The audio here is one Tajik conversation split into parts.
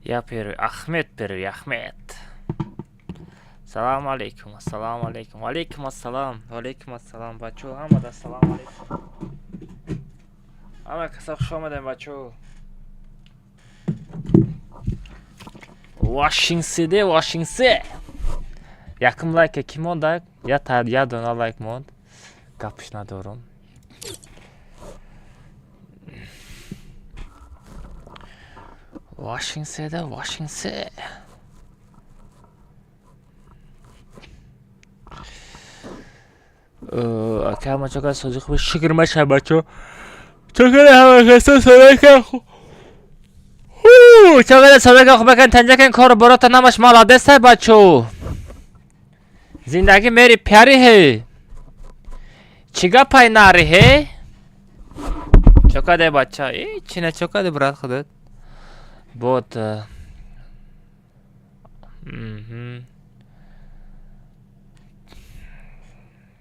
Я первый. Ахмед первый, Ахмед. Салам алейкум, ассалому алейкум. Алейкум ассалам, алейкум ассалам. Бачо, ҳамада ассалому алейкум. Ҳама каса хуш омадем, бачо. Вашингседе, Вашингсе. Якум лайка ки монда? Я та я дона лайк монд. Гапш надорум. Вашингседе, Вашингсе. Ака ҳама чока сози хуби шукр маша бачо. Чокара ҳама каса садака ху. Чокара садака хуб бакан танҷакан кор борота намаш молодец бачо. Зиндагӣ мери пяри ҳе. Чӣ гапай нари ҳе? Чокаде бача? Э, чи не чокаде брат худат? Вот.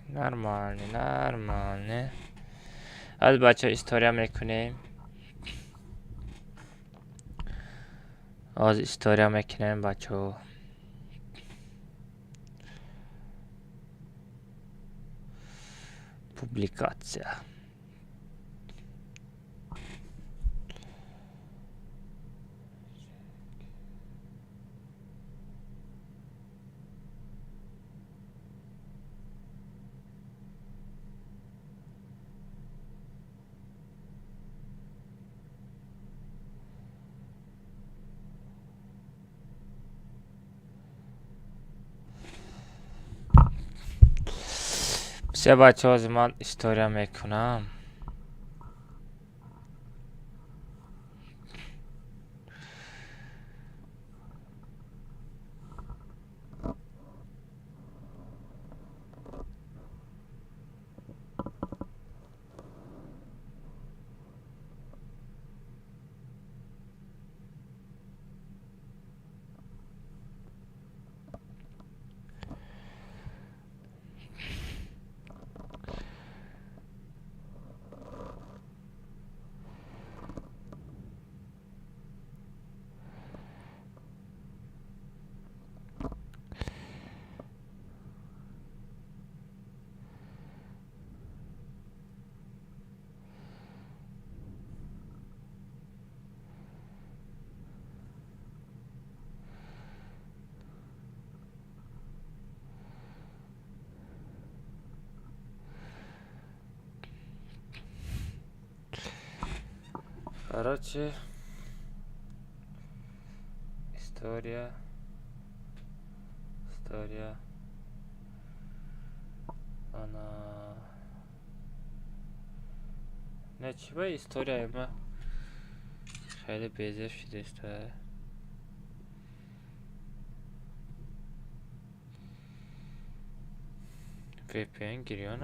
Нормально, нормально. Аз бача история мекунем. Аз история мекунем, бачо. Публикация. Все бачаҳо, ҳозир ман история мекунам. Короче, история, история, она. Не, чӣ история ма? Хеле безеб шудааст. VPN гирён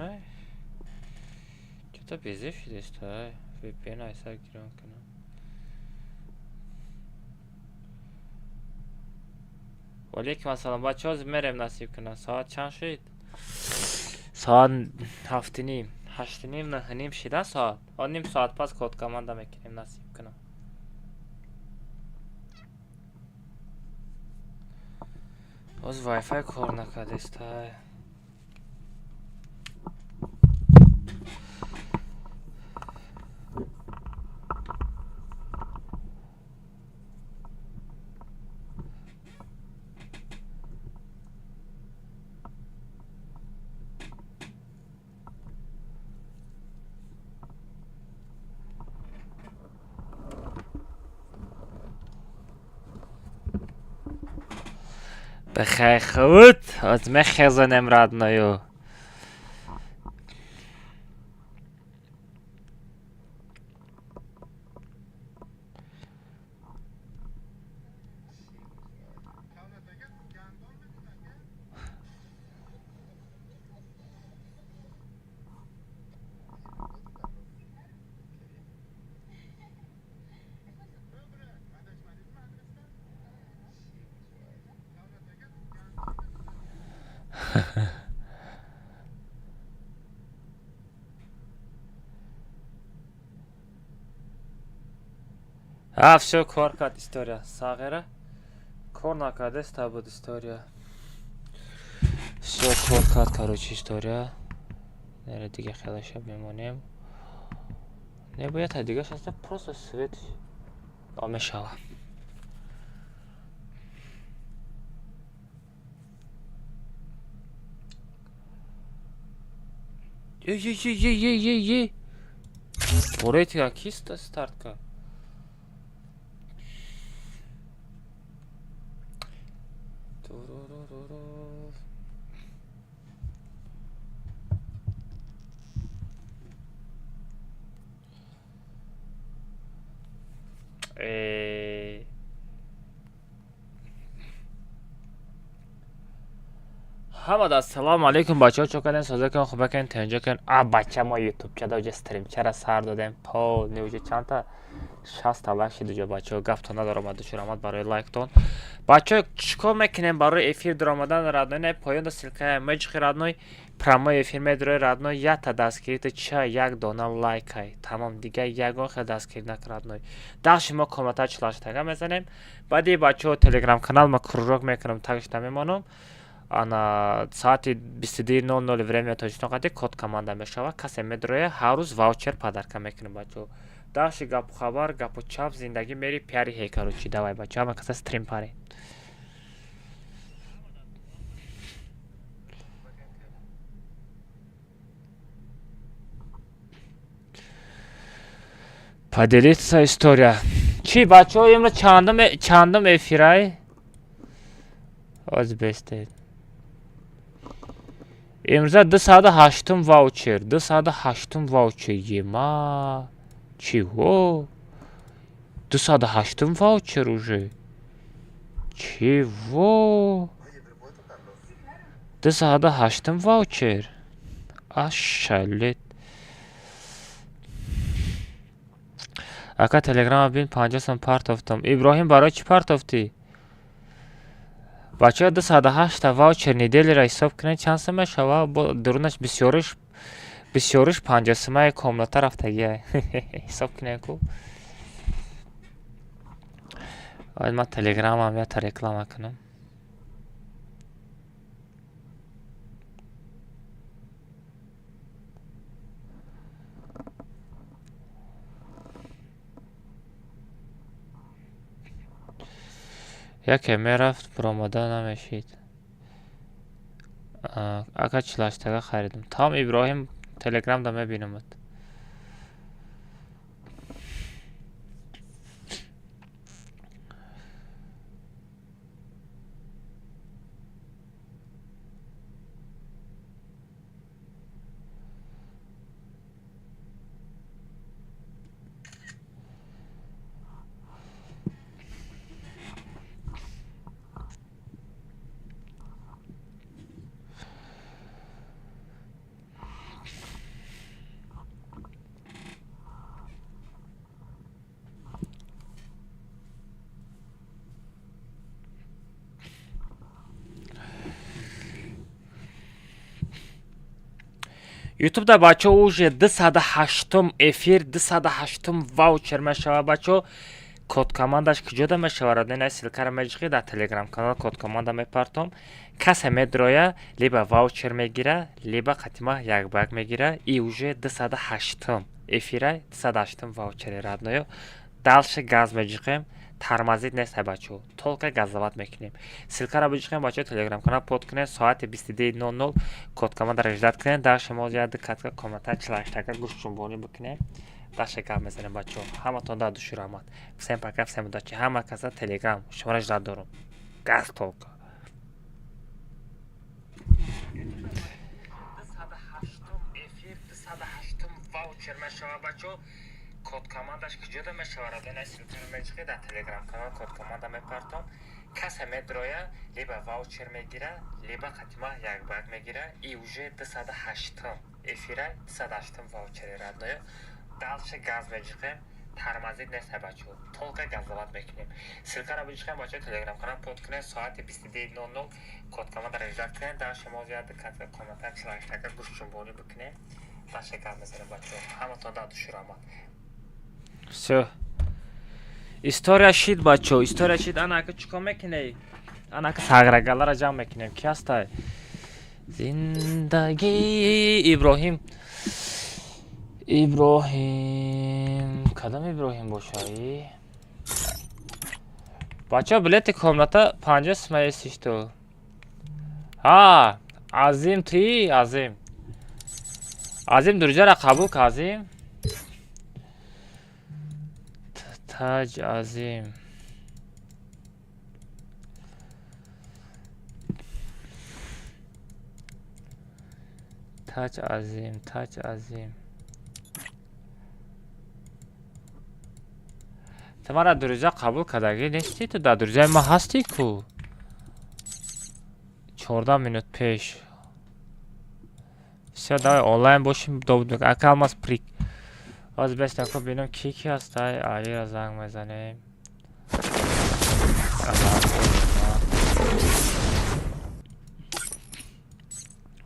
чё-то безеб шудааст. VPN айсар гирён кунам. Валейкум ассалом. Бачаҳо, ҳозир мерем, насиб кунам. Соат чанд шуд? Соат 7:30. 8:30, 9:30 шида соат. О, ним соат пас код команда мекунем, насиб кунам. Боз вайфай кор накардест. Бихай худ, ҳоз мехезонем родной. А, всё, кор кард история. Сағира кор накардаста буд история. Всё, кор кард, короче, история. Нера дига хелаша мемонем. Не бояд дига шаста, просто свет мешава. Е, е, е, е, е, е, е. Борейтига киста старт кард? Туруруруру. Ҳамада ассалому алайкум, бачаҳо, чо кардем, соза кун, хуба кун, тинҷо кун. А бача, мо ютубчада уҷа стримчара сар додем. Полный уҷа чандта 60-та лайк шид уҷа, бачаҳо, гаптон надорам, душурамад барои лайктон. Бачаҳо, чӣ кор мекунем барои эфир дуромадан, родной? На поёнда ссылка меҷиқи, родной, прямой эфир медурои, родной, якта дастгирита ча як дона лайкай. Тамом, дига ягон хел дастгирӣ накун, родной. Дальше мо комната чилаштага мезанем. Баъди бачаҳо телеграм канал ма кружок мекунам, тагшта мемонам. Ана соати 22:00 время Тоҷикистон қади код команда мешавад. Касе медроя, ҳар рӯз ваучер подарка мекунем, бачаҳо. Дальше гапу хабар, гапу чап, зиндагӣ мери пиари ҳе, короче, давай, бачаҳо, ҳама каса стрим паре. Поделиться история. Чӣ, бачаҳо, имрӯз чандум эфирай? Оз бестед. Имрӯза 208-ум ваучер, 208-ум ваучер. Ема, чиво? 208-ум ваучер уже. Чиво? 208-ум ваучер. Ашалет. Ака, телеграма бин, 50 сом партофтам. Иброҳим, барои чӣ партофтӣ? Бачаҳо, 208-та ваучер неделяро ҳисоб кунед, чанд сом мешава? Дурунаш бисёриш 50 сомаи комната рафтагия. Ҳисоб кунед ку. Ман телеграмам ята реклама кунам. Яке мерафт, буромада намешид. Ака, чилаштага харидам. Тамом, Иброҳим, телеграмда мебинамад. Ютубда, бачаҳо, уже 208-ум эфир, 208-ум ваучер мешава, бачаҳо. Код командаш куҷода мешава, родной? Ссылкаро меҷиқӣ, дар телеграм канал код команда мепартом. Касе медроя, либо ваучер мегира, либо қатима як ба як мегира. И уже 208-ум эфира, 208-ум ваучери, родной. Дальше газ меҷиқем, тормозить нест, бачаҳо, только газовать мекунем. Ссылкаро биҷиқем, бачаҳо, телеграм канал под кунед, соати 22:00 код командаро ждать кунед. Дальше мо як катка комната чилаштага гӯшчунбонӣ бикунем. Дальше гап мезанем, бачаҳо. Ҳаматон дар души раҳмат. Всем пока, всем удачи. Ҳама каса телеграм шуморо ждать дорум. Газ только. Ваучер мешава, бачаҳо. Код командаш куҷода мешава, родной? Ссылкаро меҷиқӣ, дар телеграм канал код команда мепартом. Касе медроя, либо ваучер мегира, либо қатима як ба як мегира. И уже 208-ум эфира, 208-ум ваучери, родной. Дальше газ меҷиқем, тормозить нест, бачаҳо, только газовать мекунем. Ссылкаро биҷиқем, бачаҳо, телеграм канал под кунед, соати 22:00 код командаро ждать кунед. Дальше мо як катка комната чилаштага гӯшчунбонӣ бикунем. Дальше гап мезанем, бачаҳо. Ҳаматон дар души раҳмат. Всё. История шид, бачо, история шид. Ана ака, чӣ кор мекунӣ? Ана ака, сағрагалара ҷамъ мекунем. Ки ҳастай? Зиндагӣ. Иброҳим, Иброҳим, кадом Иброҳим бошаи? Бачо, билети комната 50 сум есишту. Ҳа, Азим, туи? Азим, Азим, друзья ра қабул ка. Азим, Таҷ, Азим. Таҷ, Азим, Таҷ, Азим. Ту мара друзья қабул кардагӣ нестӣ? Ту дар друзья и ман ҳастӣ ку 14 минут пеш. Всё, давай онлайн бошим. Ака Алмаз, прик ҳозир бестан ку, бинам, ки ки ҳастай. Алира занг мезанем. Аҳа,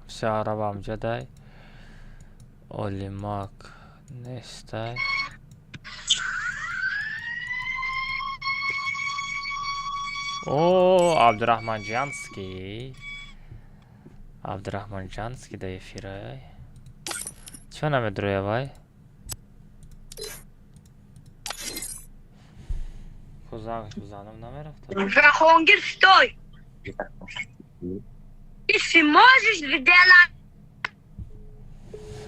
всё, араба амҷадай. Олимак нестай. О, Абдураҳман Ҷанский, Абдураҳман Ҷанский да эфирай. Чӣ намедуроя вай? Ку зангш бизанам, намерафта. Жахонгир, стой! Если можешь, сделай.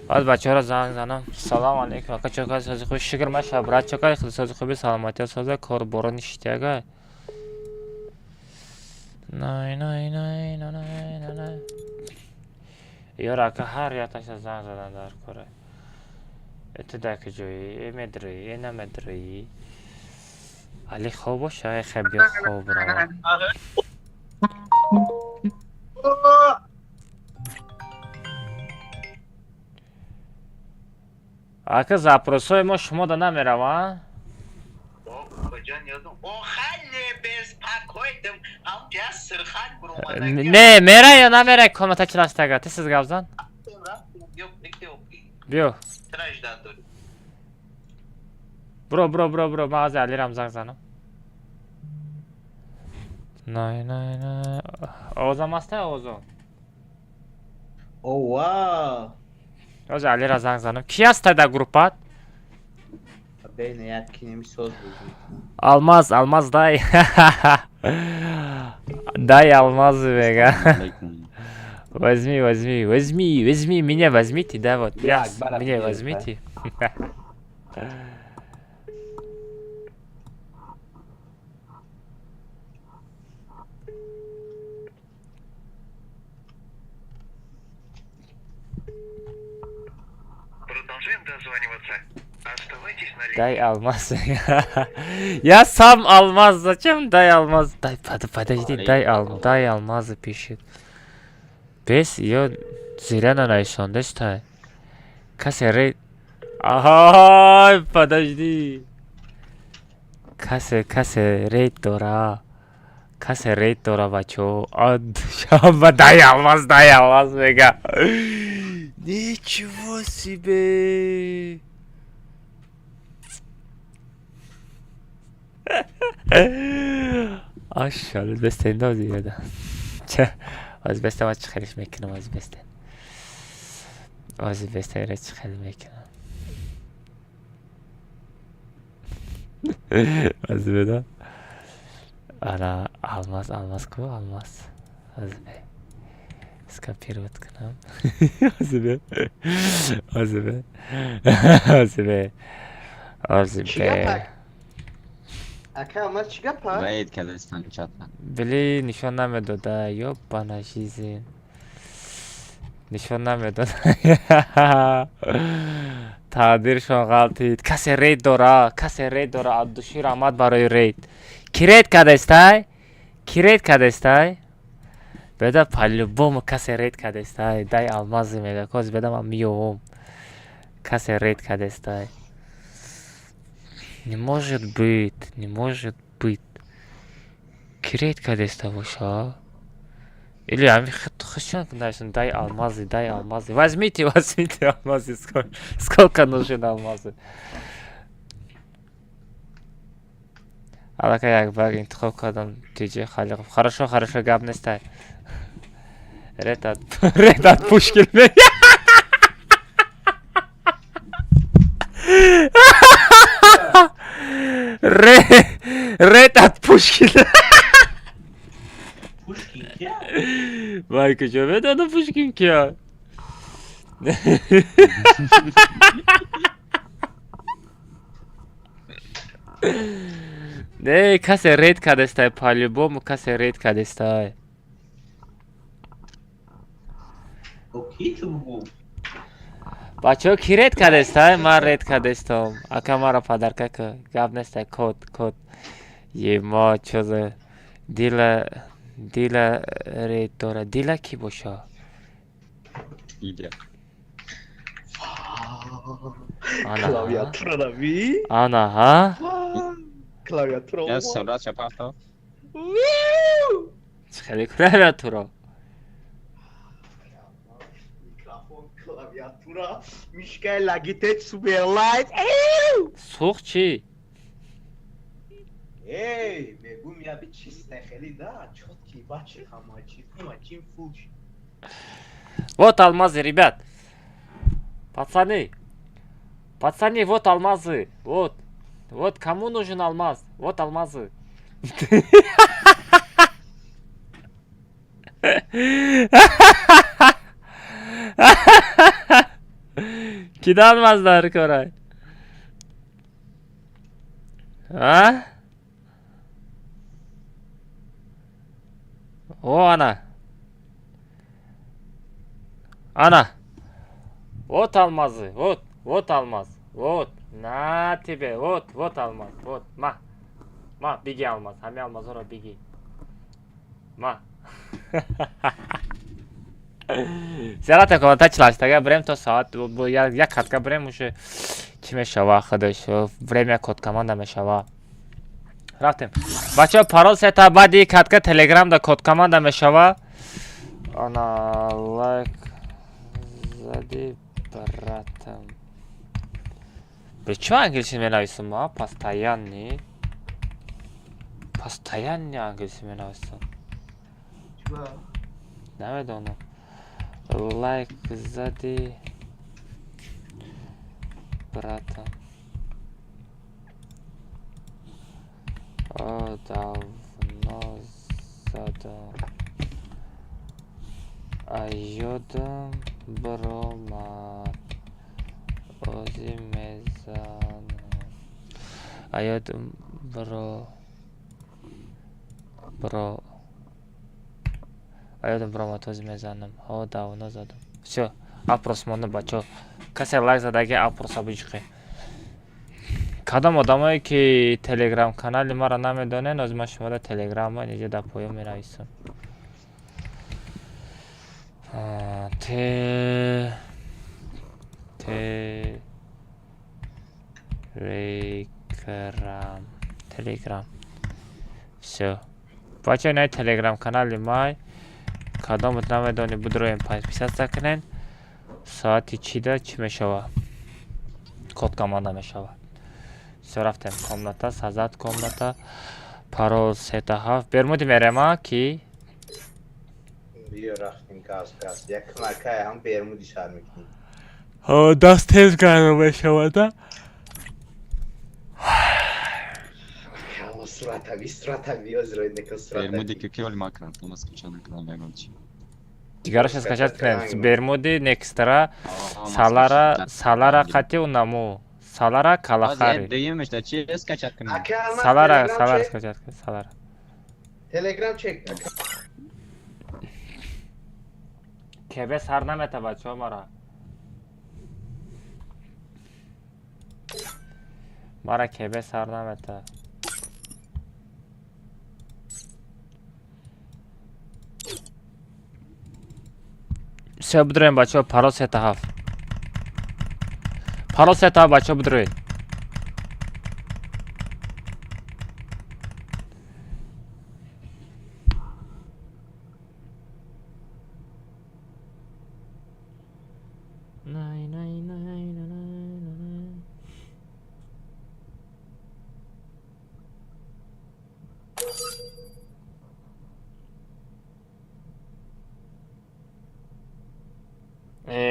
Баъд бачаҳоро занг занам. Салому алейкум, ака, чокай, сози хуби? Шукр, маша, брат, чокай, сози хуби, саломатият соза, кор боро ништяга. Най най най най най най. Ёр, ака, ҳар якташа занг задан дар кора. Э, ту дар куҷоӣ? Э, медурӣ, э, намедурӣ? Али хоб боша, э, хеб, биё, хоб рава. Ака, запрос ҳои мо шумо да намераванд? Куҷо ёдум? Охале беспокойтем, ҳамҷа сирхак буромада. Не, мера ё намера комната чиластага? Ти сиз гап зан. Биё. Траждан дорӣ. Бро, бро, бро, бро, ман ҳозир Алирам занг занам. Най най най. Овозам ҳастай, овозон? Ова. Ҳозир Алира занг занам. Ки ҳастай дар группат? Бейна як кинеми соз бозӣ. Алмаз, Алмаз, дай. Дай алмазы, мега. Возьми, возьми, возьми, возьми, меня возьмите, да, вот. Я, Як, брат, меня привет, возьмите. Продолжаем дозваниваться. Оставайтесь на линии. Дай алмаз. Я сам алмаз. Зачем дай алмаз? Дай, подожди, дай алмазы пишет. Бес, ё зиря нанайсондестай. Касе рейд. Ай, подожди. Касе рейд дора. Касе рейд дора, бачо. Шаба, дай алмаз, дай алмаз, мега. Ничего себе. Ашале, бестен дозиеда. Ча, аз бестен ма чӣ хелиш мекунам, аз бестен. Аз бестен ра чӣ хел мекунам. Аз беда. Ана, алмаз, алмаз ку, алмаз. Аз бе. Скопировать кунам. Аз бе. Аз бе. Аз бе. Аз Чӣ бе. гапак? Ака Алмаз, чӣ гапа? Рейд кардастан чата. Били, нишон намедода, ёбана жизнь. Нишон намедода. Тақдиршон ғалтид. Касе рейд дора, касе рейд дора, от души раҳмат барои рейд. Ки рейд кардестай? Ки рейд кардестай? Беда, по-любому касе рейд кардестай. Дай алмазы мега. Коз беда, ман миёвом. Касе рейд кардестай. Не может быть, не может быть. Ки рейд кардеста боша? Или ами худшон нависан, дай алмазы, дай алмазы. Возьмите, возьмите алмазы, сколько, сколько нужен алмазы. Аллакай як баг интихоб кардам, Тиҷи Халиқов. Хорошо, хорошо, гап нестай. Ретат, ретат Пушкин ме. Ретат Пушкин. Пушкин кия? Вай, куҷо медонам Пушкин кия? Не, касе рейд кардестай, по-любому касе рейд кардестай. О, ки ту бугу? Бачаҳо, ки рейд кардестай? Ман рейд кардестам. Ака, маро подарка ку. Гап нестай, код, код. Ема, чо за дила, дила рейд дора. Дила ки боша? Иде. Ана. Клавиатура нави? Ана, ҳа? Клавиатура. Я сурат чапахто. Чӣ хеле клавиатура? Микрофон, клавиатура, мишкаи Logitech Superlight. Сӯхт чӣ? Эй, мегум я би чисте хеле да, чёткий бачи ҳама чиз, ҳама чин фул шид. Вот алмазы, ребят. Пацаны. Пацаны, вот алмазы. Вот. Вот кому нужен алмаз? Вот алмазы. Кида алмаз дар корай? А? О, ана. Ана. Вот алмазы. Вот. Вот алмаз. Вот. На тебе. Вот. Вот алмаз. Вот. Ма. Ма. Биги алмаз. Ҳами алмазҳоро биги. Ма. Зиярата комната чилаштага бирем то соат як катка бирем, уже чӣ мешава худаш, время код команда мешава. Рафтем. Бачаҳо, парол сета, баъди катка телеграмда код команда мешава. Ана, лайк зади, братам. Чё англиси менависам, а? Постоянный. Постоянно англиси менависам. Намедонам. Лайк зади, братам. О, давно задам. А ёдам баромад. Ози мезанам. А ёдам бро. Бро. А ёдам баромад, ози мезанам. О, давно задам. Всё, опрос монда, бачаҳо. Касе лайк задаги, опроса биҷиқе. Кадом одамое ки телеграм канали маро намедонен, ози ман шуморо телеграмма инҷа дар поён менависам. Те Телеграм, Телеграм. Всё. Бачаҳо, инаи телеграм канали май. Кадомот намедонӣ, будроем, подписаться кунен. Соати чида чӣ мешава? Код команда мешава. Всё, рафтем. Комната, создать комната. Парол сета ҳафт. Бермуди мерема ки? Биё, рафтем, газ газ. Як макай ҳам бермуди сар мекунем. Даст тез гарм мешавада. Ҳама суратави, суратави, озиро нека суратави. Бермуди ки ки оли макран, то нас скачать накунам ягон чи. Дигараша скачать кунем. Бермуди, Некстра, Салара, Салара қати унаму. Салара Калахари. Дуюмеш да чи скачать кунам? Ака, алмаз, Салара, Телеграм Салара чек. Скачать кун, Салара. Телеграм чек. Ака. Кебе сар намета, бачаҳо, мара. Мара кебе сар намета. Всё, бидроем, бачаҳо, парол сета ҳафт. Парол сета ҳафт, бачаҳо, бидроед. Най, най, най, най, най, най.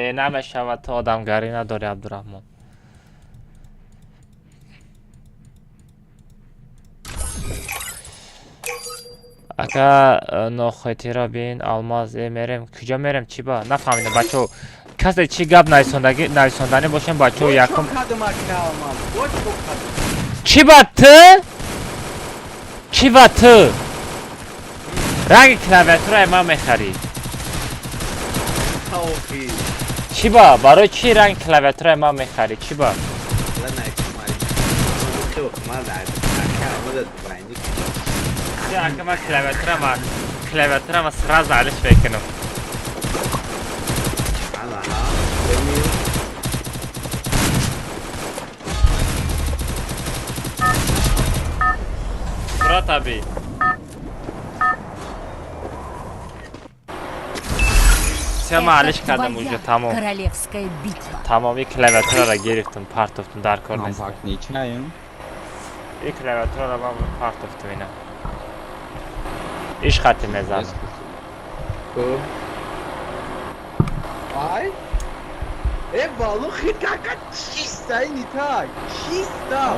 Не, намешавад, ту одамгарӣ надорӣ, Абдураҳмон. Ака, нохотиро бин, Алмаз, э, мерем. Куҷо мерем, чӣ ба? Нафаҳмидам, бачаҳо. Касе чӣ гап нависонданӣ бошем, бачаҳо, якум. Чӣ ба ту? Чӣ ба ту? Ранги клавиатураи ман мехарӣ. Чӣ ба? Барои чӣ ранги клавиатураи ман мехарӣ? Чӣ ба? Ака, ман клавиатурама сразу алиш мекунам. Мурат аби. Всё, ман алиш кардам уже, тамом. Королевская битва. Тамом, и клавиатурара гирифтам, партофтам, дар кор нест. И клавиатурара ман партофтам ина. Иш хати мезанам. Ай? Э, валло, хит кака чисто, не так. Чисто.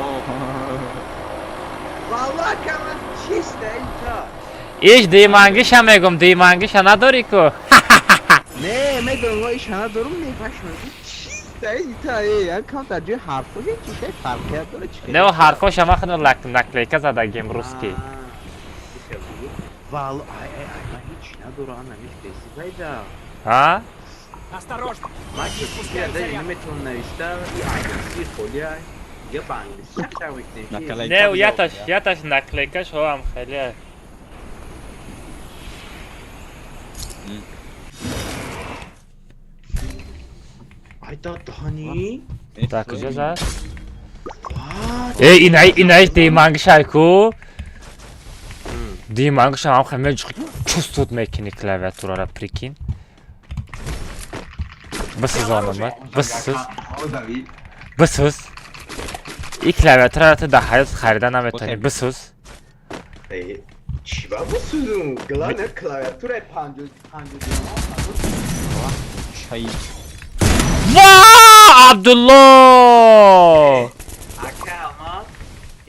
Валло, кама чисто, не так. Иш димангиша мегум, димангиша надори ку? Не, медонам, иш надорум, не пашмам. Чисто, не так. Э, я кам дар ҷои ҳарфош чи шай фарқият дора, чи? Не, ҳарфоша ман худам наклейка задагим русский. Валло, ай, ай, ай, ман ҳеч надорам, ана мехтеси пайда. А? Осторожно! Ман ки наметавонам нависта, и англиси холи ай. Я ба англиси чак мекунем. Не, яташ, яташ наклейкаш ҳоам хеле. Ай да дани. Дар куҷо зад? Э, инай, инай димангишай ку? Димангиша ҳам хеле чувствует мекунӣ клавиатурара, прикинь. Бисӯзонамад, бисӯз. Бисӯз. И клавиатурара ту дар ҳаёт харида наметавонӣ, бисӯз. Чӣ ба бисӯзум? Главное клавиатураи панҷу панҷу. Ва, Абдулло! Ака Алмаз,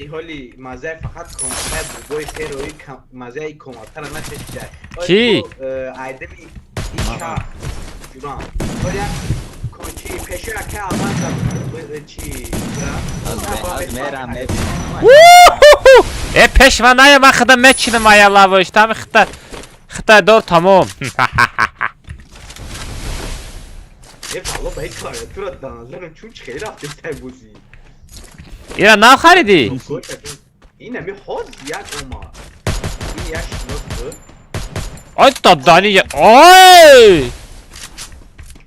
и ҳоли мазаи фақат коматаи бобои херои мазаи коматара начашида. Кӣ? Айдами ича. Ҷурам. Ҳоли як кончи пеши ака Алмаз чи? Мерам. Э, пеш ман ная, ман худам мечинам аялавош, тами хита хита дор тамом. Э, валло, ба ин клавиатура дар назарам чун чи хеле рафтестай бозӣ. Ира нав харидӣ? Ин ами ҳоз як омад. Ин як шинос буд. Ой, дадани, ой!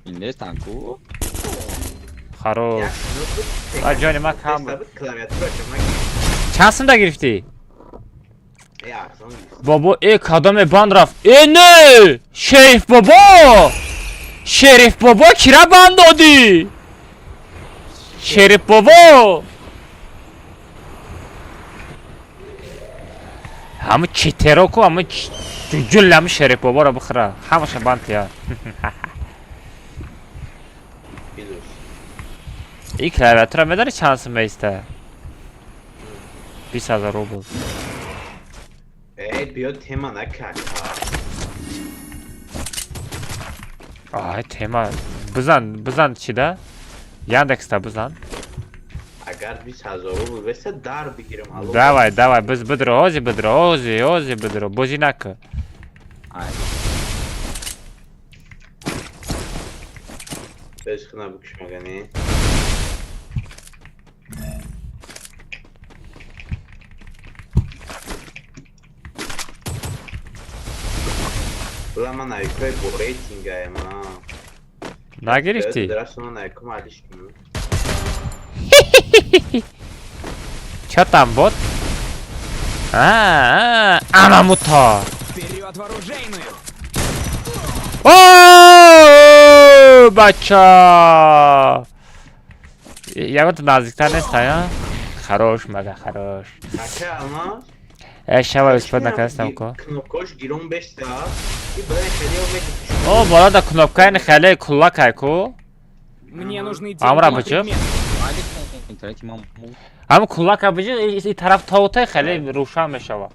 Ин нестан ку? Хорош. Як шинос буд. А, ҷони ман кам буд. Клавиатура ман Чанд сумда гирифтӣ? Э, арзон гирифтам. Бобо, э, кадоме банд рафт? Э, не! Шериф бобо! Шериф бобо, кира банд додӣ? Шериф бобо! Ҳамун читеро ку, ҳамун ҷуҷул, ҳамун шериф боборо бихӯра. Ҳамаша банд тия. Билус. И клавиатура медонӣ чанд сум меиста? 20 000 рубл. Э, биё тема накард. Ай, тема. Бизан, бизан чида? Яндекста бизан. Агар 20 000 рубл беса дар бигирам алло. Давай, давай, биз бидро, ҳози бидро, ҳози, ҳози бидро, бозӣ накун. Ай. Беш хна букшмагани. Бла ман навикои бо рейтингаем, а. Нагирифтӣ? Драсо ман навиком алиш кунам. Чё там, бот? А, ана муто. Вперед в оружейную! О, бача! Ягон наздиктар неста, я? Хорош, мага, хорош. Ака Алмаз. Э, шава успад накардастам ку. Кнопкош гирон беста. И барои хеле умед. О, болода кнопкаи хеле куллакай ку. Мне нужны деньги Амра на бычок? предметы. Интернети ман Ҳам кулака биҷи, и тараф тоутай хеле рӯшан мешавад.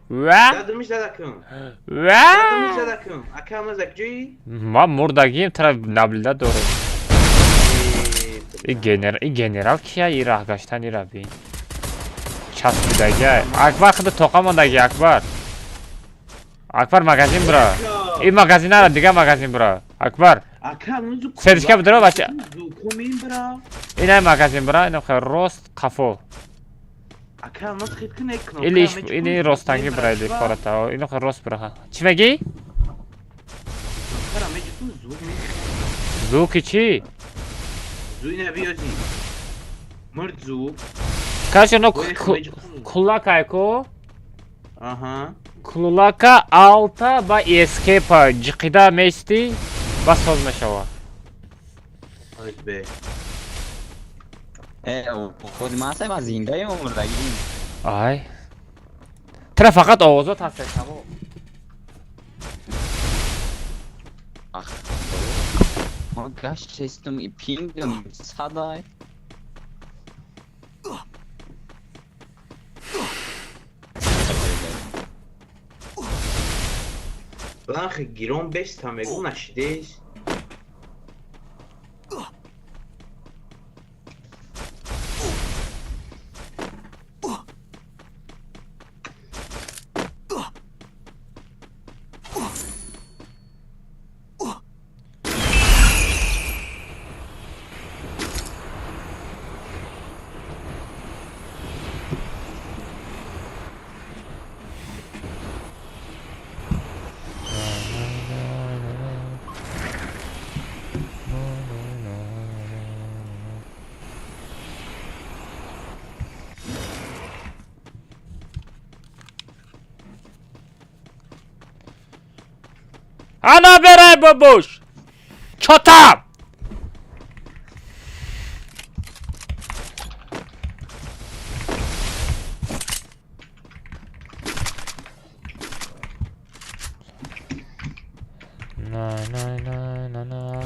Ва Задумиш задакун. ва Задумиш задакун. Ака ма закҷӯи? Ман мурдагием, тара наблюдать дорем. И генерал, и генерал кия, и раҳ гаштан ира бин. Часпидагия. Акбар худ тоқа мондаги, Акбар. Акбар, магазин бира. И магазин нара, дига магазин бира. Акбар. Ака музу. Сердечка бидро, бача. Зукумин бира. Ина магазин бира, ина хел рост қафо. Ака маз хит кунек кнопка. Или или ростанги бира, или кората. Ина хел рост бира. Чӣ мегӣ? Кара меҷутун зук ми. Звуки чӣ? Зу ина биёзи. Мурд зук. Короче, но Бои меҷутун. кулака ку. Аҳа. Кулака алта ба эскепа ҷиқида мести ба соз мешава. Ой бе. Худ ман сай ман зиндаем, мурдагим. Ай. Тра фақат овозот ҳаст, тамом. Ах, ма гаштестум и пингам садай. Ланхи гирон беста мегу нашидес. Ана берай бобуш! Чотам! На на на на на.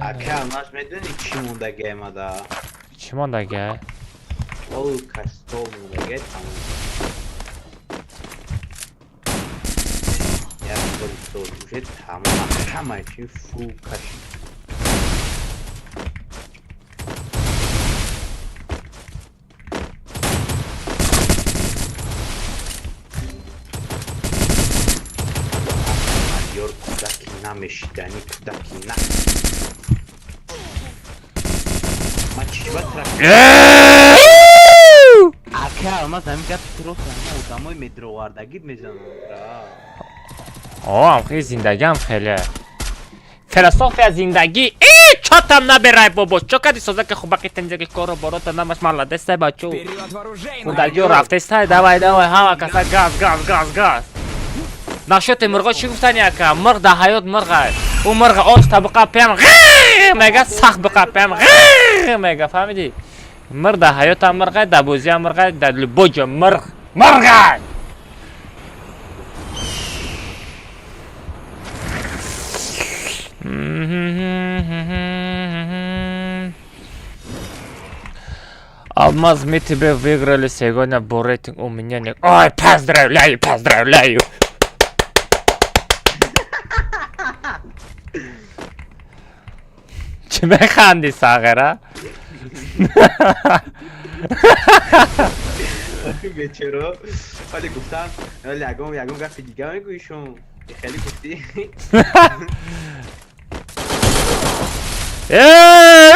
Ака алмаз медони чӣ мондагиай мада? Чӣ мондагиай? Ол кастол мондагиай, тамом. Як бори соз уже тамом, ҳамаи чи фу кашид. Ёр кӯдаки намешидани, кӯдаки на. Ман чӣ ба трак. Ака алмаз, ҳамин гапи турост, ҳама одамои медровардагӣ мезананд. О, ам хеле зиндагиам хеле. Философия зиндагӣ. И чотам наберай бобо. Чо кади созаки хубаки тензаки коро борота намаш маладестай бачо. Вперед в оружейную! Худагиё рафтестай, давай, давай, ҳама каса газ, газ, газ, газ. Насчёти мурғо чӣ гуфтани, ака? Мурғ дар ҳаёт мурғ ӯ мурғ ош та биқапям мега, сахт биқапям мега, фаҳмидӣ? Мурғ дар ҳаётам мурғай, дар бозиам мурғай, дар любой ҷо мурғ мурғай. Алмаз, мы тебе выиграли сегодня по рейтинг, у меня не. Ой, поздравляю, поздравляю! Чӣ механди, Сағира? Бечоро. Вале гуфтам, вале ягон гапи дига мегӯӣ шум. Хеле гуфтӣ. Э!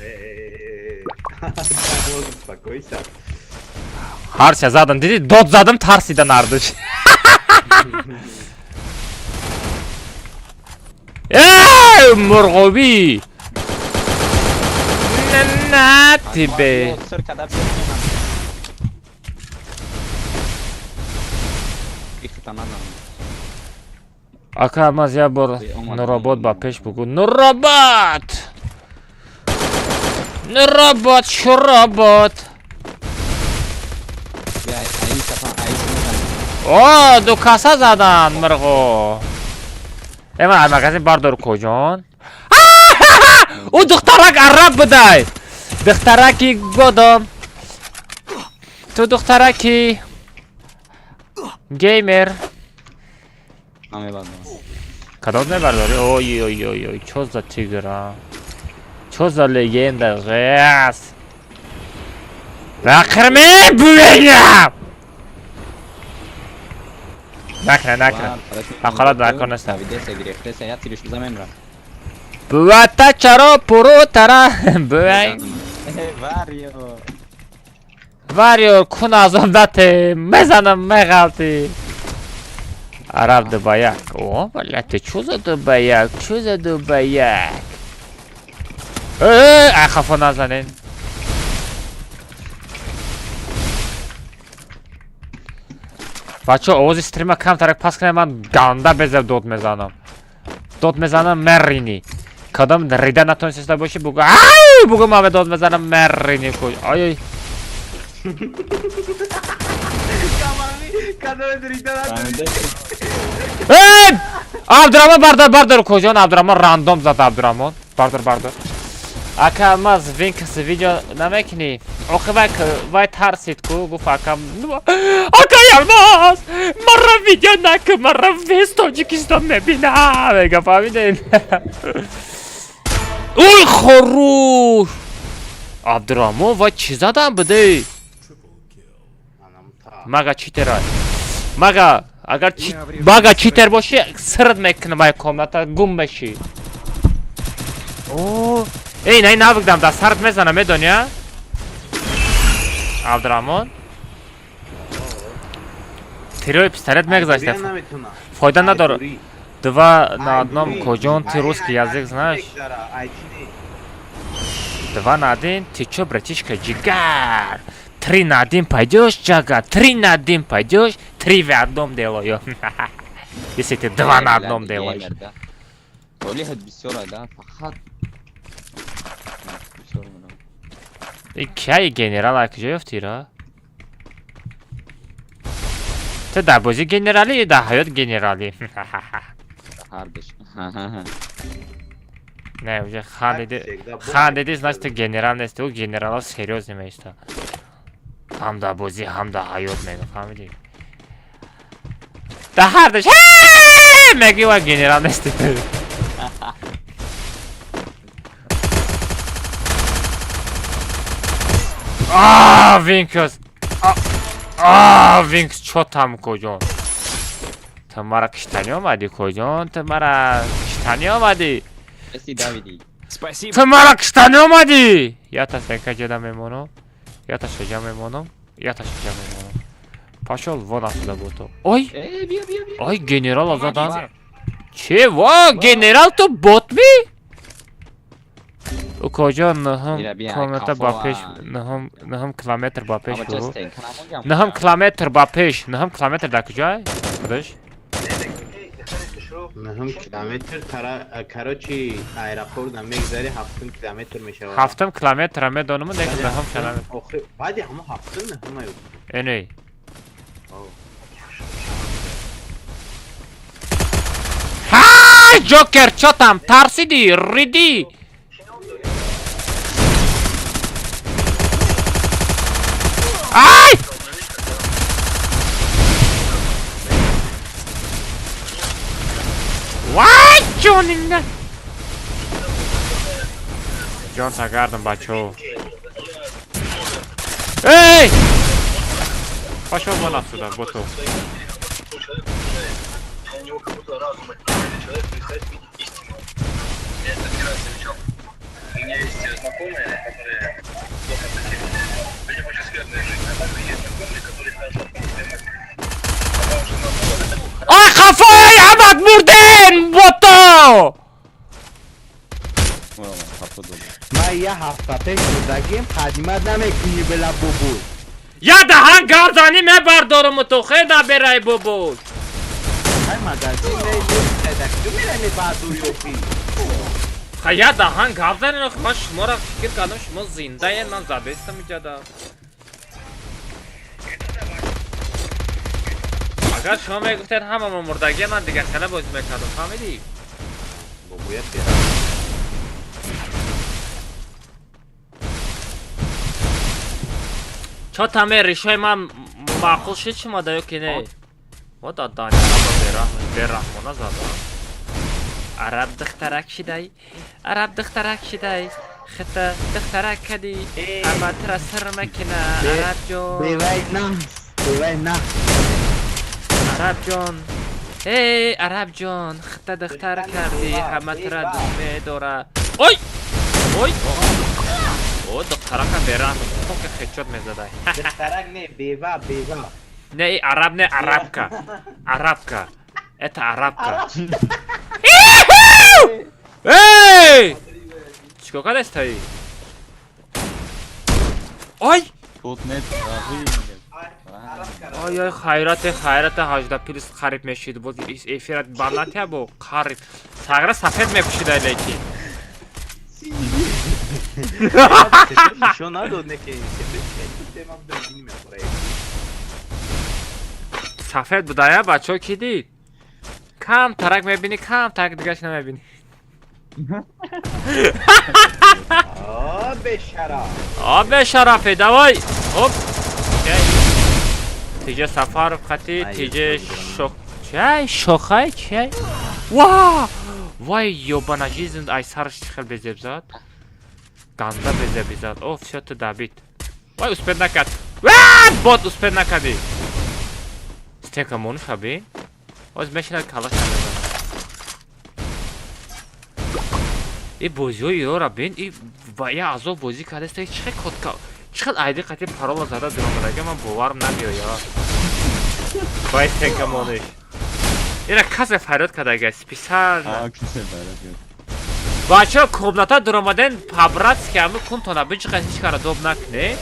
Э, успокойся. Ҳарча задам, дидӣ, дод задам, тарсида нардуш. Э, мурғобӣ! На на тебе. Сир када бирем. Ихта надам. Ака Алмаз, як бор Омад. Нуробод ба пеш бугӯ. Нуробод! Нуробод, шуробод! О, ду каса задан мирғо. Э, ман магазин бардор, коҷон. Ӯ духтарак араб будай. Духтараки годом. Ту духтараки геймер. Ман мебардорам. Кадом мебардорӣ? Ой, ой, ой, ой, чё за тигр, а? Чё за легенда, жесть! Накрми, буя! Накна, накна. Ҳақорат накун неста. Давидеса гирифтеса, як тириш бизан, мемирам. Буата чаро пуру тара буай. Варио. Варио кун азоб дате, мезанам меғалти. Араб дубаяк. О, бля, ты чё за дубаяк? Чё за дубаяк? Э, ай хафо назанен. Бачо, овози стрима камтарак пас кунед, ман ганда безеб дод мезанам. Дод мезанам, меррини. Кадом рида натонисиста бошӣ, бугӯ ай, бугӯ ман дод мезанам, меррини ку. Ай ай. Эй! Абдурамон, бардор, бардор, куҷон Абдурамон рандом зад. Абдурамон. Бардор, бардор. Ака, маз винкс видео намекунӣ? Охи вай тарсид ку, гуфт: ака, ака Ялмаз, маро видео накун, маро весь Тоҷикистон мебина. Мега, фаҳмидед? Ой, хорош! Абдурамон, вай чӣ задан буде? Мага читера. Мага, агар чи мага читер бошӣ, сирт мекунам, ай комната гум мешӣ. О, эй, най навикдам, да сарт мезанам, медонӣ, а? Абдурамон? Тирои пистолет мегузашта. Фойда надорад. Два на одном, коҷон, ты русский язык знаешь? 2 на 1, ты чё, братишка, ҷигар? 3 на 1 пойдёшь, джага, 3 на 1 пойдёшь, три в одном делаю. Если ты два на одном делаешь. Толиҳат бисёр да, фақат бисёр мурам. И кияи генерал ай куҷо ёфтӣ ра? Ту дар бозӣ генералӣ ё дар ҳаёт генералӣ? Ҳардуш. Не, уже хандиди, хандиди, значит, ту генерал нести, ӯ генералҳо серьёзно меиста. Ҳам дар бозӣ, ҳам дар ҳаёт мега, фаҳмидӣ? Дар ҳардуш мегӯи, ва генерал нести ту. А, Винкс! А, Винкс, чо там, коҷон? Ту мара киштанӣ омадӣ, коҷон? Ту мара киштанӣ омадӣ? Еси Давиди. Спасибо. Ту мара киштанӣ омадӣ? Ята сека ҷода мемонам. Ята шаҷа мемонам. Ята шаҷа мемонам. Пошёл вон отсюда, бото. Ой! Э, биё, биё, биё. Ой, генерал задан. Че, во, генерал ту бот ми? Укоҷон, нӯҳум Ира, бия, километр ба кафо, пеш, а. нӯҳум километр ба пеш Аба буру. честен, канамон. Нӯҳум километр ба пеш, 9 километр дар куҷай? Худаш? Нӯҳум километр тара, короче, аэропорт мегзари, ҳафтум километр мешавад. Ҳафтум километра медонам, лекин 9 километр. Охир, баъди ҳамо ҳафтум нӯҳум аю. Эней. Ҳа, Ҷокер, чо там? Тарсидӣ, ридӣ? Ай! Вай, ҷонина! Ҷон тагардам, бачаҳо. Эй! Пошёл вон отсюда, боту. У него как будто разум отнимает, человек перестает видеть истину. Я это не раз замечал. У меня есть знакомые, которые плохо такие, видимо, очень скверная жизнь. А также есть знакомые, которые хорошо Она уже на Ой, хафой, ҳамат мурден, бото! Хафо дод. Ман як ҳафта пеш мурдагим, қадимат намекунӣ бела бубул. Я даҳан гап занӣ, мебардорум ту, хел наберай бубул. Ай магазин не, мерай мебардорӣ охи. Ха, я даҳан гап занӣ, охи ман шуморо фикр кардам, шумо зиндаен, ман задестам иҷада. Агар шумо мегуфтед ҳама мурдагия, ман дигар хела бозӣ мекардам, фаҳмидӣ? Бобоя бера. Чо таме решои ман маъқул шид шумо да ё ки не? Мо да даниба бераҳмона зада. Араб духтарак шидай, араб духтарак шидай, хита духтарак кади, ҳама тира сир мекина, араб ҷон. Бевай нахс, бевай нахс. Араб ҷон. Эй, араб ҷон, хита духтар кардӣ, ҳама тира дӯст медора. Ой! Ой! О, духтарака бераҳм, тока хечот мезадай. Духтарак не, бева, бева. Не, и араб не, арабка. Арабка. Это арабка. Эй! Чикор кардастаи? Ой! Тут нет травы. Ой, ой, хайрате, хайрате, 18 плюс қариб мешид. Боз эфират барнатия бо қариб. Сағра сафед мепӯшидай лекин. Нишон надод, не ки сепед. Сафед будая, бачаҳо ки дид? Кам тарак мебинӣ, кам тарак дигаш намебинӣ. О, бешараф. О, бешарафе, давай! Оп! Тиҷа Сафаров қати, тиҷа Шок... Чай, Шохай, чай? Ва! Вай, ёбана жизнь, ай сараш чӣ хел безеб зад? Ганда безеб зад. О, всё, ты добит. Вай, успеть накард. Ва! Бот успеть накардӣ. Стека монуша би? Оз мешинад калаша мезанад. И бозиҳои ёра бин, и ба я азоб бозӣ кардааст, чӣ хел котка, чӣ хел айди қати парола зада диромадага, ман боварам намеояд. Вай, стенка мониш. Ира касе фарёд кардага, специально. А, кисе барат. Бачаҳо комната дуромаден по-братски ҳами кунтона биҷиқа ҳеҷ кара доб накне.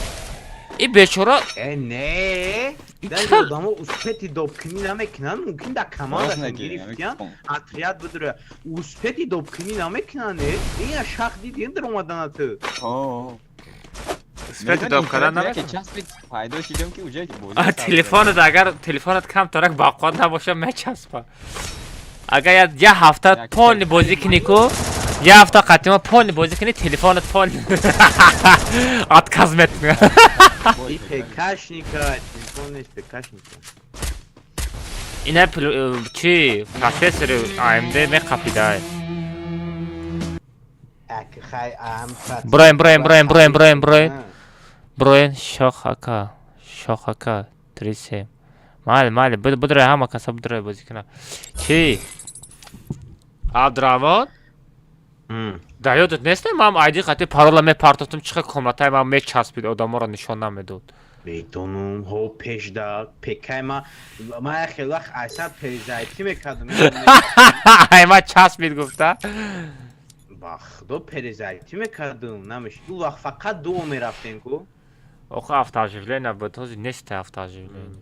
И бечора Э, не. И Дар чӣ- одамо успети добкунӣ намекунанд, мумкин дар командашон гирифтиян, отряд бидура. Успети добкунӣ намекунанд, э? Ин я шах дидин дар омадана ту. О. Успети доб кардан намекунад. Часпид пайдо шидем ки уже бозӣ. А телефонат агар телефонат камтарак бақувват набоша мечаспа. Агар я ҳафта полни бозӣ кунӣ ку, я ҳафта қатима полни бозӣ кунӣ, телефонат полни отказ меткунад. И ПКшника, телефон нест, ПКшника. Ина чи процессори AMD меқапидай. Ак хай ам. Броем, броем, броем, броем, броем, броем. Броен шох ака, шох ака, 37. Майли, майли, будрай ҳама каса будрай бозӣ кунад. Чи? Абдураҳмон? Дар ёдат нест, ман айди қати парола мепартофтам, чӣ хел комнатаи ман мечаспид, одаморо нишон намедод. Медонум, ҳо пешда, ПК ма як хел вақт айсар перезайти мекардам. Ай ма часпид гуфта. Ба худо перезайти мекардам, намеш. Ду вақт фақат дуо мерафтем ку. Охо автооживление буд, ҳозир нест автооживление.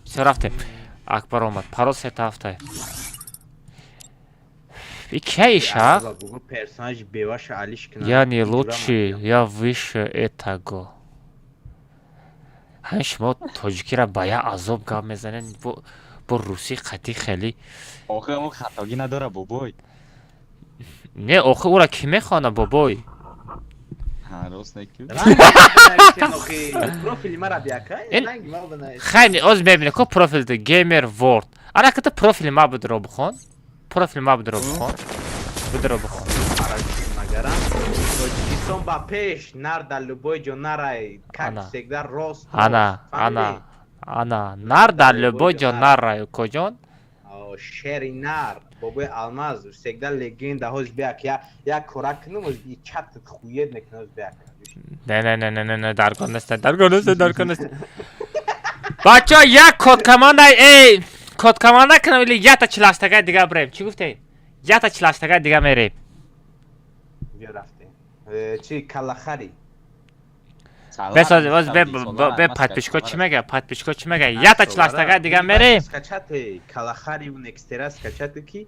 Всё рафтем. Акбар омад. Парол сета ҳафтай. И кия иша? Бугу персонаж беваша алиш кунад. Я не лучший, я выше этого. Ҳамин шумо тоҷикиро ба як азоб гап мезанед, бо русӣ қатӣ хеле. Охе он хатогӣ надора бобой. Не, охи ӯра кӣ мехонад, бобой? Ҳа, рост неки. Профили мара бияка. Ин- Хайни, оз мебинед ко профилто Gamer World. Ана ката профили ма будро бихон. Профили ма будро бихон. Будро бихон. Магарам Тоҷикистон ба пеш, нар дар любой ҷо нарай, как Ана. всегда рост. Ана, ана, ана. Нар дар любой ҷо нарай, укоҷон. Шери нар, бобои алмаз, всегда легенда. Ҳоз бияк, я як кора кунам, оз и чатат хуед мекунам, оз бияк. Не, не, не, не, не, не, даркор нест, даркор нест, даркор нест. Бачаҳо, як код команда, эй, код команда кунам или якта чилаштагай дига бирем. Чӣ гуфтед? Якта чилаштагай дига мерем. Биё рафтем. Чи калахари? Бесоз, оз бе подписчико чӣ мега? Подписчико чӣ мега? Якта чилаштагай дига мерем. Скачати калахари некстера скачати ки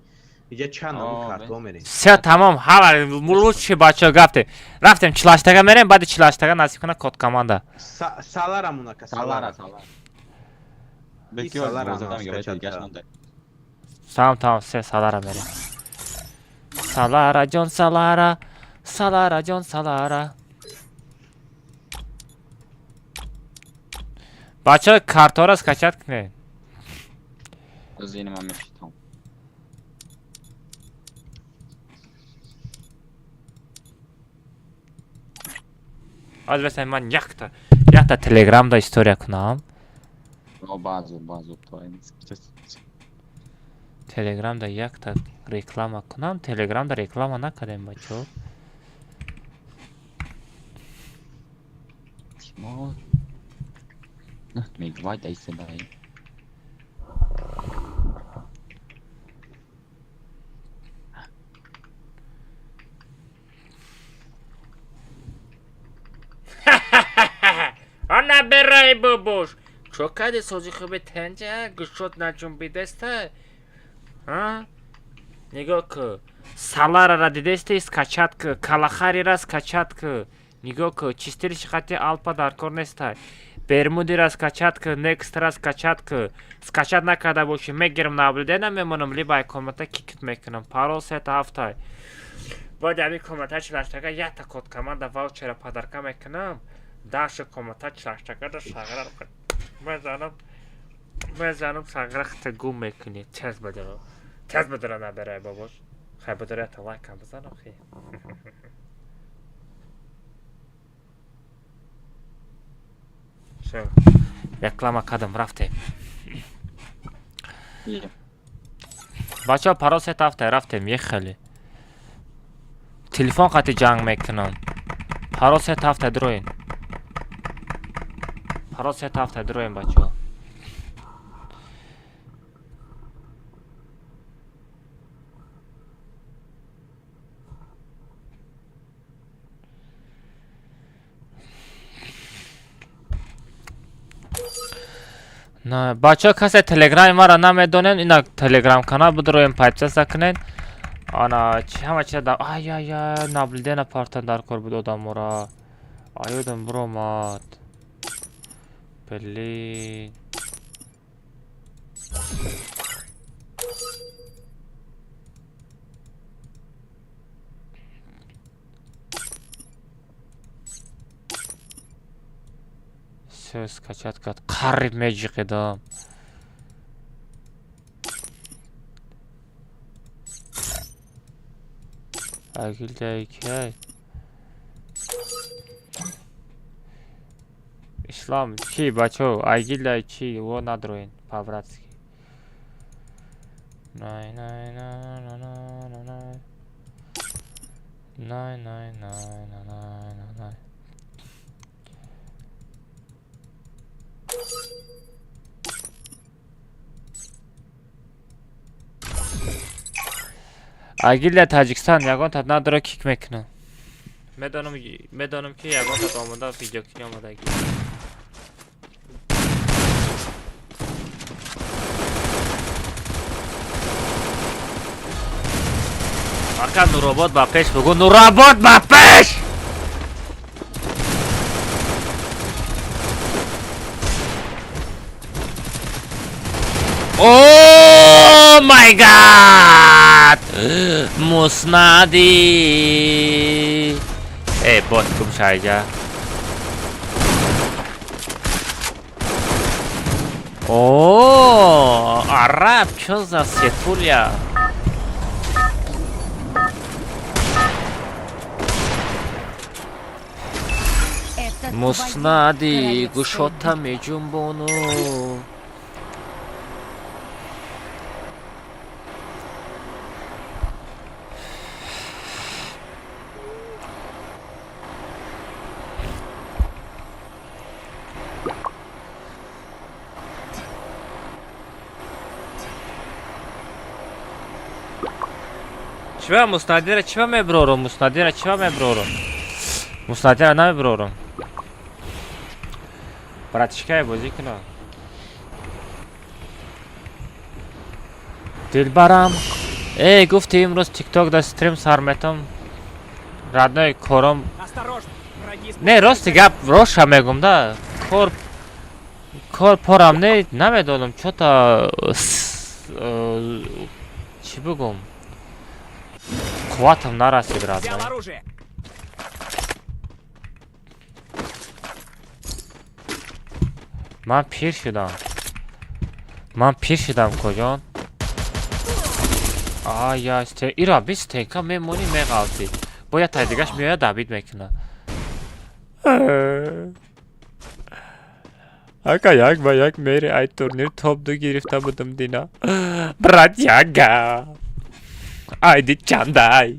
иҷа чанд намуд О, картҳо мерем. Всё, тамом, ҳама лучше бачаҳо гафтем. Рафтем чилаштага мерем, баъди чилаштага насиб кунад код команда. Салара мунака, Салара, салара. салара. Беки Салара бозадам нас габай качат дигаш та. монда. Тамом, тамом, се Салара мерем. Салара ҷон, Салара, Салара ҷон, Салара. Бачаҳо, картаҳоро скачать кунед. Аз ин ман мешитам. Аз бесай ман якта телеграмда история кунам. О, базу, базу, то ин. Телеграмда якта реклама кунам. Телеграмда реклама накардем, бачаҳо. Тимор. Мегвай дайсе дай. Ана бераи бобош. Чо кади сози хуби тенҷа гӯшот наҷунбидаста? А? Нигоҳ ку. Саларара дидести, скачать ку, Калахарира скачать ку. Нигоҳ ку, чистилищи хати Алпа дар кор нестай. Бермудира скачать ку, Некстра скачать ку. Скачать накарда бошӣ, мегирам наблюдение мемонам, либо ай комната кикт мекунам. Парол сета ҳафтай. Бояд ҳамин комната чилаштага якта код команда ваучера подарка мекунам. Даша комната чилаштагада шағра мезанам, мезанам, шағра хта гум мекунӣ. Тез бадара. Тез бадара, наберай бобош. Хай бадара, та лайкам бизанам хи. Всё. Реклама кардам, рафтем. Бачаҳо, парол сета ҳафтай, рафтем, ехали. Телефон қати ҷанг мекунам. Парол сета ҳафтай, дуроен. Парол сета ҳафтай, дуроен, бачаҳо. На, бачаҳо, касе телеграми маро намедонем, ина телеграм канал бидроем, подписаться кунед. Ана чи ҳама чиза да ай ай ай наблюдение партан дар кор буд одамора. Аёдам биромад. Блин. Всё, скачать кард. Қариб меҷиқидам. Агилда кай? Ислам чи, бачаҳо, Агилда чи во надроен по-братски. Най най най най най най най. Най най най най най най най. Агилда Таҷикистон ягон тат надора, кик мекунам. Медонам, медонам ки ягон тат омода видеокини омодагӣ. Ака, Нуробод ба пеш бугӯ, Нуробод ба пеш! Oh my God! Муснади! Э, бот гум шайҷа. О, араб, чё за сетуля? Это твоя Муснади королевская гӯшота битва. меҷунбону. Чива муснадира, чива меброрум, муснадира, чива меброрум. Муснадира намеброрум. Братишкае бозӣ кунам. Дилбарам. Эй, гуфти имрӯз тикток да стрим сар метам. Родной, кором. Осторожно! Враги Не, рости гап, роша мегум да. Кор Кор порам не, намедонам, чё-то чӣ бигӯм, қувватам нарасид, Взял родной. оружие! Ман пир шудам. Ман пир шудам, коҷон. Ая, ира би стенка мемонӣ, меғалтӣ. Бояд тай дигаш меояд, добить мекунад. Ака, як ба як мери, ай турнир топ 2 гирифта будам дина. Бродяга. Айди чандай?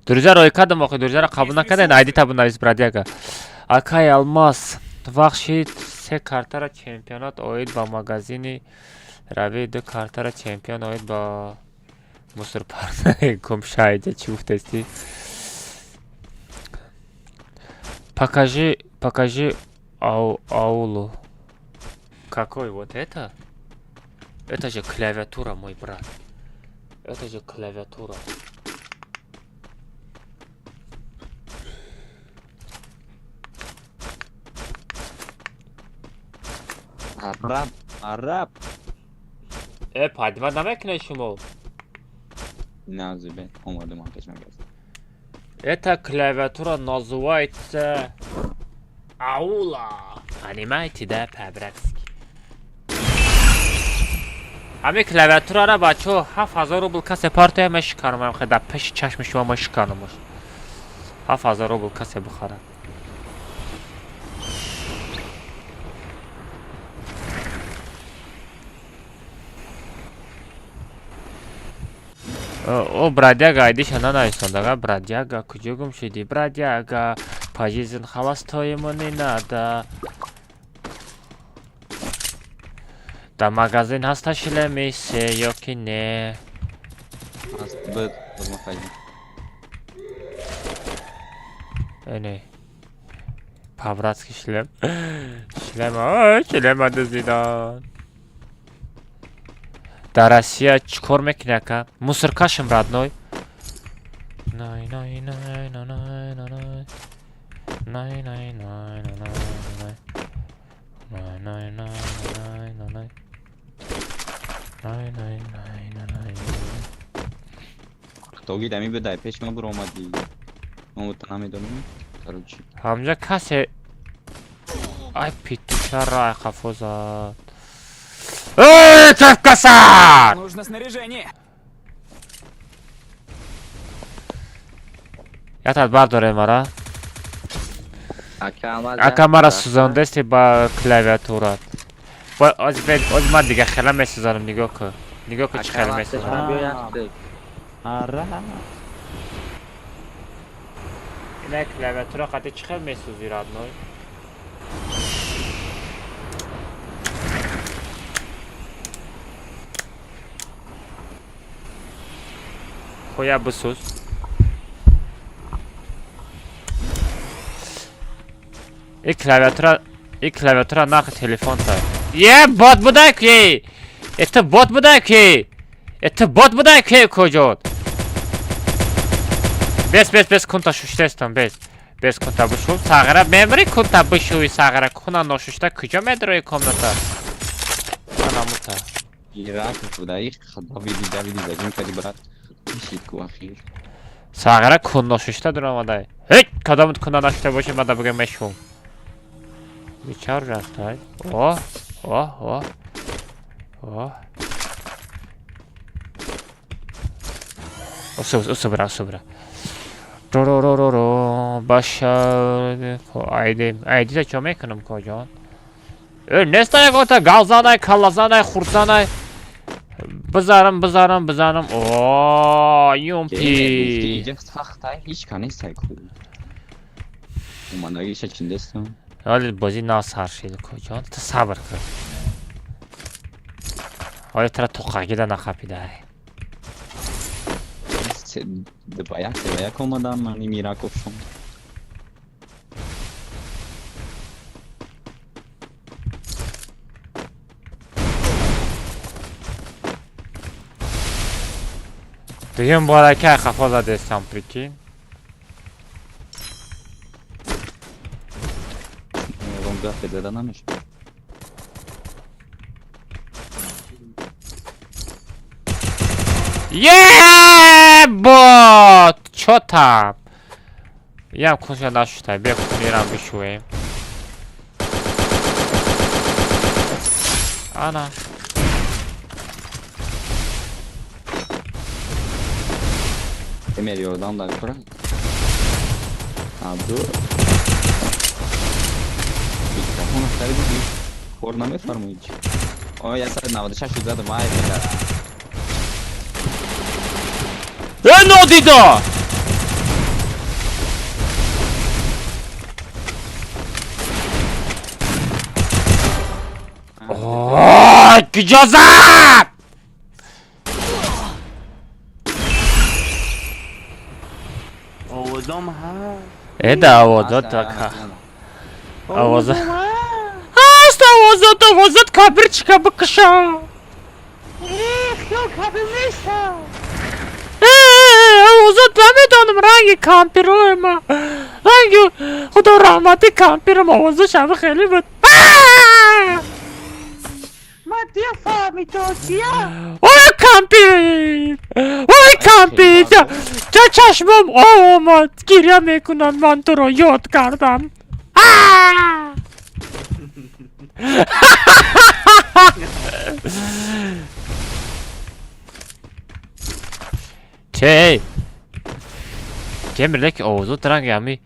Друзья рой кардам, охи друзья ро қабул накарден, айди табу навис, бродяга. Акай Алмаз, вақт шид се картара чемпионат оид ба магазини рави, ду картара чемпион оид ба мусорпарна гумшайда. Чӣ гуфтести? Покажи, покажи аулу. Какой вот это? Это же клавиатура, мой брат. Это же клавиатура. Араб, араб. Э, поднимать намекунед шумо? Назубе, омадам ман пеш магаз. Эта клавиатура называется Аула. Понимаете, да, по-братски? Ҳамин клавиатурара, бачаҳо, 7000 рубл касе партоя, мешиканам, дар пеши чашми шумо мешиканамаш. 7000 рубл касе бихарад. О, бродяга, айдиша нанависондага. Бродяга, куҷо гум шудӣ, бродяга? По жизнь холостой ему не надо. Дар магазин ҳаста шлеми се ё ки не? Ҳаст буд, боз ман файдам. Э, не, по-братски шлем, шлем, ой, шлема дуздидан. Дар Россия чӣ кор мекунӣ, ака? Мусоркашем, родной. Най най най най най най най най най най най най най най най най най най най най. Тоги дами бедай пеш ма буромадӣ. Мо та намедонем. Короче. Ҳамҷа касе, ай, петушара, ай, қафо зад. Эй, кафкасар! Нужно снаряжение! Ятад бардоре мара. Ака, мара сӯзондасти ба клавиатурат. Оз ман дига хела месӯзонам, нигоҳ кун. Нигоҳ кун, чӣ хела месӯзонам. Араб. Ина клавиатура қати чӣ хел месӯзи, родной? Хоя бисӯз. И клавиатура, и клавиатура нархи телефон та. Е, бот будай ки? Это бот будай ки? Это бот будай ки, куҷод? Бес, бес, бес, кунта шуштестам, бес. Бес, кунта бишӯ, сағира мемри, кунта бишӯи, сағира куна ношушта куҷо медрои комната? Анамута. Ирак будай, давиди, давиди, зажим кади, брат. Ишид ку ахир. Сағира кун ношушта дуромадай. Ҳеч кадомат куна нашушта боши, мада бигӯ мешӯм. Бичор рафтай. О, о, о. О. Усу, усу, бра, усу, бра. Ро-ро-ро-ро, баша, айди, айди чо мекунам, коҷон? Э, нестай ягота галзанай, каллазанай, хурдзанай. Бизарам, бизарам, бизарам. О, юмпи. Инҷа сахтай, ҳеч ка нестай ку. Омадагиша чиндестам. Ҳоли бозӣ нав сар шид, коҷон. Ту сабр кун. Ҳоли тара тоқагида нақапидай. Ба як, се ба як омадам, ман Мираковшон. Дуюм бора ки қафо задестам, прикинь. Гапе зада намешавад. Ебот! Чё там? Ям кунша нашутай, бия кунирам бишӯем. Ана. Эмер ёрдам дар кора. Абду. Микрофон хариди. Кор намефармоӣ чӣ? Ой, 196 задам, ай бедар. Э, нодида! Ой, куҷо зад? Овозам ҳаст. Э, да овозот така. Овоза. Ҳаст овозот, овозот кабирчика бикуша. Э, хиёл кабир нестам. Э, овозот намедонам ранги кампирои ма. Ранги худо раҳмати кампирам овозаш ҳама хеле буд. Ма дия фаҳмидодия. Ой, кампир! Ой, кампир! Ча чашмам об омад, гиря мекунам, ман туро ёд кардам. Че? Кемирде ки овозот ранги ҳами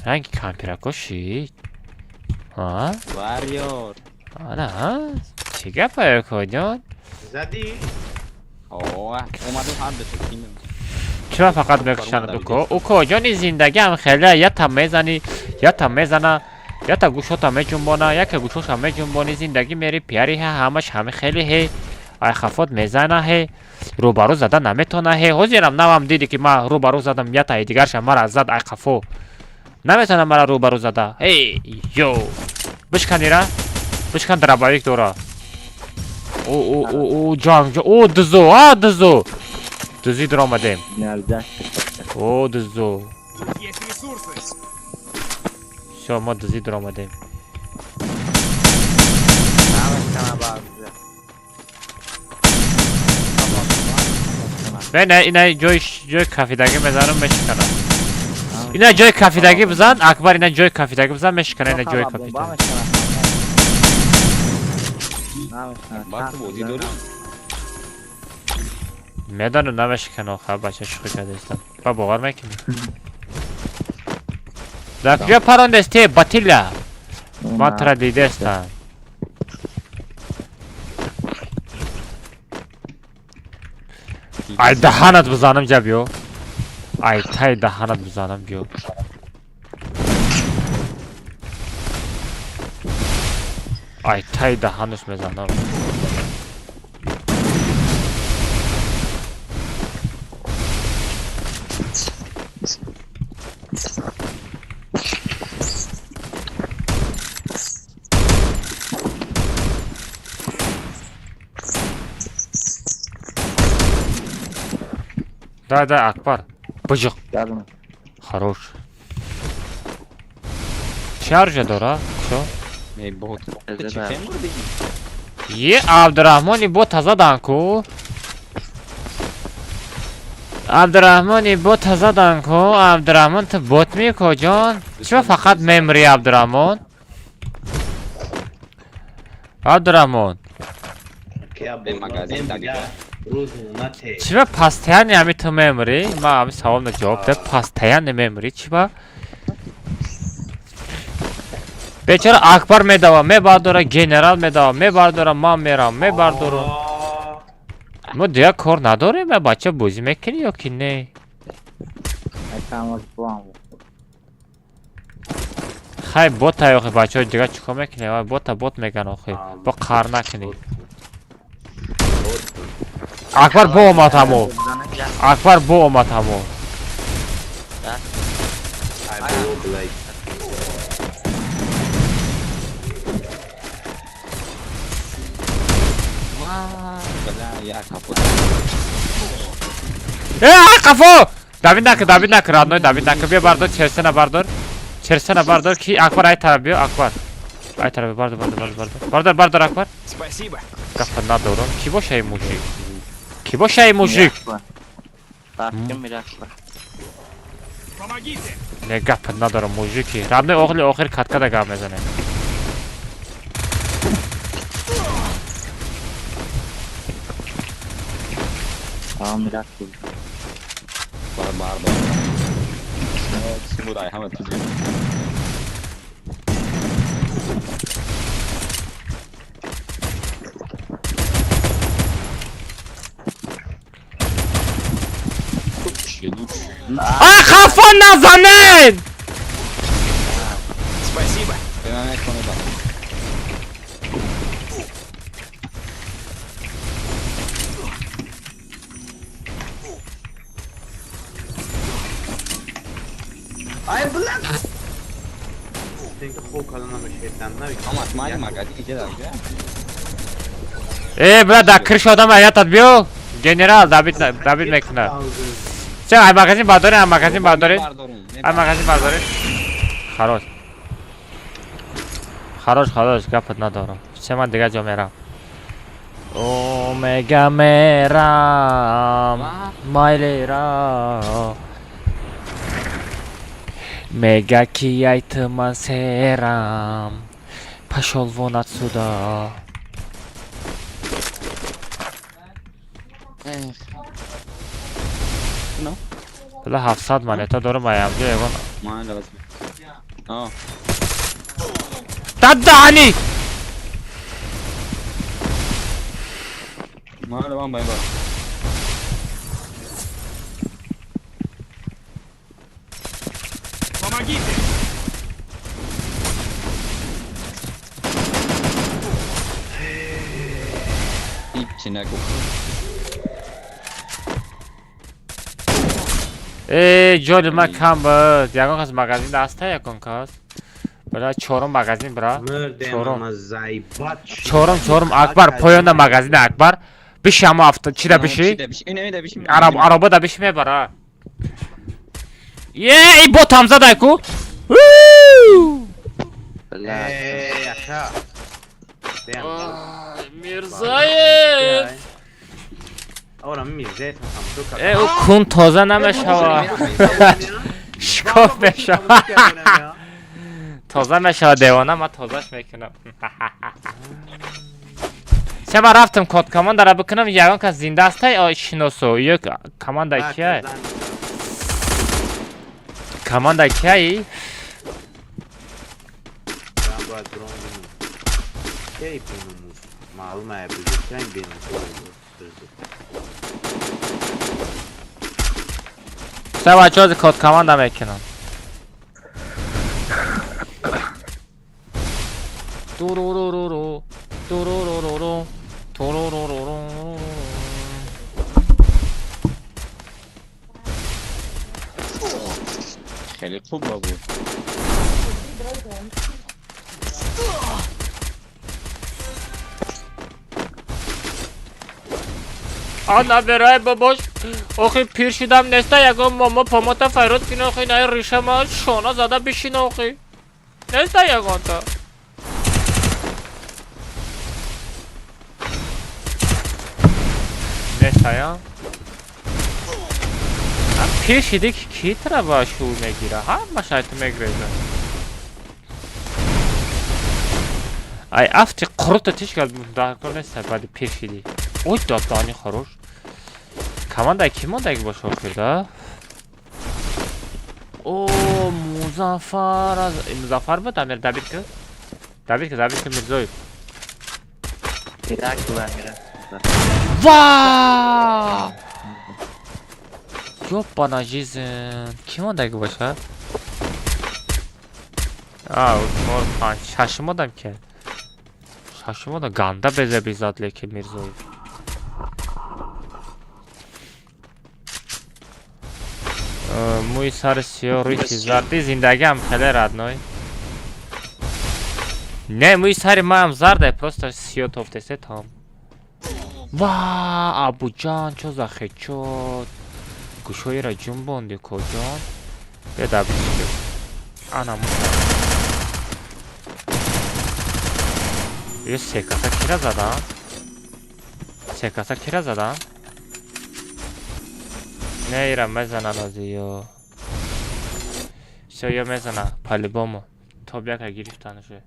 ранги кампирако шид. Ҳа? Варьёр. Ана, чӣ гапае, коҷон? Задӣ? О, омаду ҳар душа ким. Чима фақат мекушанд уко? Уко, ҷони зиндагиам хеле ята мезанӣ, ята мезана, ята гӯшота меҷунбона, яке гӯшоша меҷунбонӣ, зиндагӣ мери пиари ҳе, ҳамаш ҳами хеле ҳе, ай хафот мезана ҳе, рӯбарӯ зада наметона ҳе. Ҳозирам навам диди ки ма рӯбарӯ задам, ятаи дигарша мара зад ай қафо. Наметона мара рӯбарӯ зада. Эй, ё. Бишканира? Бишкан дробовик дора. О, о, о, о, ҷанг, о, дузо, а, дузо. Дузӣ дуромадем. О, дузо. Есть ресурсы! Всё, мо дузӣ дуромадем. Не, не, ина ҷои ҷои кафидагӣ мезанам мешиканам. Ина ҷои кафидагӣ бизан, Акбар, ина ҷои кафидагӣ бизан мешикана ина ҷои кафидагӣ. Акбар ту бозӣ дорӣ? Медонам намешикана охир бача шӯхӣ кардастам. Ба бовар мекунӣ? Дар куҷо парондасти, Батилла? Ман тура дидастам. Ай даҳанат бизанам ҷа биё. Ай тай даҳанат бизанам биё. Ай тай даҳанаш мезанам. Да, да, Акбар. Быжық. Хорош. Чӣ оружие дора? Чо? Эй, бот. Ту чӣ хем бурдӣ? Е, Абдурахмони бота задан ку. Абдурахмони бота задан ку. Абдурахмон ту бот меко ҷон? Чима фақат мемри Абдурахмон? Абдурахмон. Магазин дагида. Чима постоянно ҳами ту мемри? Ма ҳами саволна ҷавоб де. Постоянно мемри чима? Бечора Акбар медава, мебардора, генерал медава, мебардора, ман мерам, мебардорам. Мо дигар кор надорем, э бача бозӣ мекунӣ ё ки не? Хай бота охи бачаҳо дигар чӣ кор мекунӣ? Ой бота бот меган охи. Бо қар накунӣ. Акбар бо омад ҳамо. Акбар бо омад ҳамо. Э, қафо! Давид нака, Давид нака, родной, Давид нака. Биё бардор, черсена бардор. Черсена бардор, ки Акбар ай тараф биё, Акбар. Ай тараф бардор, бардор, бардор, бардор. Бардор, Акбар. Спасибо. Гапа надорам. Ки боша ин мужик? Ки боша ин мужик? Помогите! Не, гапа надорам мужики. Родной охли охир каткада гап мезанем. Бардор. Чӣ буд ай ҳама ту? А хафа назанед! Спасибо. Ай, бля! Хоб карда намешавад, Омад, майли магазин иҷа дар ҷа. Э, бля, дар крыша одам аятат биё. Генерал добить добить мекунад. Ча, ай магазин бардоред, ай магазин бардоред. Ай магазин бардоред. Хорош. Хорош, хорош, гапат надорам. Все, ман дигар ҷо мерам. О, мега мерам. Майлера. Мега ки ай ту ман серам. Пошёл вон отсюда. Бля, 700 монета дорам, ай амҷо ягон. Майли бас. А. Дадани! Майли ман бай бар. Помогите! Ҳичи нагуфт. Э, ҷоли ман кам буд. Ягон кас магазин даста, ягон кас. Бра, чорум магазин, бра. Чорум. Чорум, чорум, Акбар, поёнда магазин Акбар. Биши ҳамо авто, чида биши? Араб, ароба да биши мебара. Е, и ботам задай ку. Мирзаев. Э, ӯ кун тоза намешава. Шикоф мешава. Тоза мешава девона, ман тозаш мекунам. Се ман рафтам код командара бикунам, ягон кас зинда аста, шиносо. Ё команда кия? Команда кияи? Се бачаҳо код команда мекунам. Туруруруру, туруруруру, туруруруру. Хеле хуб буд. Ана берай бабош, охи пир шудам неста, ягон момо помота файрод кина, охи най ришама шона зада бишина, охи. Неста ягонта. Неста я? Пир шиди ки тра ба шур мегира? Ҳама шайту мегреза. Ай афти қурута тиш гал дар кор неста баъди пир шиди. Ой, дадани хорош. Команда ки мондаги боша охир да? О, Музаффар аз Музаффар буд, Амир добить ки? Добить ки, добить ки Мирзоев. Ва! Ёбана жизнь. Ки мондаги боша? А, 4 5 шашум одам ки. Шашум одам ганда беза безад лекин Мирзоев. Мӯи сари сиёҳ, рӯи зарди, зиндагиам хеле родной. Не, мӯи сари маам зарде, просто сиёҳ тофтесе там. Ва, Абуҷан, чо за хечот? Гӯшҳоеро ҷунбонди коҷон? Бия добить. Ана муша. Ё се каса кира задан? Се каса кира задан? Не, ира мезанан ози ё. Всё, ё мезана, по-любому. Топ яка гирифтан уже.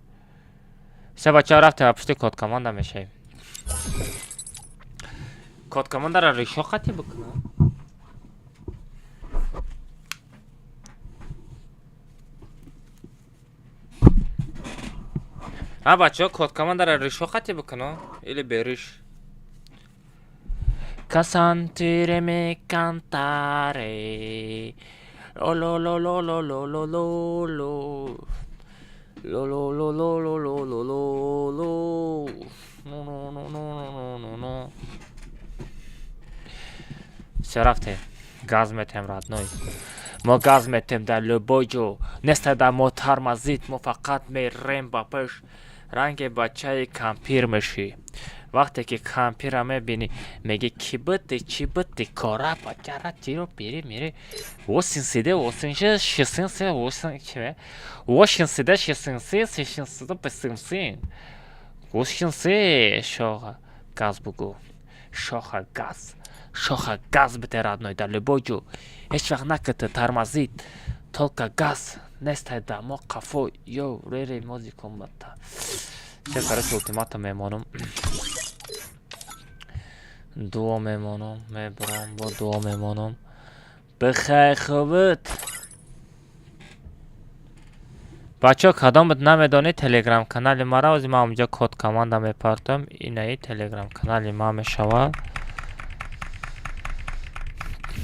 Всё, бачаҳо, рафтем, пушти код команда мешавем. Код командара решо қати бикунам? А бачаҳо, код командара решо қати бикунам или бериш? Касантиреме кантаре. Ло ло ло ло ло ло ло ло. Ло ло ло ло ло ло ло ло ло. Но но но но но но но. Всё, рафтем. Газ метем, родной. Мо газ метем дар любой ҷо. Неста дар мо тормозит, мо фақат мерем ба пеш. Ранги бачаи кампир мешӣ. Вақте ки кампира мебинӣ, мегӣ ки бити, чӣ бити, кора бачара тиро пири мири. Восин сиде, восин ше, шисин се, восин чиме? Восин сиде, шисин се, сишин сиде, писин син. Восин се, шоха газ бугу. Шоха газ. Шоха газ бите, родной, дар любой ҷо. Ҳеҷ вақт наките тормозит. Только газ. Нестай дар мо қафо. Ё, рере мози комната. Всё, короче, ультиматум мемонам. Дуо мемонам, мебарам, бо дуо мемонам. Бихайр хубит. Бачаҳо, кадом буд намедонед телеграм канали мара, ози ман онҷо код команда мепартам. Инаи телеграм канали ма мешавад.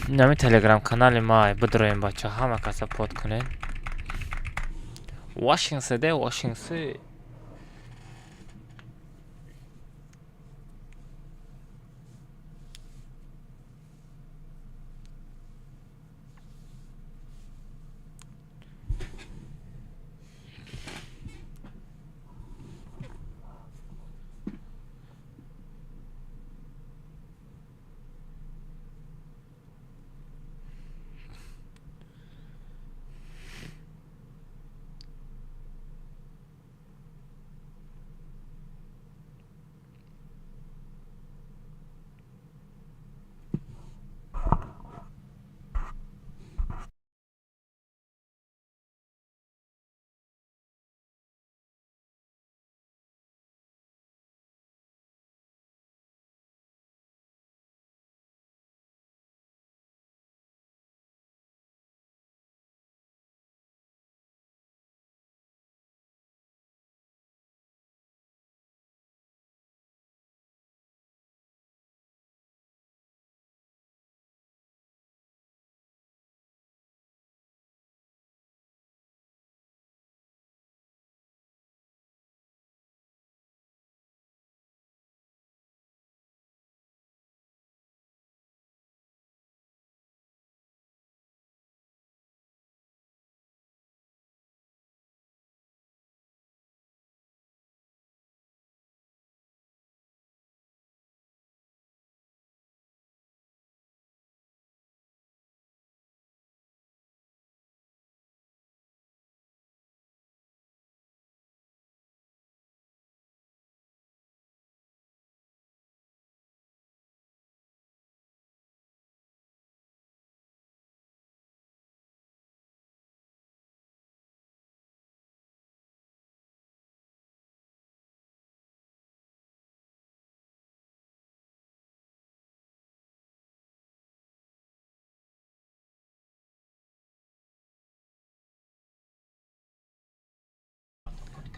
Инами телеграм канали ма бидроем, бачаҳо, ҳама каса под кунед. Вашингсе де, Вашингсе.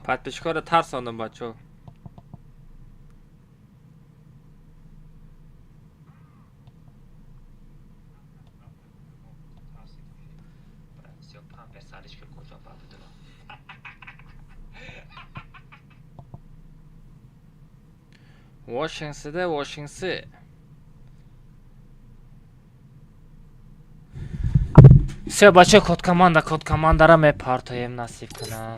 Подписчикҳоро тарсондам, бачаҳо. Washington'da Washington. Всё, бачаҳо, код команда, код командара мепартоем, насиб кунам.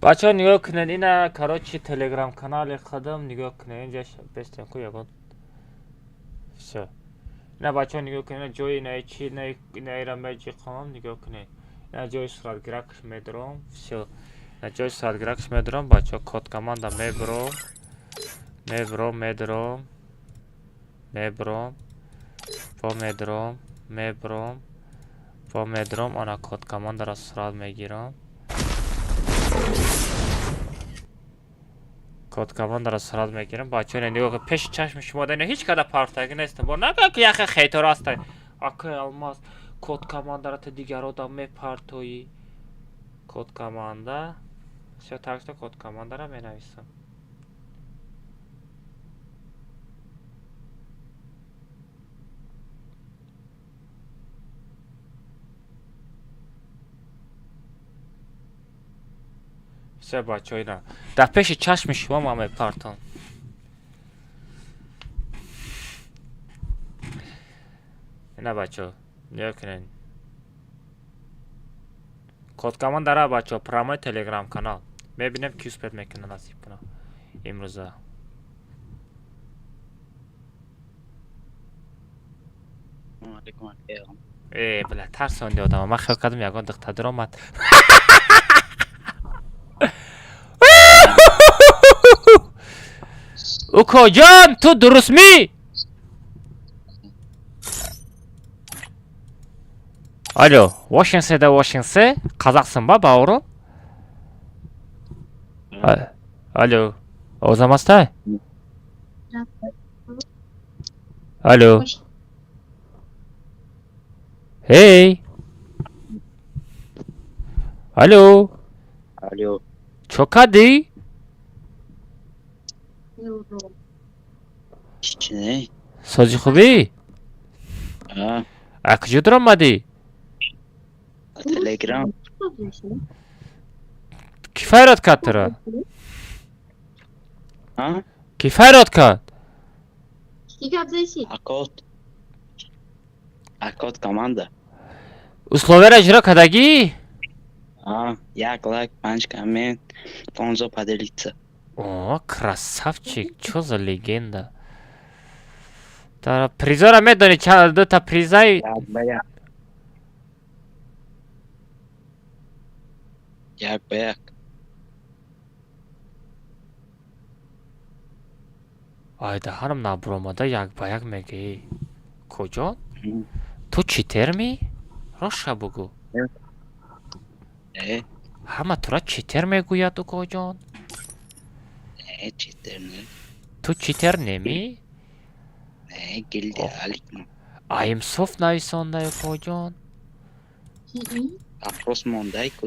Бачаҳо, нигоҳ кунед, ина, короче, телеграм канали худам, нигоҳ кунед, инҷа бестем ку ягон. Всё, ина, бачаҳо, нигоҳ кунед, ина ҷои инаи чи, инаира меҷиқам, нигоҳ кунед, ина ҷои суратгиракш медорам. Всё, ина ҷои суратгиракш медорам, бачаҳо, код команда мебуром, мебуром, медором, мебуром, во медором, мебуром, во медором, ана код командаро сурат мегирам, код командаро сурат мегирам. Бачаҳо, ина нигоҳ кунед, пеши чашми шумо да, ина ҳеҷ када партагӣ нестам, бо нага ки яхе хейтор ҳастай. Акай Алмаз, код командара ту дигарода мепартоӣ. Код команда, всё, так что код командара менависам. Всё, бачаҳо, ина дар пеши чашми шумо ман мепартам. Ина, бачаҳо, нигоҳ кунед, код командара, бачаҳо, прямой телеграм канал. Мебинем, ки успеть мекунад, насиб кунад имрӯза. Э, бля, тарсонди одама. Ман хиёл кардам, ягон духтадир омад. Укоҷон, ту дурустмӣ? Алло, Washingtonда, Washington, қазақсың ба, бауырым? Алло, овозам ҳастай? Алло, эй, алло. Алло. Чо кардӣ? Чӣ не? Сози, хубӣ? А, А куҷо даромадӣ? Телеграм. Ки файрод кард туро? А? Ки файрод кард? Акод. Акод команда. Условияро иҷро кардагӣ? А, як лайк, панҷ коммент, 15 поделиться. О, красавчик, чё за легенда! Та призора медонӣ, чанд дута призай? Як ба як. Як ба як. Ай, даҳанам набуромада, як ба як мегӯӣ. Куҷо? М. Ту читер мӣ? Роша бугӯ. Э, Ҳама тура читер мегӯяд, укоҷон. э, читер не. Ту читер немӣ? Не, гильдия Алик. Аимсоф нависонда, укоҷон. Опрос мондай ку.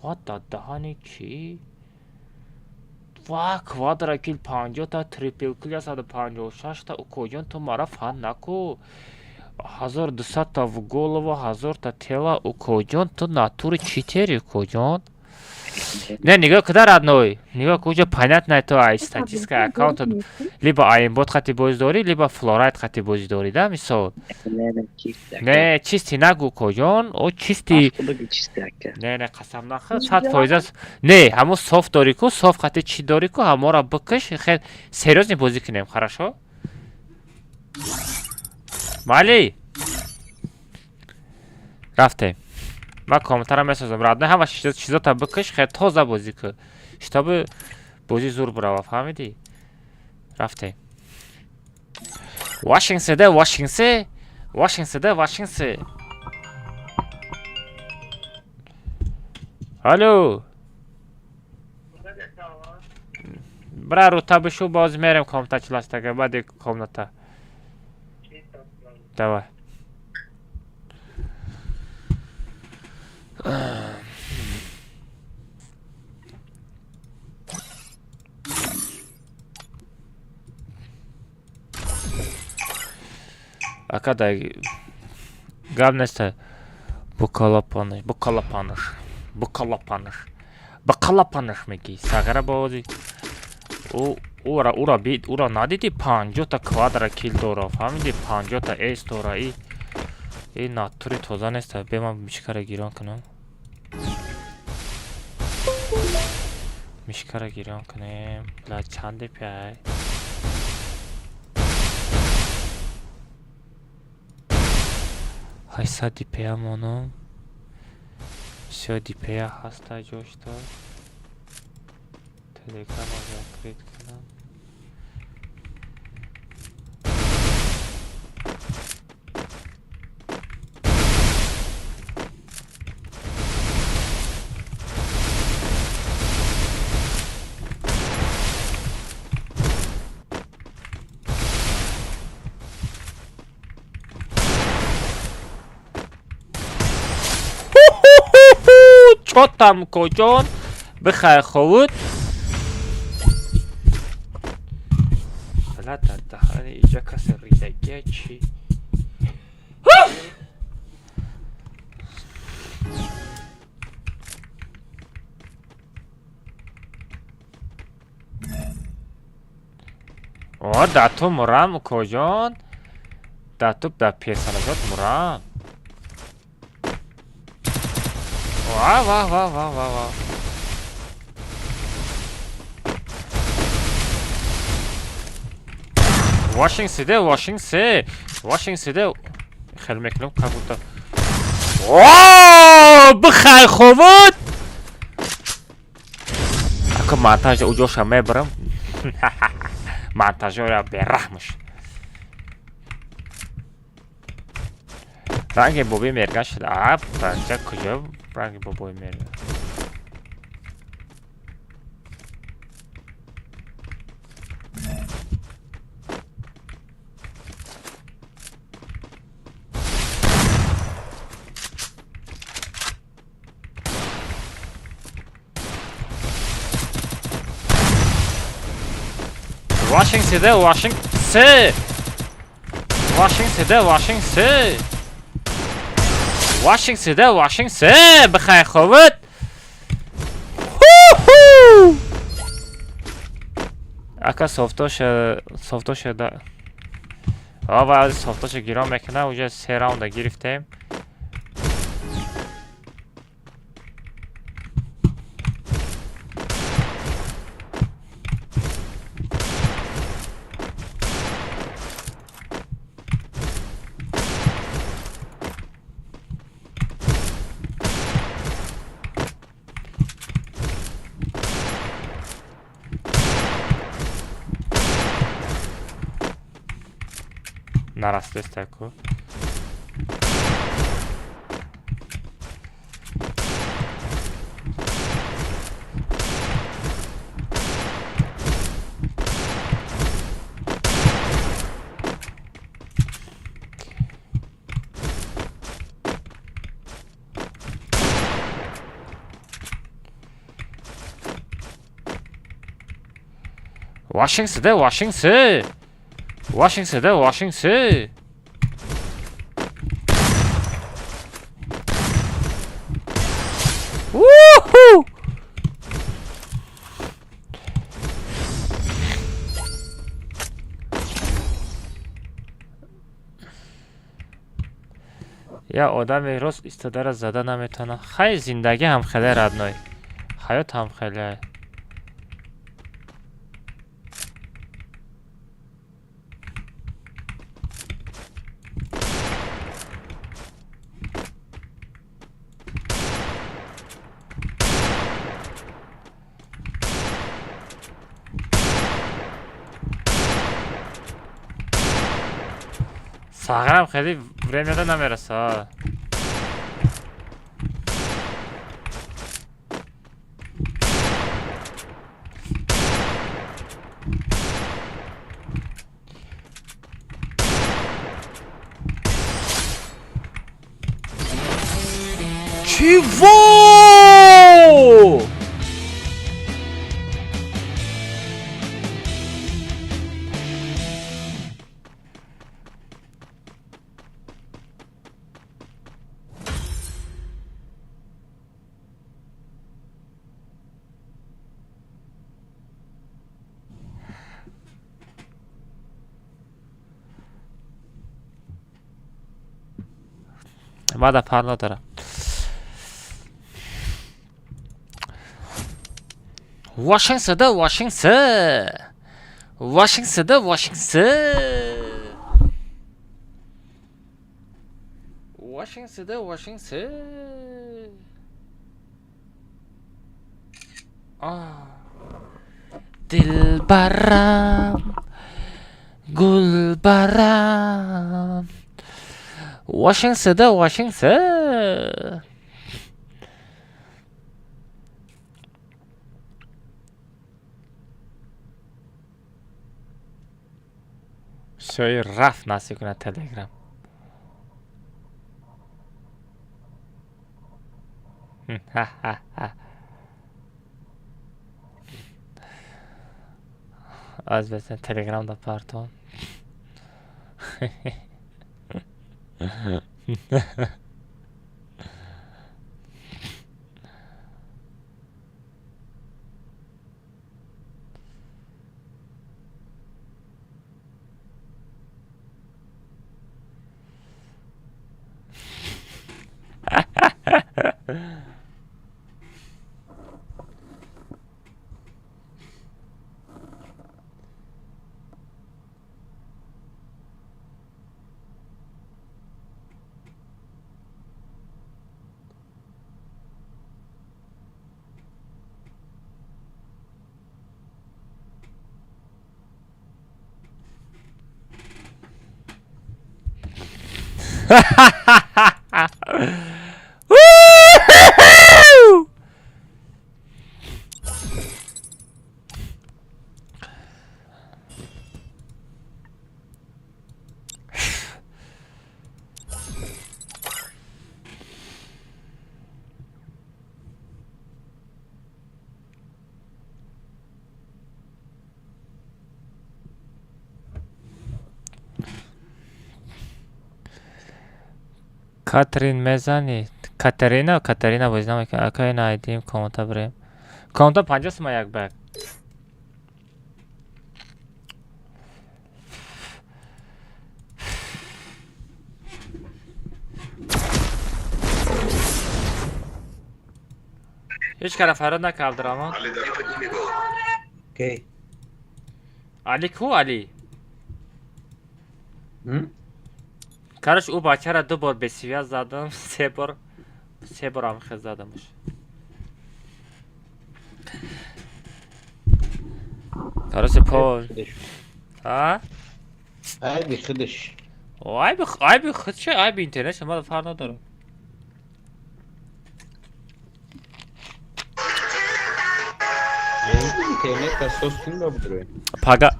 Ва даҳани чӣ? Ва квадра кил 50-та, трипл кил 156-та, укоҷон, ту мара фан наку. 1200-та в голову, 1000-та тела, укоҷон, ту натури читери, укоҷон. Не, нигоҳ куда, родной. Нигоҳ куҷо, понятно, то ай статистика аккаунт либо аимбот хати бозӣ дорӣ, либо флорайт хати бозӣ дорӣ, да, мисол. Не, не, чисто. Не, чисти нагӯ, коҷон, о чисти. Худаги чисто ака. Не, не, қасам нахӯр, 100% аст. Не, ҳамон соф дорӣ ку, соф хати чӣ дорӣ ку, ҳамонро бикаш, хел серьёзно бозӣ кунем, хорошо? Майли? Рафтем. Ман комментарам месозам. Родной, ҳама чизота бикаш, хел тоза бозӣ кун. Чтобы бозӣ зур бирава, фаҳмидӣ? Рафтем. Вашингтон, Вашингтон, Вашингтон, Вашингтон. Алло. Бра рута бишу, боз мерем комната чиластага, баъди комната. Давай. Ака, дай гап неста. Букалапаныш, букалапаныш, букалапаныш. Букалапаныш мегӣ. Сағира бовози. Ура бид, ура надидӣ, 50-та квадра кил дора, фаҳмидӣ? 50-та эс дора. И натури тоза неста. Бе ман мишкара гирон кунам. Мишкара гирён кунем. Ла чанд DPI? 800 DPI монум. Всё, DPI ҳаста ҷошта. Телеграма закрыть кунам. Чотам коҷон бихай ховуд. Бла дар даҳани иҷа касе ридагия чӣ? О, да ту мурам коҷон. Да ту да персонажот мурам. Ва ва ва ва ва ва. Washing сиде, washing се. Washing сиде. Хел мекунам как будто. О, бихай ховуд. Ако монтаж уҷоша мебарам. Монтажёра бераҳмш. Ранги боби мерга шуда. А, бача куҷо ранги бобои мерга? Washing сиде, washing се. Washing сиде, washing се. Washing сиде, washing се. Бихай ховуд. Ху-ху! Ака софтоша, софтоша да. Ава софтоша гирон мекуна, уже се раунда гирифтем. Нарастестаку. Washing сиде, washing се. Washing сиде, washing се. Уху! Я одами рост истодара зада наметавонам. Хай зиндагӣ ҳам хеле родной. Ҳаёт ҳам хеле. Сағарам хеле времяда намераса. Чего? Баъда пар надорам. 我姓石的，我姓石，我姓石的，我姓石，我姓石的，我姓石。啊，Дилбарам, гулбарам，我姓石的，我姓石。Шои рафт насиб кунад Телеграм. Аз бесен Телеграм да партон. Катрин мезанӣ? Катарина, Катарина бозӣ намекунад. Ака, ина айдим комната бирем. Комната 50 сума як ба як. Ҳеҷ кара фарёд накард, Абдураҳмон. Окей. Али ку, Али? Короче, ӯ бачаро ду бор бесвязь задам, се бор, се бор ҳам хел задамш. Короче, по а? Айби худаш. Айби худ чи, айби интернет шумо фарқ надорад. Интернет асос кун ба будрои. Пага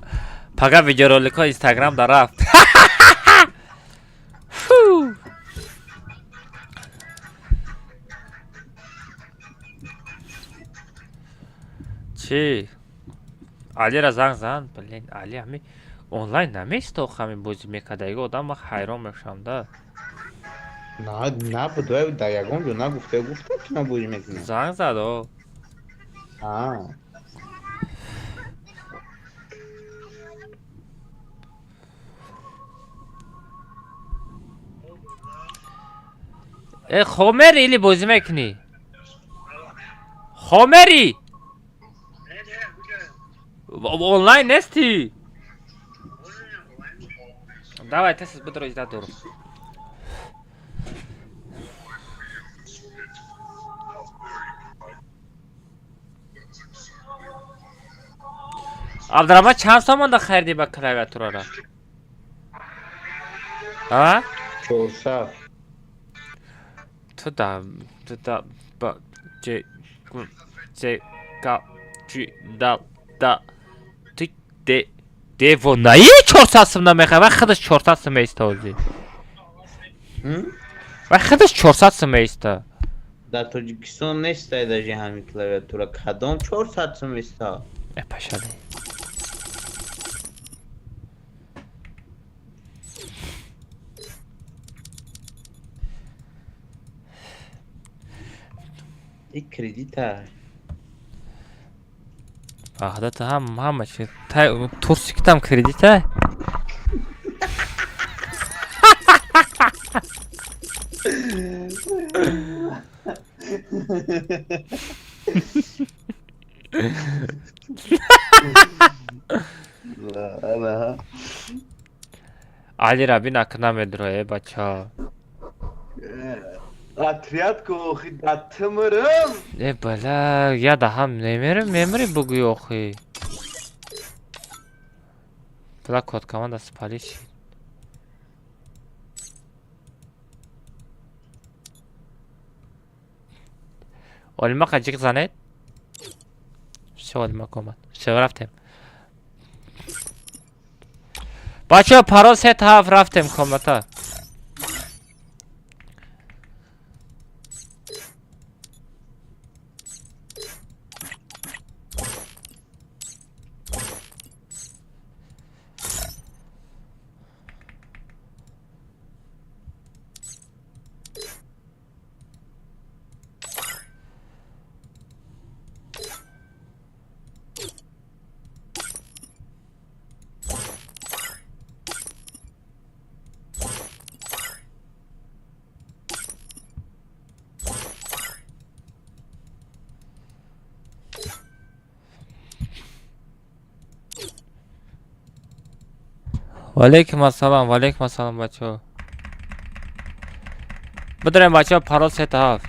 пага видеороликҳо Инстаграм да рафт. Фу. Чӣ? Алира занг зан, блин, Али ҳами онлайн намеист, охи ҳами бозӣ мекардаги одам, ман ҳайрон мешавам да. На, набуд, вай дар ягон ҷо нагуфта, гуфта ки ман бозӣ мекунам. Занг зад, о. А. Э, хомери или бозӣ мекунӣ? Хомери? Онлайн нести? Давай, тез бидро иҷда дорам. Абдураҳмон, чанд сомонда харидӣ ба клавиатурара? А? 400. Ту да ту да б ҷ г з г ҷ д д ту д девонаи 400 сум намехоҳад, вай худаш 400 сум меиста ҳозир. Вай худаш 400 сум меиста. Дар Тоҷикистон нестай даже ҳамин клавиатура. Кадом 400 сум иста? Э, пашали. И кредита. Ваҳдата ҳам ҳама чи тай турсикитам кредита? Али раби накна медроe бача. Отряд ку охи да тмрм. Э бала, я да ҳам немерим, мемри бугӯи охи. Бала код команда спалиш. Олимақа ҷиқ занед? Всё, олимак омад. Всё, рафтем. Бачаҳо, парол 3 7 рафтем комната. Валейкум ассалом, валейкум ассалом, бачаҳо. Бидарем, бачаҳо, парол 3 7.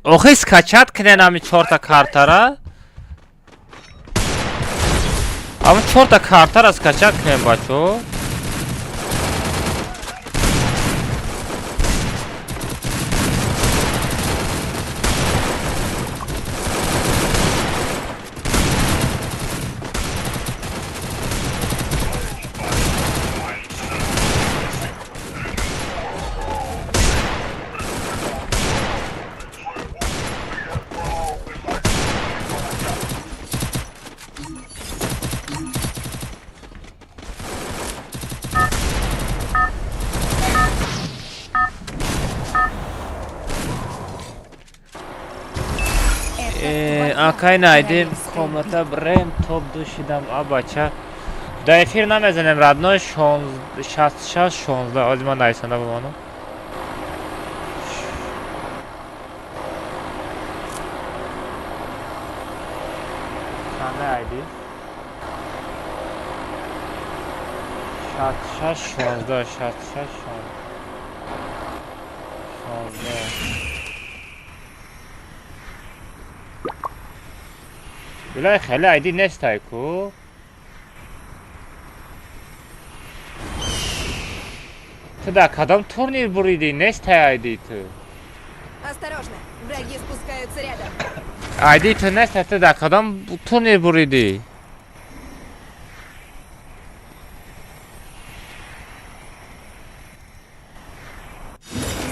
Охи скачать кунен ами чорта картара? Ами чорта картара скачать кунен, бачо? Акай найдем комната брем топ ду шидам а бача. Да эфир намезанем родной 66 16 ози ман найсанда бимонам. Чанда айди? 66 16 66 16. Билай хеле айди нестай ку. Ту дар кадом турнир буриди? Нестай айди ту. Осторожно, враги спускаются рядом. Айди ту нестай, ту дар кадом турнир буриди?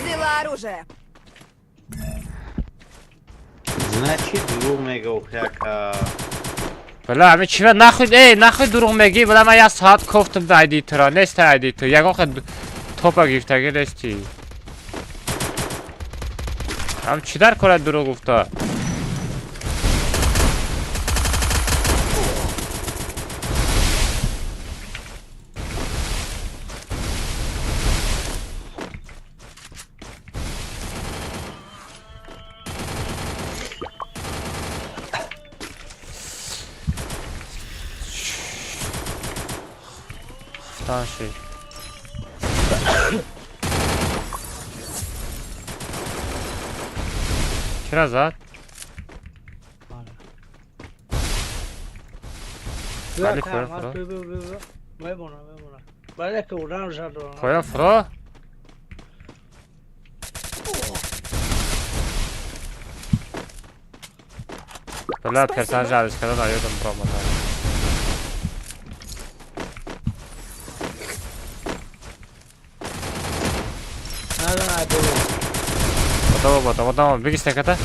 Взяла оружие. Значит, дурӯғ мега охи ака. Бала, ами чива нахуй, эй, нахуй дурӯғ мегӣ? Бала, ман як соат кофтам да айди тура, нестай айди ту. Ягон хел топа гирифтагӣ нести. Ам чӣ дар кора дурӯғ гуфта? Шид. Чира зад? Али поён фуро. Мемонам, мемонам. Баъд ки урам задам. Поён фуро. Бля, персонаж алиш кардан аёдам биромадам. На, боло. Одамо, одамо, одамо, бигис неката.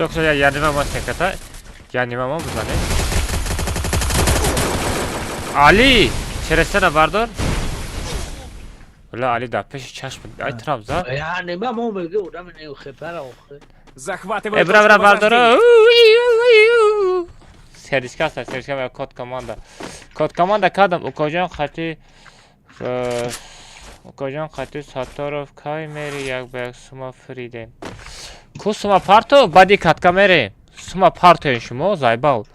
Хушо, я нима мо секата. Я нима мо бизанед. Али, черестена бардор. Бля, Али да пеши чашм. Ай трам за. Я нима мо меги одам не хепара охе. Захватываю Э, бра, бра, точку бардор. возрождения. Сервиска аст, сервиска ва код команда. Код команда кардам, укоҷон хати укоҷон хати Сатторов кай мери як ба як сума фридем. Ку сума парто, баъди катка мерем. Сума партоен шумо, зайбал.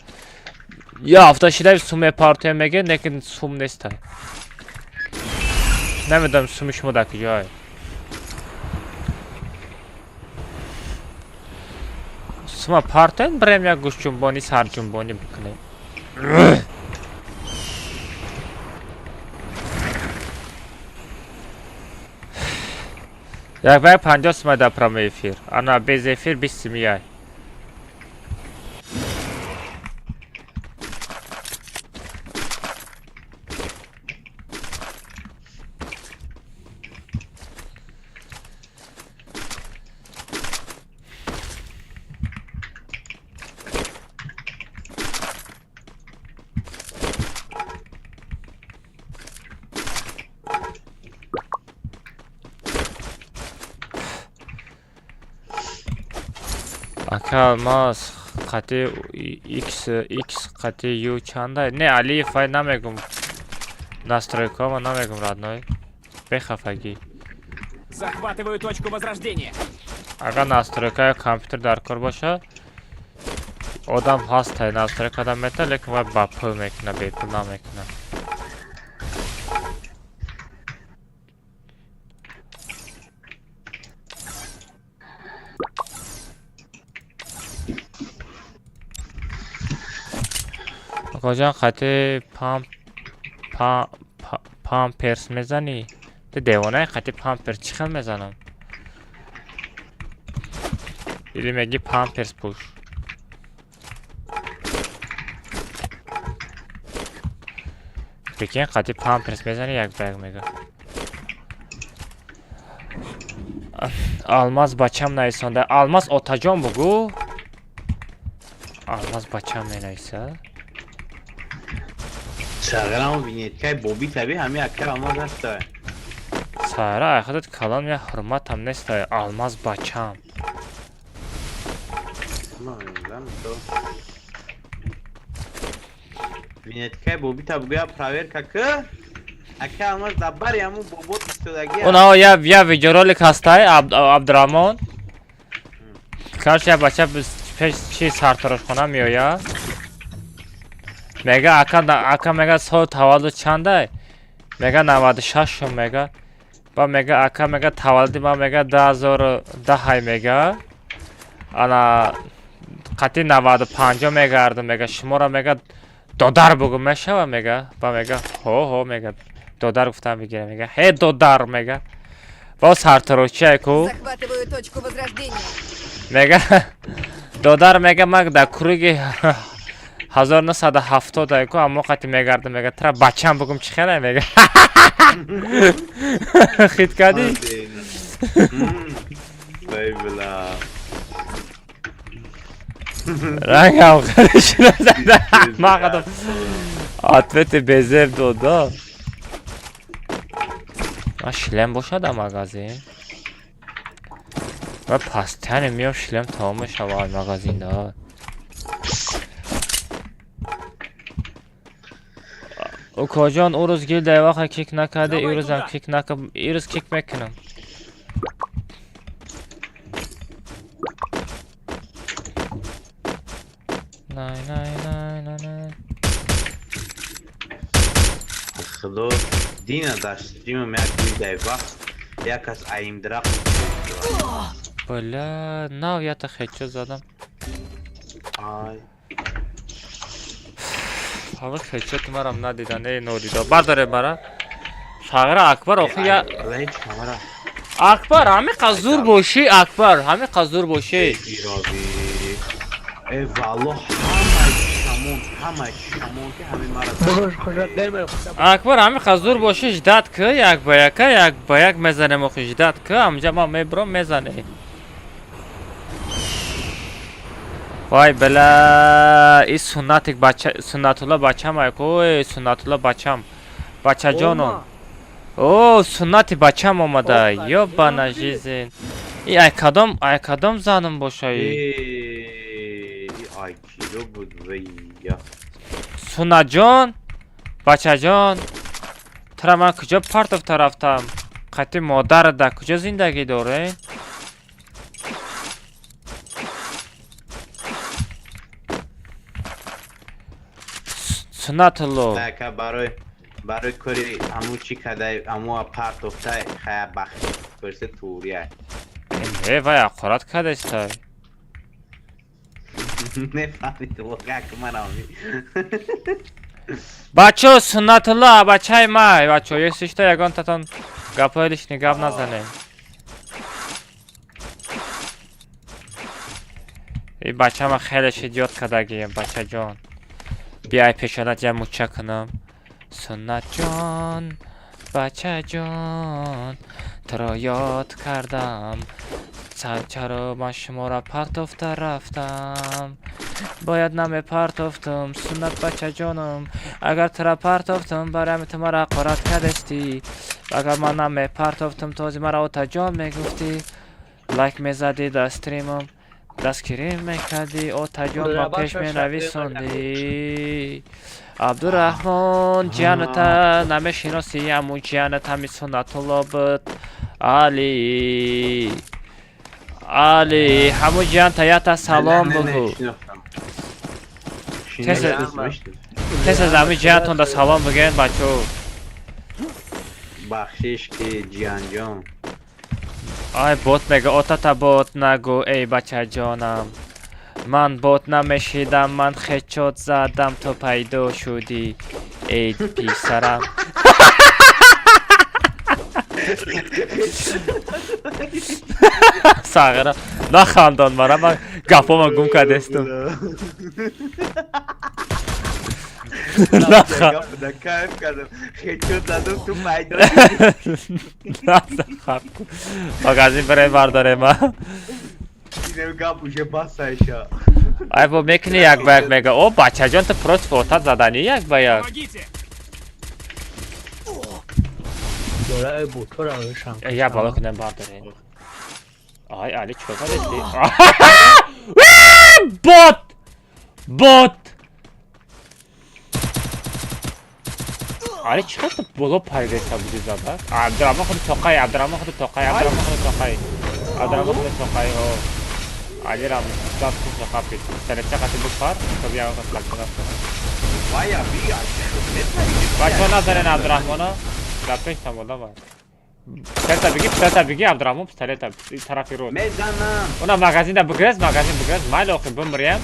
Я ҳафта шидаи суме партоен меге, лекин сум нестай. Намедонам суми шумо дар куҷое. Сума партоен бирем як гӯшҷунбонӣ сарҷунбонӣ бикунем. Як ба як 50 сума дар прямой эфир. Ана без эфир 20 сумияй. Ака Алмаз қати X X қати U чанда? Не, Алиев вай намегум. Настройкама намегум родной. Бехафагӣ. Захватываю точку возрождения. Агар настройкаи компютер дар кор боша, одам ҳастай настройка да мета, лекин вай ба пул мекуна, бепул намекуна. Акоҷон қати памперс мезанӣ? Ту девонаи қати памперс чӣ хел мезанам? Или меги памперс пӯш. Прикинь, қати памперс мезанӣ як ба як мега. Алмаз бачам нависонда. Алмаз отаҷон бугӯ. Алмаз бачам менависа. Сағирам винеткаи боби таби ҳами ака Алмаз ҳастай. Сайра ай худат калон я ҳурматам нестай. Алмаз бачам. Винеткаи боби та бугӯя проверка ки ака Алмаз дар бари ҳамун бобот истодаги. Унао я видеоролик ҳастай Абдураҳмон. Короче, я бача пеш чи сартарошхона меояд. Мега ака ака мега соли таваллуд чандай? Мега 96 мега. Ба мега ака мега таваллуди ма мега 2010 мега. Ана қати 95 мегардам мега шуморо мега додар бугӯ мешава мега. Ба мега ҳо ҳо мега додар гуфтам бигира мега. Ҳе додар мега. Ба сартарошчиай ку? Захватываю точку возрождения. Мега додар мега ман дар круги 1970 ай ку аммо қати мегардам мега тра бачам бугум чӣ хелай мега. Хит кардӣ? Вай била. Рангам хеле шуда. Ман қадам ответи безеб дода. Ман шлем бошад дар магазин? Ва пастяне миём шлем тамом мешавад магазин да. Укоҷон, ӯ рӯз гилдаи ваха кик накарди, ирӯзам кик нака, ирӯз кик мекунам. Най най най най най. Худо дина дар стримам як гилдаи вақт як аз аимдра. Бля, нав ята хечо задам. Ай. Ҳама хечот марам надидан, эй нодида. Бардоре мара. Сағира Акбар охи я Акбар ҳами қазур бошӣ, Акбар ҳами қазур бошӣ. Э валло ҳама шамон, ҳама шамон ки ҳами мара. Акбар ҳами қазур бошӣ, ждат ки як ба яка, як ба як мезанем охи ждат ки, ҳамҷа ман мебром мезанем. Вай бля, и суннатик бача, суннатулла бачам ай, ой суннатулла бачам. Бачаҷоном. О, суннати бачам омада. Ёбана жизнь. И ай кадом занам бошай? Ай киро буд вая. Суннаҷон, бачаҷон, тура ман куҷо партофта рафтам? Қати модарат дар куҷо зиндагӣ дорӣ? Суннатулло. Ака барои кори аму чӣ кадай, аму партофта хая бахш курсе турия. Э вай ақорат кадестай. Нефаҳмид лоға кумарами. Бачо Суннатулло, бачаи май, бачо, если что ягонтатон гапҳои лишний гап назанем. И бачама хеле шидёт кадагием, бачаҷон. Биай пешонат я муча кунам. Суннатҷон, бачаҷон, туро ёд кардам. Чаро ман шуморо партофта рафтам? Бояд намепартофтам, суннат бачаҷонам. Агар туро партофтам, барои ту маро ҳақорат кардестӣ. Агар ман намепартофтам, този маро отаҷон мегуфтӣ. Лайк мезадӣ дар стримам, дастгирӣ мекардӣ, отаҷон ба пеш менависондӣ. Абдураҳмон, ҷиҳаната намешиносӣ, аму ҷиҳанат ҳами Суннатулло буд. Али, Али, ҳаму ҷиҳанта ята салом бугӯ. Тез аз ҳами ҷиҳантонда салом бигӯен, бачо. Бахшиш ки ҷиҳанҷон. Ай бот мега, отата бот нагӯ, эй бачаҷонам. Ман бот намешидам, ман хечот задам, ту пайдо шудӣ, эй писарам. Сағира, нахандон мара, ман гапома гум кардестум. Магазин барем бардорем, а? Ай бо мекунӣ як ба як мега. О, бачаҷон, ту против отат заданӣ як ба як. Я бало кунем бардорем. Ай, Али, чикор кардести? Бот! Бот! Али, чӣ қадр боло паридаиста буди зада? Абдураҳмон худи тоқай, Абдураҳмон худи тоқай, Абдураҳмон худи тоқай. Абдураҳмон худи тоқай, о. Али рам зад кушна қапид. Пистолетча қати бупар, то бия қат қат. Бачо назарен Абдураҳмона. Дар пеш там одам. Пистолета бигӣ, пистолета бигӣ, Абдураҳмон пистолета тарафи рост. Мезанам. Она магазинда бигрез, магазин бигрез. Майли охи бимрем.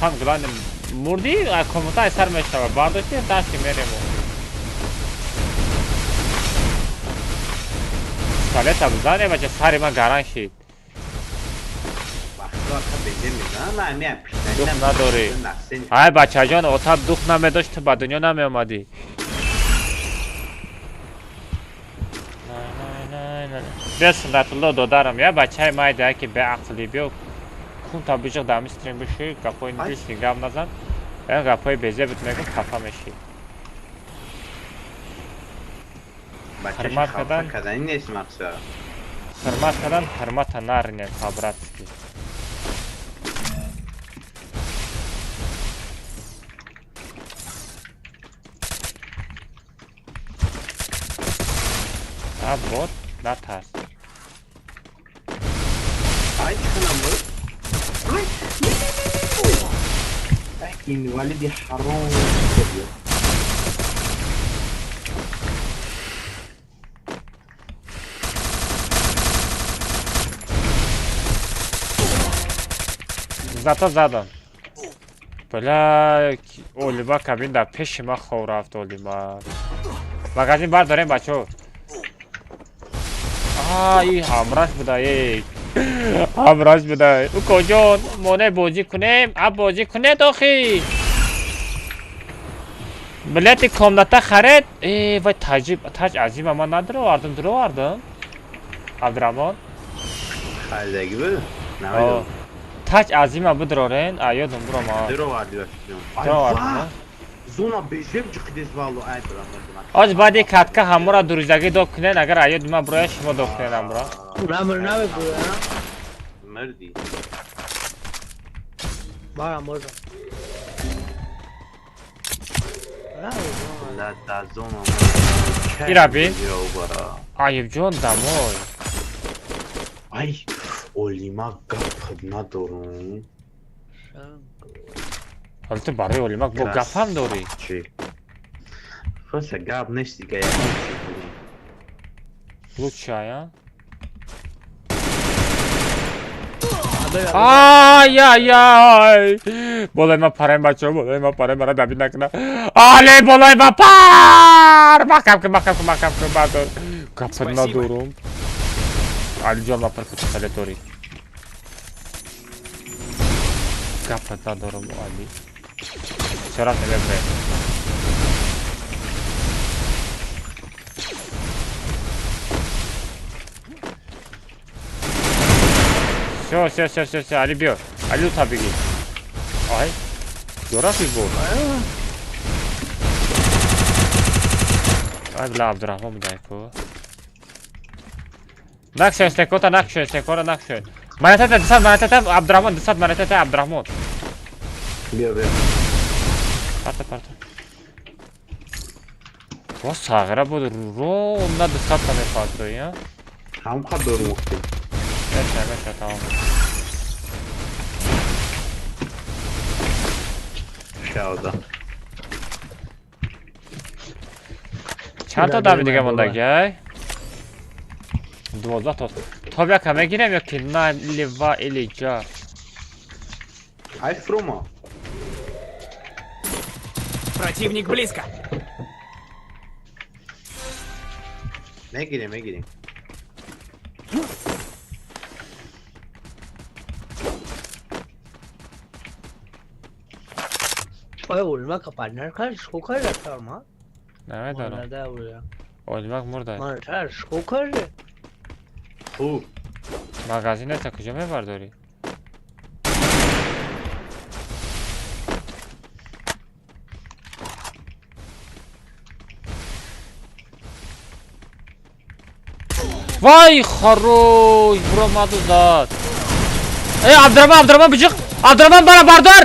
Сам главное мурдӣ, комната сар мешава. Бардошти дашти мерем. Пистолета бизане, бача сари ман гаран шид. Дух надорӣ. Ай бачаҷон, отат дух намедошт, ту ба дунё намеомадӣ. Биё Суннатулло додарам, я бачаи майда ки беақлӣ, биё кунта биҷиқ дар стрим биши, гапҳои лишний гап назан. Я гапҳои безебит мегӯм, хафа мешӣ. Ҳурмат кардан Ҳурмат кардан, ҳурмата наринем по-братски. Бот натарс. Ай чӣ буд? Инвалиди ҳаром. Зато задам. Бля, Олима кабин дар пеши ман хов рафт Олима. Магазин бардорем бачо. И ҳамраш буда, эй. Ҳамраш буда. Укоҷон, моне бозӣ кунем, а бозӣ кунед охи. Билети комната харед. Э, вай таҷиб, таҷ азима ман надировардам, дировардам. Абдураҳмон. Харидагӣ буд? Намедонам. Таҷ азима бидирорен, а ёдам бирома. Дировардӣ башидам. Дировардам. Зона бежеб ҷиқидес валло ай бирам. Оз баъди катка ҳамора дуризагӣ доб кунен, агар аёди ман бироя шумо доб кунен ҳамора. Намир намебура. Мирди. Бара мурдам. Да зона. Ира бин. Аюбҷон дамой. Ай, Олима гап надорум. Ҳол ту барои Олимак бо гапам дорӣ? Чӣ? Просто гап нест дига як. Лучшая. Ай-яй-яй! Болои ман парем бачаҳо, болои ман парем, мара дабид накуна. Але болои ман пар! Маҳкам кун, маҳкам кун, маҳкам кун, бардор. Гапат надорум. Алиҷон ма пар куча дорӣ. Гапат надорум, Али. Чора намебре. Всё, всё, всё, всё, всё, Али биё. Али ута бигӣ. Ай. Ёрафи буд. Ай бла Абдураҳмон будай ку. Накшен стекота, накшен стекора, накшен. Манатата 200 манатата Абдураҳмон 200 манатата Абдураҳмон. Биё, биё. Парта, парта. Ва сағира буд ро на 200 та мефартои, а? Ҳам қад дорум ухти. Меша, меша, тамом. Шауда. Чанд та дами дига мондагиай? 12 то. Тоб яка мегирем ё ки на лева или ҷа? Ай фрума. Противник близко. Мегирем, мегирем. Ой, Олимак партнер шокар рафтам, Намедонам. Олимак мурда. Ман шокар. Хуб. Магазинета куҷо мебардорӣ? Вай, хорош, буромаду зад. Эй, Абдураҳмон, Абдураҳмон биҷиқ. Абдураҳмон бара бардор.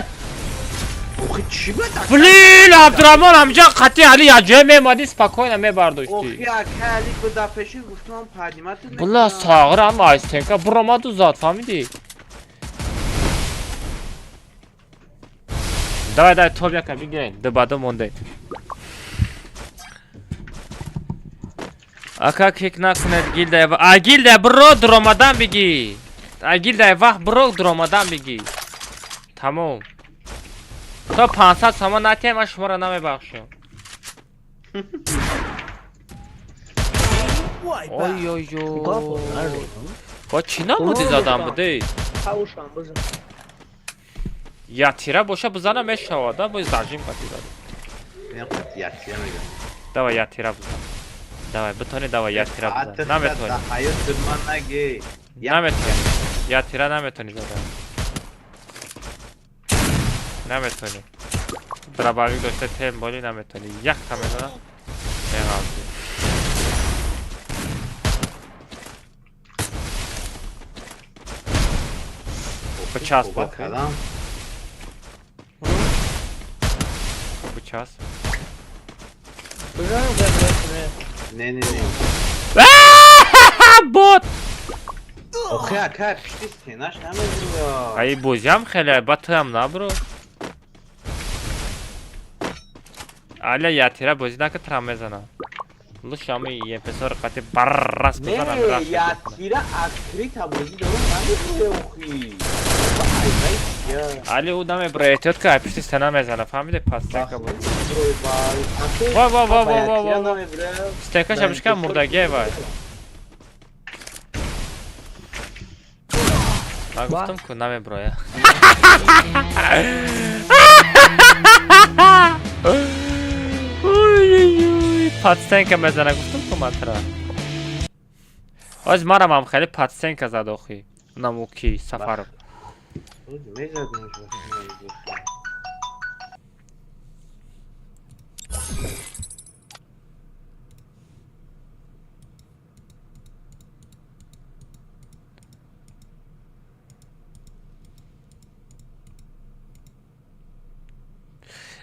Охи чӣ бад? Блин, Абдураҳмон ҳамҷа қатъи Али яҷоя мемадӣ спокойно мебардоштӣ. Охи ака Али буда пеши гуфтам падимат. Бла сағир ҳам айстенка буромаду зад, фаҳмидӣ? Давай, давай, топ яка бигирен. Дубаду монде. Ака кик накунед гилдая. А гилдая биро дуромадан бигӣ. А гилдая вақт биро дуромадан бигӣ. Тамом. То 500 сомон натиҳем, ман шуморо намебахшам. Ой ой ой. Ба чӣ намуди задан будей? Я тира боша бизана мешавад, да? Бо зажим қати зада. Давай я тира бизан. Давай, битони, давай я тира бизан. Наметони. Наметони. Я тира наметони задан. Наметони. Дробовик дошта темболи наметони. Як камера меғалти. Бичасп. Бичасп. Не, не, не. Бот! Охе ака пишти стенаш намезуя. Ай бозиам хеле, ба туям набро. Аля ятира бозӣ нака тра мезанам. Лучше ами ЕПС-ро қати баррас бизанам. Не, ятира открыто бозӣ дорум намезуя охи. Али ӯ намебро, эҳтиёт ка, ай пишти стена мезана, фаҳмиди? Пастенка буд. Вой, вой, вой, вой, вой, вой. Стенкаша бишка мурдагиай вай. Ман гуфтам ку намеброя. Подстенка мезана, гуфтам ку ман тра. Оз марам ҳам хеле подстенка зад охи. Унам ӯ ки Сафаров.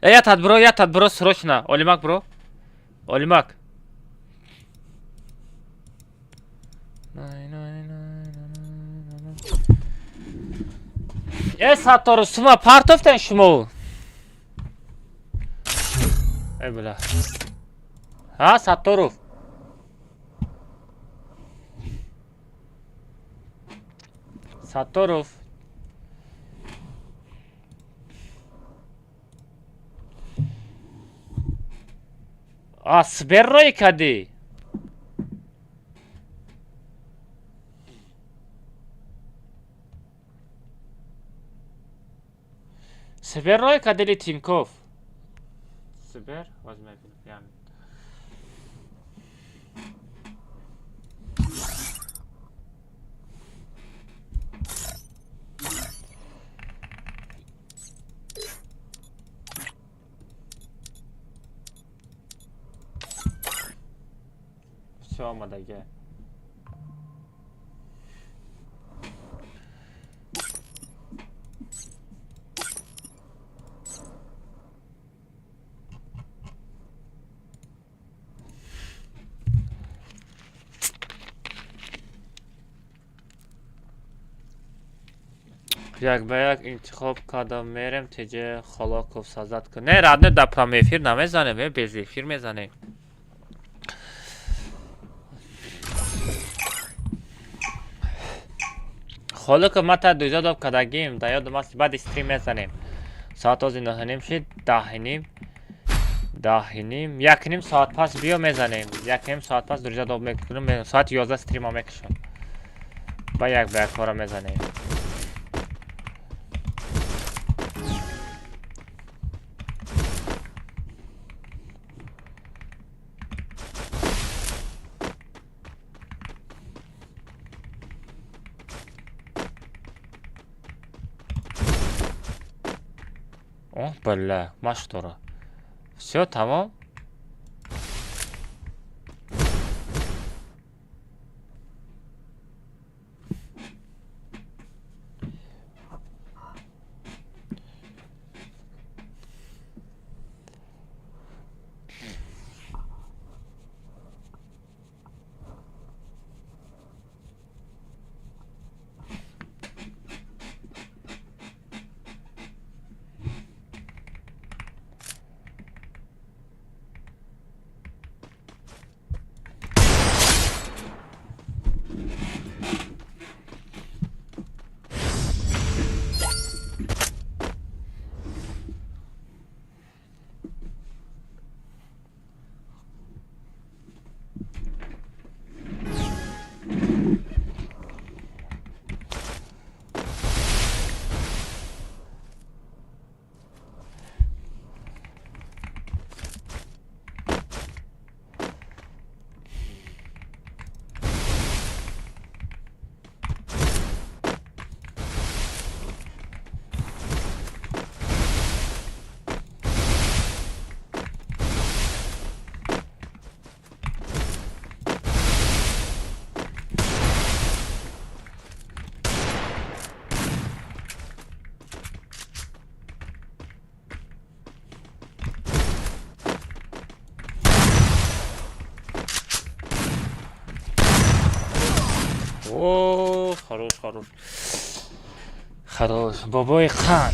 Ятад бро, срочно. Олимак бро. Олимак. Саттору, сума партофтен шумо. Эй бля. Ҳа, Сатторов. Сатторов. А, Сбер рой кадӣ? Сбер рой кадили Тинькофф? Сбер? Возьми, я. Всё омадаге. Як ба як интихоб кардам, мерем теҷе Холоков сазад кун. Не, радне да прямой эфир намезанем, без эфир мезанем. Холоков ма та дуиза доб кардагим, да ёдам аст, баъди стрим мезанем. Соат ози 9:30 шид, 10:30, 10:30, 1:30 соат пас биё мезанем. 1:30 соат пас дуиза доб мекунем, соати 11 стрима мекушам. Ба як ба як кора мезанем. О, бля, маш дора. Всё, тамом. О, хорош, хорош. Хорош. Бобои хан.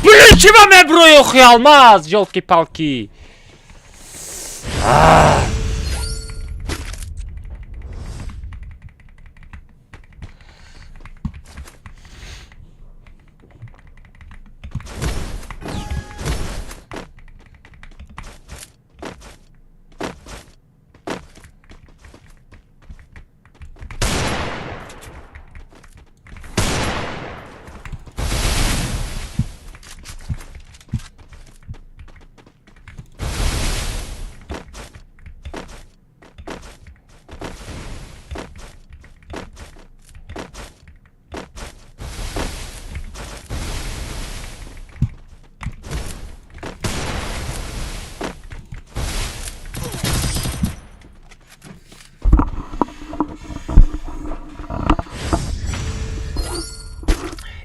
Блин, чего мебрую алмаз, ёлки-палки.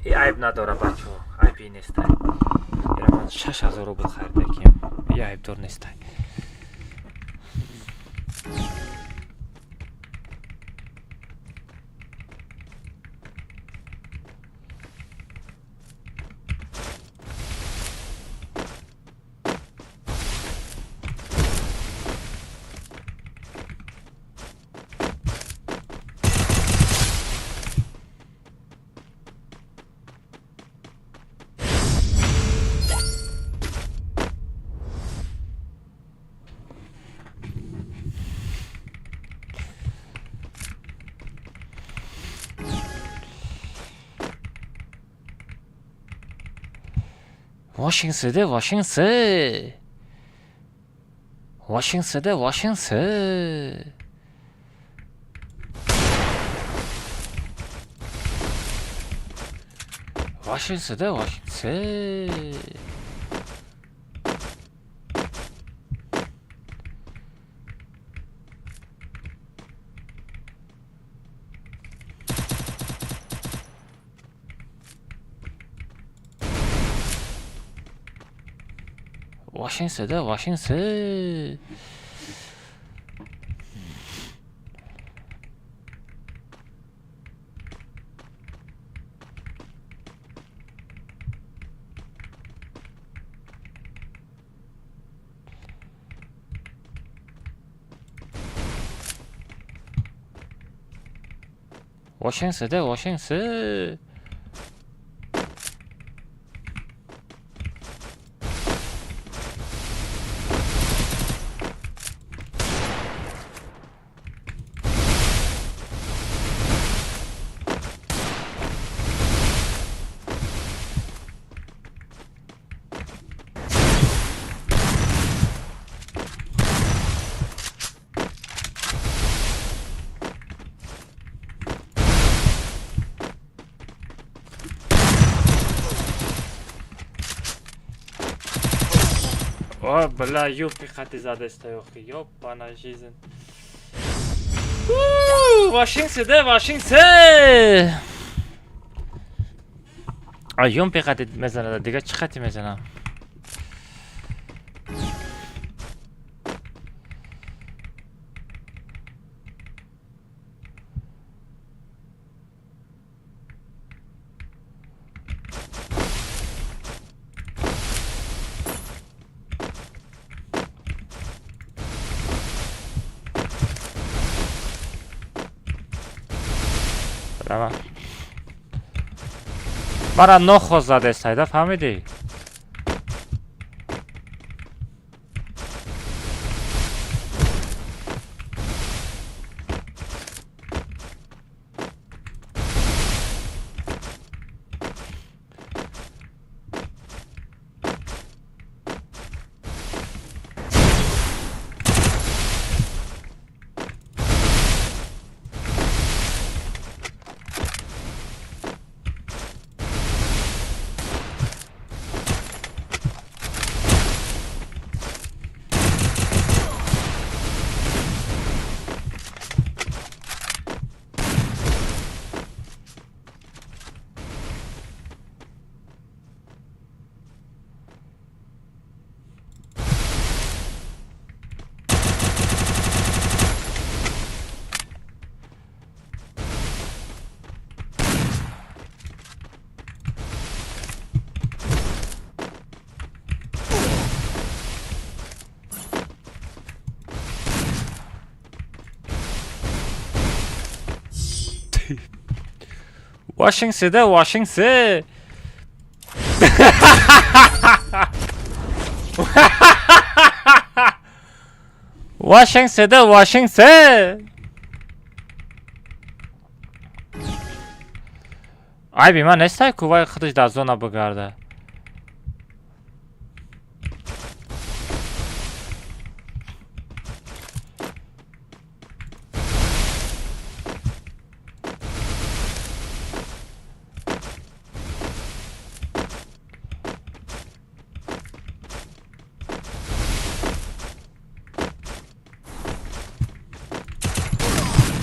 И айб надора, бачо, айби нестай. Ира ман 6000 рубл харидаким. И айбдор нестай. Вашингсде, Вашингсе. Вашингсде, Вашингсе. Вашингсде, Вашингсе. Вашингсде, Вашингсе. Вашингсде, Вашингсе. О, бля, юпи хати задеста, охи, ёбана жизнь. Вашингсе, Вашингсе! А юмпи хати мезана, дига чӣ хати мезана? Давай. Мара нохост задестай, да, фаҳмидӣ? Washington, Washington. Washington, Washington. Айби ман нестай ку вай худаш дар зона бигарда.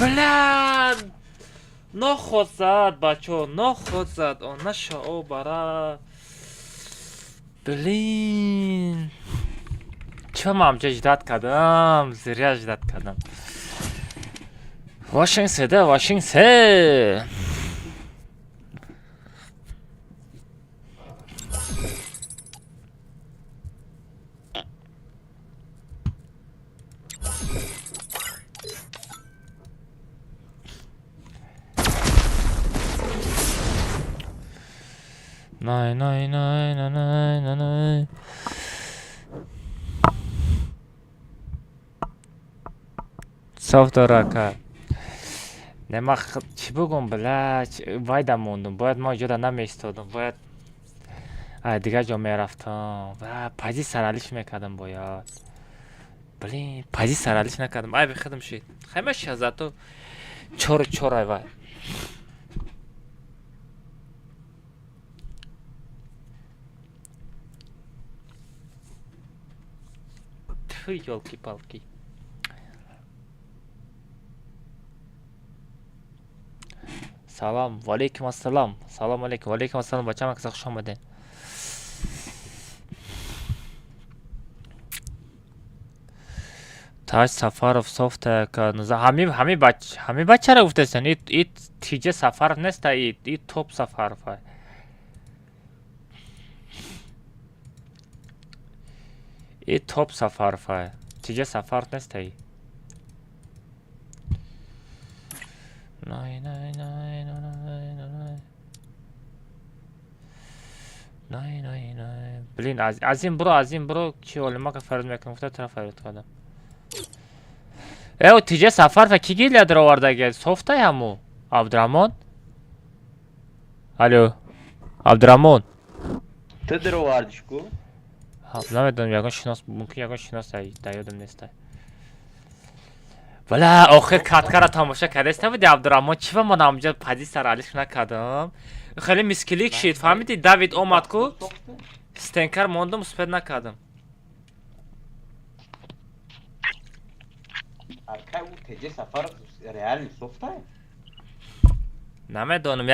Бля! Ноход зад, бачо, ноход зад. Он нашао бара. Блин. Чё ман амҷа ждать кардам? Зря ждать кардам. Вашингтон, Вашингтон. Най, най, най, най, най, най, най. Софторака. Не ма чӣ бугум, бля, вайда мондум. Бояд ма ҷода намеистодум. Бояд дигар ҷо мерафтам. Пази саралиш мекардам бояд. Блин, пази саралиш накардам. Ай бихудам шид. Хайма шазато 4-4 ай вай. Тьфу, ёлки-палки. Салам, валейкум ассалам. Салом алейкум, валейкум ассалам. Бачам акса хуш омадед. Таҷ Сафаров софта ка ҳами бачара гуфтастан. Ит Тиҷа Сафаров неста, ит топ Сафаров. Ит топ Сафаров. Тиҷа Сафаров неста. Най най най най най най най най най. Блин, аз ин бро ки олимака фарёд мекунам, гуфта тара фарёд кардам. Э, Тиҷа Сафарова ки гилия даровардаги? Софтай ҳаму? Абдураҳмон? Алло. Абдураҳмон. Ту даровардиш ку? Намедонам, ягон шинос, мумкин ягон шинос дар ёдам нестай. Вала, охир каткара тамоша кардаста буди Абдураҳмон, чӣ ба ман амҷа пади саралиш накардам? Хеле мискилик шид, фаҳмидӣ? Давид омад ку, стенкар мондум, успед накардам. Аркай, ӯ Теҷа Сафаров реально софтай? Намедонам,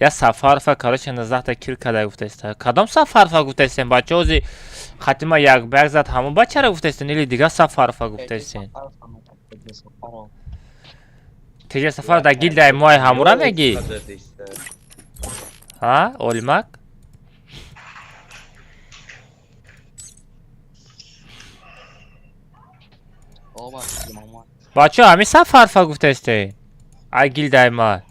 я Сафарова, короче, 19 та кил карда гуфтаста. Кадом Сафарова гуфтастен, бача? Ози хатима як ба як зад, ҳамон бачара гуфтастен или дигар Сафарова гуфтастен? Теҷа Сафаров дар гилдаи мои ҳамура мегӣ? Ҳа, Олимак? Бачо, ҳамин Сафарова гуфтасте? Ай гилдаи ма.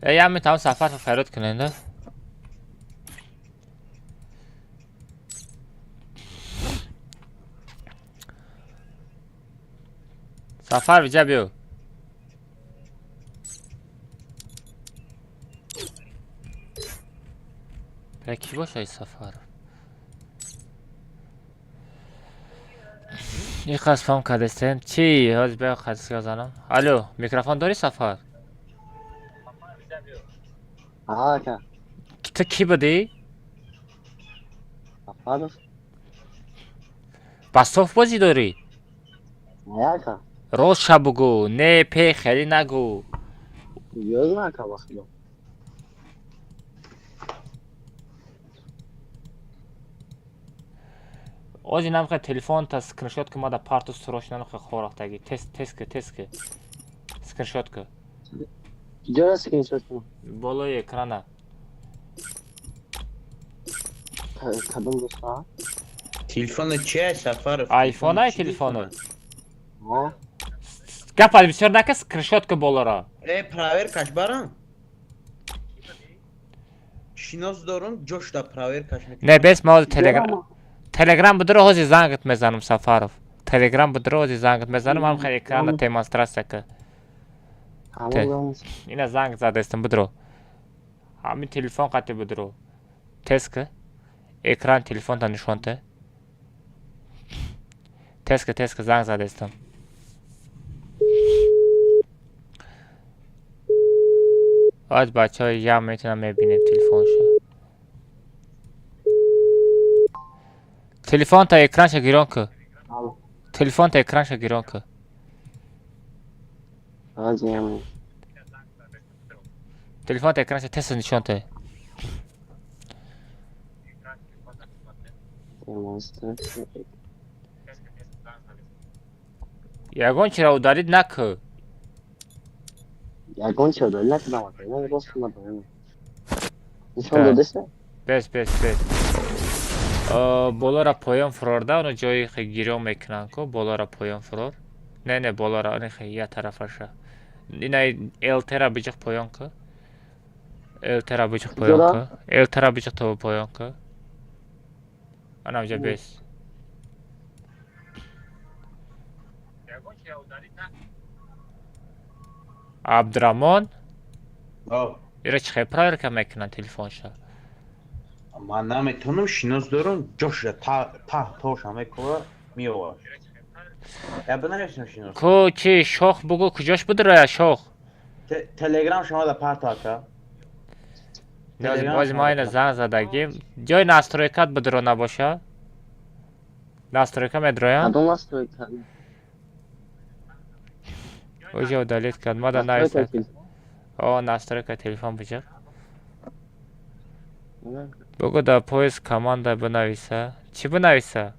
Я метавонам Сафарро фарёд кунем, да? Сафар, биҷа биё. Бля, кӣ боша ин Сафар? Ин қас фаҳм кардастем. Чӣ? Ҳозир биё қасга занам. Алло, микрофон дорӣ, Сафар? Ака. Ту кӣ будӣ? Сафаров. Ба соф бозӣ дорӣ? Не, ака. Ростша бугӯ, не пе хеле нагӯ. Ёд ака, ба худо. Ози намхе телефонта скриншот ки мада парту сурош намхе хорахтаги. Тез тез ки, тез ки. Скриншот ки. Ҷора скриншот кунам? Болои экрана. Кадом дӯста? Телефони чи, Сафаров? Айфон ай телефону. Гапа бисёр нака, скриншот ки болора. Э, проверкаш барам. Шинос дорум, ҷошда проверкаш мекунам. Не, бес ма телеграм. Телеграм будро, ҳозир зангат мезанам, Сафаров. Телеграм будро, ҳозир зангат мезанам, ҳам хеле экрана демонстрация ки. Ина занг задастам, будро. Ҳамин телефон қати будро. Тез ки. Экран телефонта нишон те. Тез ки, тез ки, занг задастам. Аз бачаҳои ям метавонам мебинем телефоншо. Телефонта экранша гирон ки. Телефонта экранша гирон ки. Телефонта экранша тез нишон те. Ягон чиро удалить накӣ. Ягон чиро удалить накардам, ака. Ина рост надорам. Нишон додеса? Бес, бес, бес. Болора поён фурорда, оно ҷои хе гирён мекунанд ку, болора поён фурор. Не, не, болора, оно хе я тарафаша. Ина LT-ра биҷиқ поён ку. LT-ра биҷиқ поён ку. LT-ра биҷиқ то поён ку. Ана ҷа бес. Абдурамон? Ира чӣ хел проверка мекунанд телефонша? Ман наметавонам, шинос дорам, ҷоша таҳ тоша мекова меовар. Я бинависам шинос. Ку чи шох бугӯ, куҷош будроя шох? Телеграм шумо да парто, ака. Боз ма ина занг задагим. Ҷои настройкат будро набоша? Настройка медроям? Кадом настройка? Уже удалить кард. Мада нависа. О, настройка телефон биҷиқ. Бугӯ дар поиск команда бинависа. Чӣ бинависа?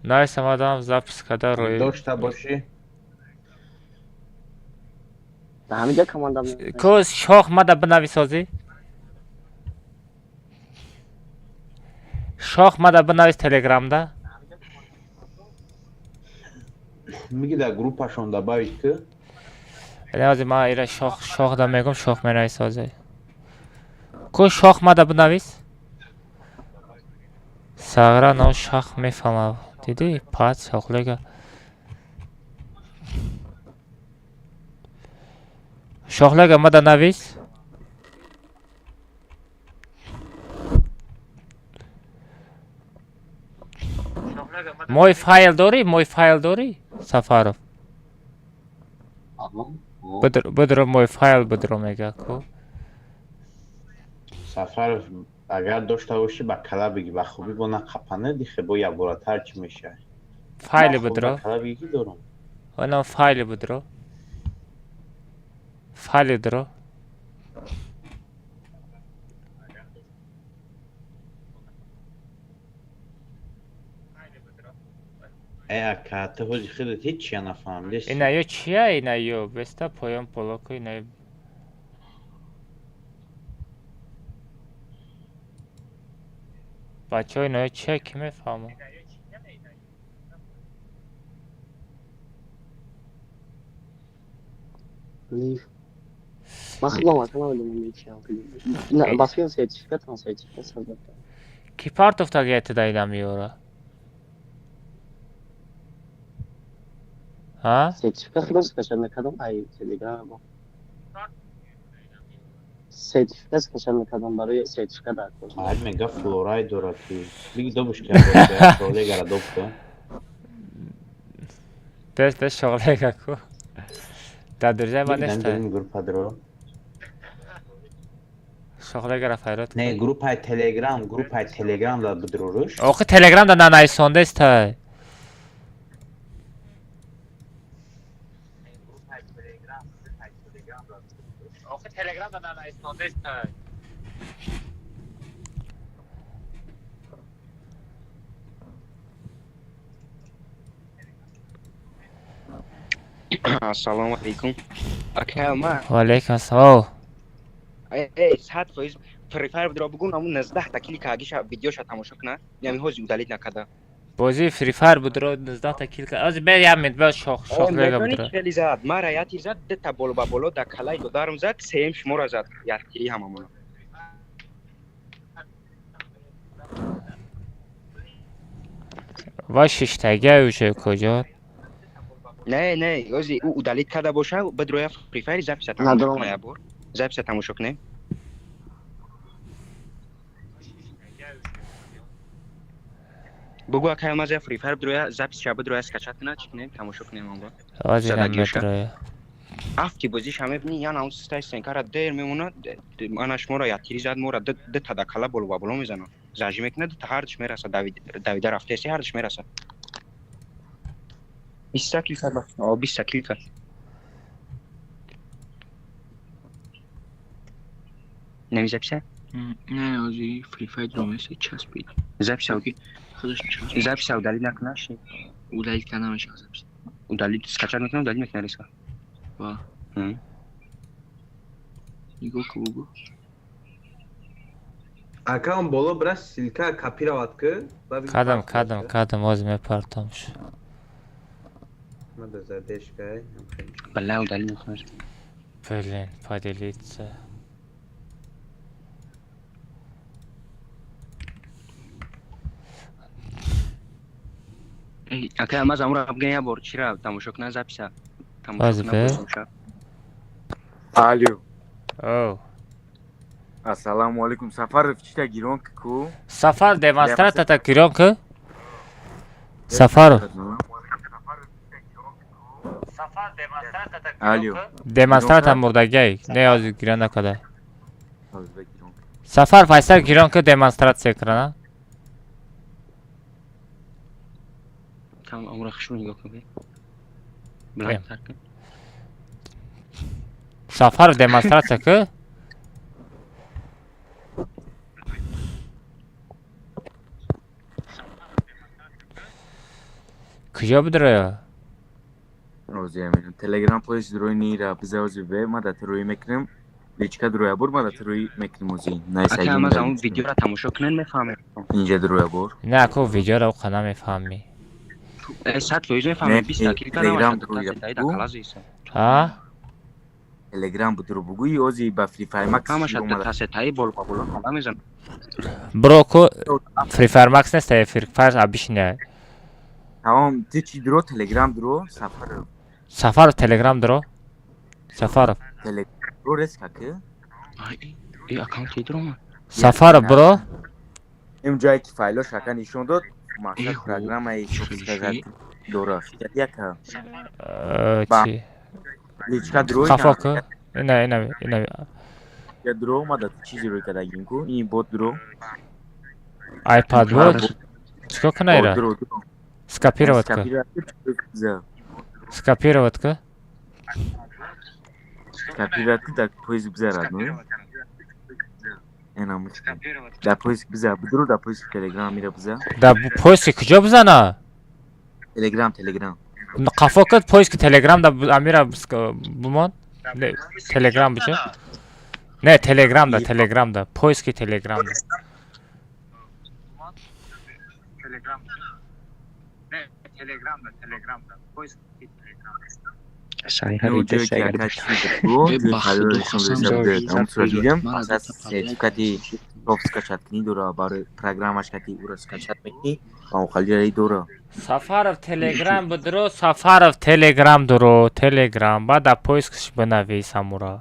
Нависа, мадам запись карда рӯи. Дошта бошӣ. Ҳамиҷа команда. Ку шох мада бинависозӣ? Шох мада бинавис телеграмда. Миги дар группашон добавить ки. Ҳозир ман ира шох шох да мегӯм, шох менависозӣ. Ку шох мада бинавис? Сағра но шах мефаҳмад. Дидӣ? Пат шохлега. Шохлега мада навис? Мой файл дорӣ? Мой файл дорӣ? Сафаров. Бидро мой файл бидро мега ку. Сафаров, агар дошта бошӣ, ба кала бигӣ, ба хубӣ бо нақапане дихе бо якборатар чӣ мешавад. Файли бидро. Кала бигӣ ки дорам. Онам файли бидро. Файли дро. Э, ака, ту ҳози худат ҳеҷ чия нафаҳмидӣ. Ина ё чия, ина ё беста поён полоку ина. Бачаҳо, иноё чия, ки мефаҳмад? Ман худам ака намедонам чиам. Ба фикрм сертификатам, сертификат созад. Ки партофтагияту даида меёра? Ҳа? Сертификат худам скачать накардам, ай Телеграм. Сертификат скачать накардам, барои сертификат дар кор. Ай мега флорай дорад ки. Биги добуш кард, шоғлегара добка. Дес дес шоғлега ку. Дар дурҷаи ман неста. Группа дро. Шоғлегара файрод. Не, группаи Телеграм, группаи Телеграм да бидроруш. Охи Телеграм да нанайсондеста. Охи Телеграм да нанайсондеста. Ассалому алайкум. Ака ма. Ва алайкум ассалом. Эй, 100% Free Fire будро бугун, аму 19 та килл кагиша видеоша тамошо кна. Ями ҳози удалить накарда. Бозии Free Fire будро 19 та килл ка. Ози бер як минут бер шох шох лега будро. Хеле зад. Мара яти зад, ду та боло ба боло да калай додарам зад, сеем шуморо зад. Яктири ҳамамона. Ва шиштагия уже куҷо? Не, не, ози ӯ удалить карда боша, бидроя Free Fire записа тамошо кна як бор. Записа тамошо кунем. Бугу акай маза Free Fire бидроя записа бидроя скачать кна, чӣ кунем, тамошо кунем онго. Ози намедроя. Афти бозиша мебини, яна он стай сенкара дер мемонад, ана шуморо яктири зад, мора ду та да кала боло ба боло мезанад. Зажи мекунад, ду та ҳардуш мерасад, давида рафтеси ҳардуш мерасад. 20 килл кард. О, 20 килл кард. Неми записа? Не, ози Free Fire дромеса часпид. Записа ки? Худаш часпид. Записа удалить накунаш? Удалить карда намешава запис. Удалить, скачать мекунам, удалить мекунам резко. Ва. Нигоҳ ку бугу. Ака он боло бира ссылка копировать ки. Кадам, кадам, кадам, ози мепартамш. Надо задержка. Бля, удалить мекунаш. Блин, поделиться. Ака маз амура биган як бор чира тамошо кунад записа. Тамошо кунад. Алло. О. Ассаламу алейкум. Сафаров чита гирон ку? Сафар демонстрата гирон ку? Сафаров. Алло. Демонстрата мурдагай. Не ози гирон накарда. Сафар Файсал гирон ку демонстратсия кунад. Там амура хушрӯ нигоҳ кун. Блантар кун. Сафаров демонстратсия ку? Куҷо бидроя? Розия мекунам. Телеграм поиск дрои нира биза ози бе ма да рӯй мекунем. Личка дроя бур ма да рӯй мекунем ози. Най Ака маз аму видеоро тамошо кунен мефаҳмем. Инҷа дроя бур. Не, ако видеоро оқа намефаҳмӣ. 100% мефаҳмем. 20 килл Телеграм А? Телеграм будро бугӯи ози ба Free Fire Max ҳамаша тасетаи боло ба боло кала мезанад. Бро ку Free Fire Max нест, Free Fire обычный. Тамом, ту чӣ дро Телеграм дро Сафаров. Сафаров Телеграм дро? Сафаров. Телеграм дро резка ки? Эй, аккаунт дрома. Сафаров бро? Им ҷое ки файлош ака нишон дод, мақсад программаи сказать дора. Яка. Чи? Личка дро. Хафо ку? Ина, ина, ина. Я дро омада чизи рӯй кардагим ку? Ин бот дро. iPad бот? Чикор кунай ра? Скопировать ку. Скопировать ку? Скопировать ку дар поиск бизарад, ну? Ина мучка. Дар поиск бизар, бидро дар поиск Телеграм мира бизар. Дар поиск куҷо бизана? Телеграм, Телеграм. Қафо кад поиск Телеграм да амира бумон? Не, Телеграм бича? Не, Телеграм да, Телеграм да, поиски Телеграм да. Сертификати софт скачать кунӣ дора, барои программаш кати ура скачать мекунӣ ва охалираи дора. Сафаров, Телеграм бидро, Сафаров, Телеграм дуро, Телеграм, баъд дар поискш бинавис ҳамура.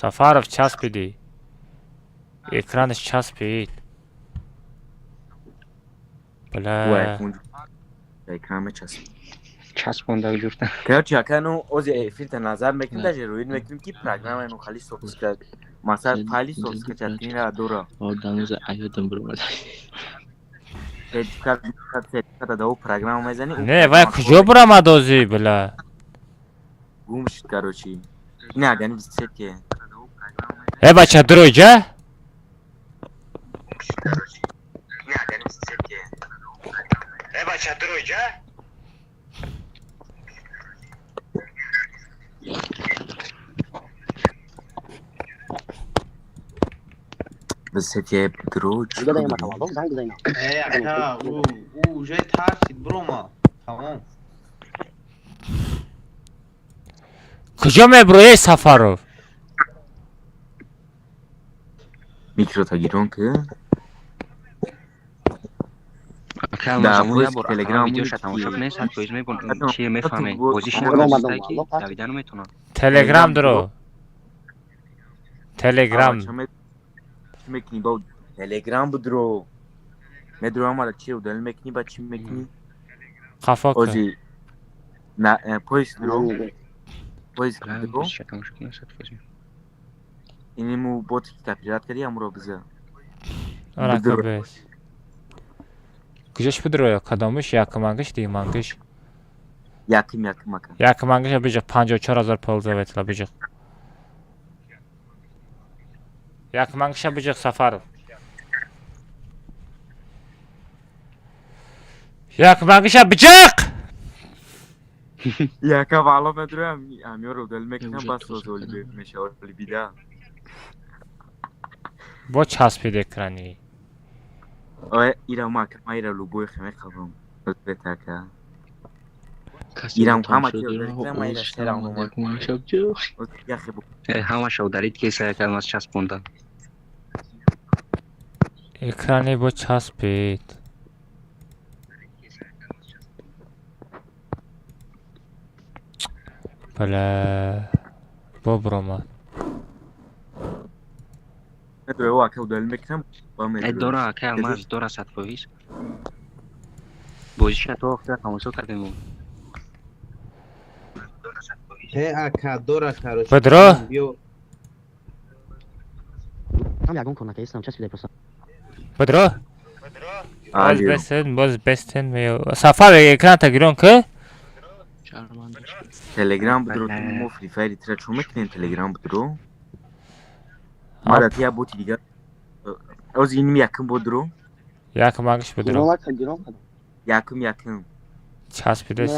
Сафаров, часпиди. Экранаш часпид. Бля. Экран мечасп. Часпонда ҷуфта. Короче, ака, ну ози эфирта назар мекунем, даже рӯид мекунем, ки программа ну хали софт скачать. Масалан, файли софт скачать кунира дора. Одануза аёдам буромад. Сертификат да, программа мезани. Не, вай куҷо бурамад ози, бля? Гум шуд, короче. Не, агани сетке. Э, бача, дуро ҷа? Не, агани сетке. Э, бача, дуро ҷа? Сетке дро. Э, ака, ӯ уже тарсид, бирома. Тамом. Куҷо мебурои, Сафаров? Микрота гирон ки. Ака, Телеграм видеоша тамошо кунед, 100% мебон чи мефаҳмед. Бозиш накарда ки давида наметавонад. Телеграм дуро. Телеграм. Мекунӣ ба Телеграм будро. Медро ама чи удал мекунӣ, ба чи мекунӣ? Қафо кун. Ози на поиск дро. Поиск дро. Тамошо кунед, 100%. Инему бот ки копират кардӣ, амро биза. Арака бес. Куҷош бидроя? Кадомиш? Якумангиш, дуюмангиш? Якум, якум, ака. Якумангиша биҷиқ, 54 000 пользователя биҷиқ. Якумангиша биҷиқ, Сафаров. Якумангиша биҷиқ! Яка вало медроям, амёро удал мекунам, бас розоли мешавали бида. Бо часпид экрани. Ой, ира ма, ма ира любой хаме қабам. Бетака. Ирам ҳама чи ма ира серам. Ҳамаша ударид ки сая кардам аз часпонда. Экрани бо часпид. Бля. Бо биромад. Медроя, ака, удал мекунам, ба медроя. Э, дора, ака, алмаз дора 100%. Бозиша то охира тамошо кардем. Э, ака, дора, короче. Бедро? Биё. Там ягон кор накардистам, часпидай просто. Бедро? Боз бестен, боз бестен меё. Сафар, экран гирон ки? Телеграм будро, мо Фри Файри тира чо мекунем, Телеграм будро. Мара тия боти дигар. Ози иним якум бодро. Якум ангиш будро. Якум, якум. Часпидес.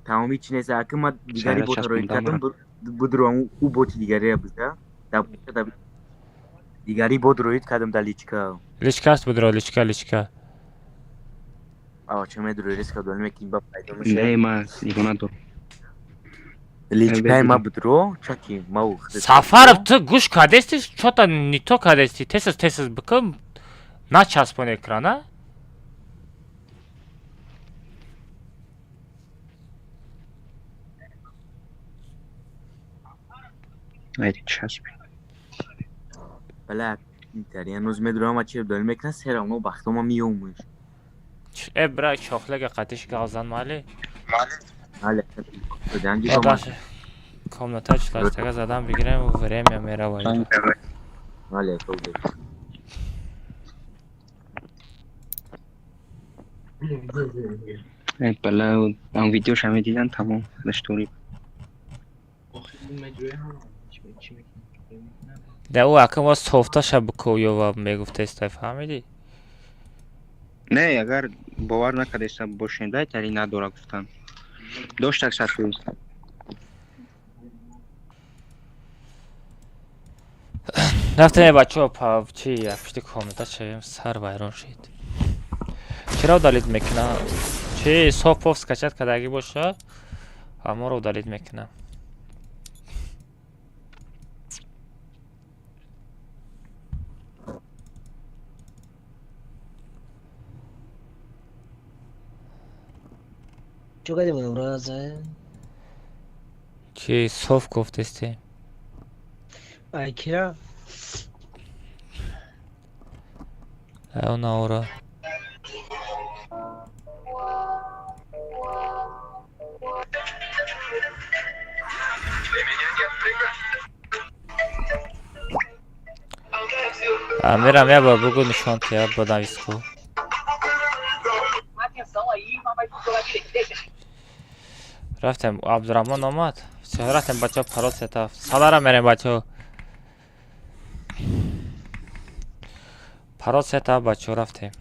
Тамоми чи нест, якум ма дигари бота рӯй кардам, будро ӯ боти дигарея буда. Да дигари бот рӯид кардам да личка. Личка аст будро, личка, личка. Ава чо медрои резка удал мекунӣ, ба пайдо мешавад. Не, ма нигоҳ надорам. Личкаи ма будро, чаки ма ӯ. Сафаров, ту гӯш кардести, чё-то не то кардести. Тез тез бикун, начаспон экрана. Айди часп. Бала, италиан медроам, чи удал мекунад, серавно бахтома миёмуш. Э, бра, чохлега қатиш гавзан мали. Бале. Комната чластага задан бигирем, время меравад. Бале, Э, бала, ам видеоша медидан, тамом, даштури. Да, ӯ ака мо софташа бикӯёва мегуфтестай, фаҳмидӣ? Не, агар бовар накардаиста бошем, дай тари надора гуфтан. Доштак 100%. Рафтем, бачаҳо, чи пушти комната шавем, сар вайрон шид. Кира удалить мекуна? Чи соф скачать кардагӣ боша, ҳаморо удалить мекуна. Чӣ кардем брат? Чи соф гуфтести? Ай кира? Она ура. Мерам я бор бугу нишон тия ба нависку. Рафтем, Абдурахмон омад. Рафтем бачаҳо парол сета. Салара мерем бачаҳо. Парол сета бачаҳо рафтем.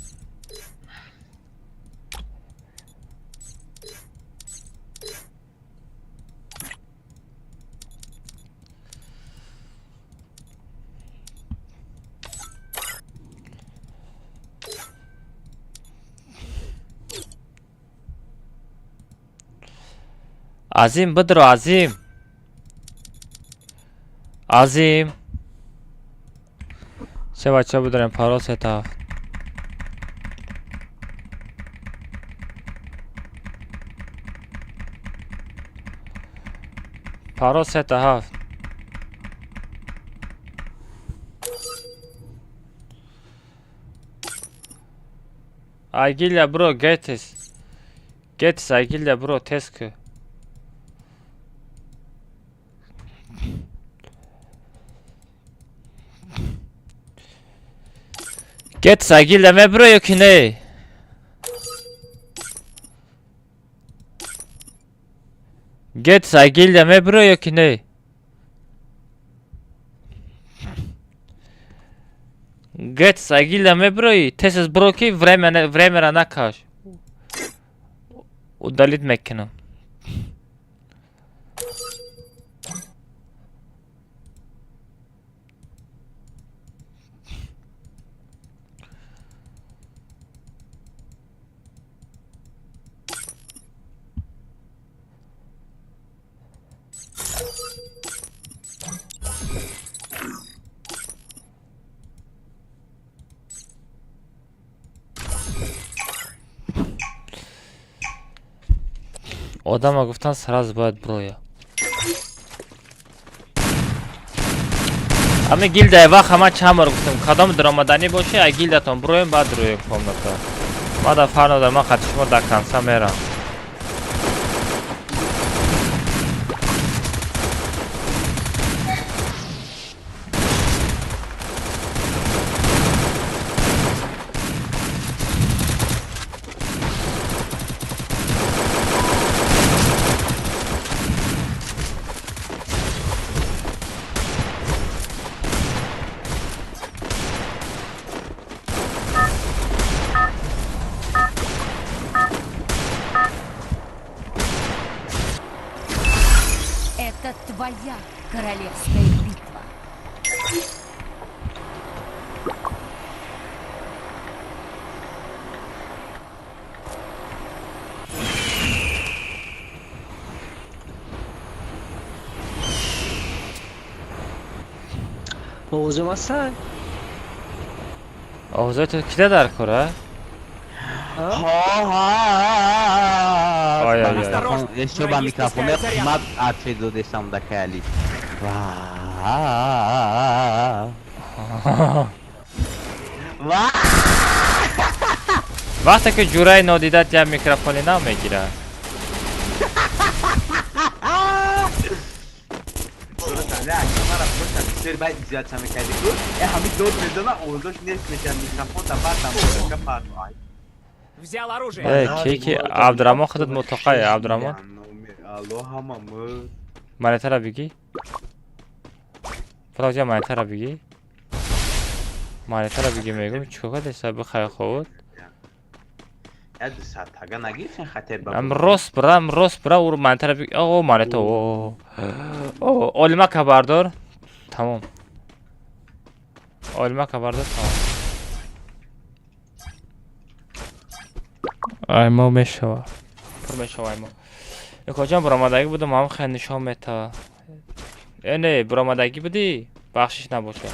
Азим бидро, Азим. Азим. Се бача бидорем парол сета. Парол сета ҳафт. Айгилля бро гетис. Гетис Айгилля бро тез ку. Гетис Айгилля мебро ё ки не? Гетис Айгилля мебро ё ки не? Гетис Айгилля меброи? Тез бро ки времяра накаш. Удалить мекунам. Одама гуфтан сразу бояд броя. Ами гилдае вақт ҳама чанд бор гуфтам, кадом даромаданӣ боше, ай гилдатон броем, баъд рӯи комната. Мада фарқ надорам, ман қати шумо дар конца мерам. Это твоя королевская битва. Овозум ҳастан? Овозои ту кида дар кор, а? Ещё ба микрофоне қимат ответ додесам да каяли. Вақте ки ҷураи нодидат як микрофони нав мегирад. Взял оружие. Ки ки Абдураҳмон худат мутоқай, Абдураҳмон. Монетара бигӣ. Фалоҷа монетара бигӣ. Монетара бигӣ мегӯм, чӣ кардеса бихай ховуд? Ам рост бира, ам рост бира, ур монетара бигӣ. О, монета, о. О, олимака бардор. Тамом. Олимака бардор, тамом. Аймо мешава. Пур мешава аймо. Якоҷон буромадагӣ будам, ҳам хел нишон мета. Э не, буромадагӣ будӣ? Бахшиш набошад.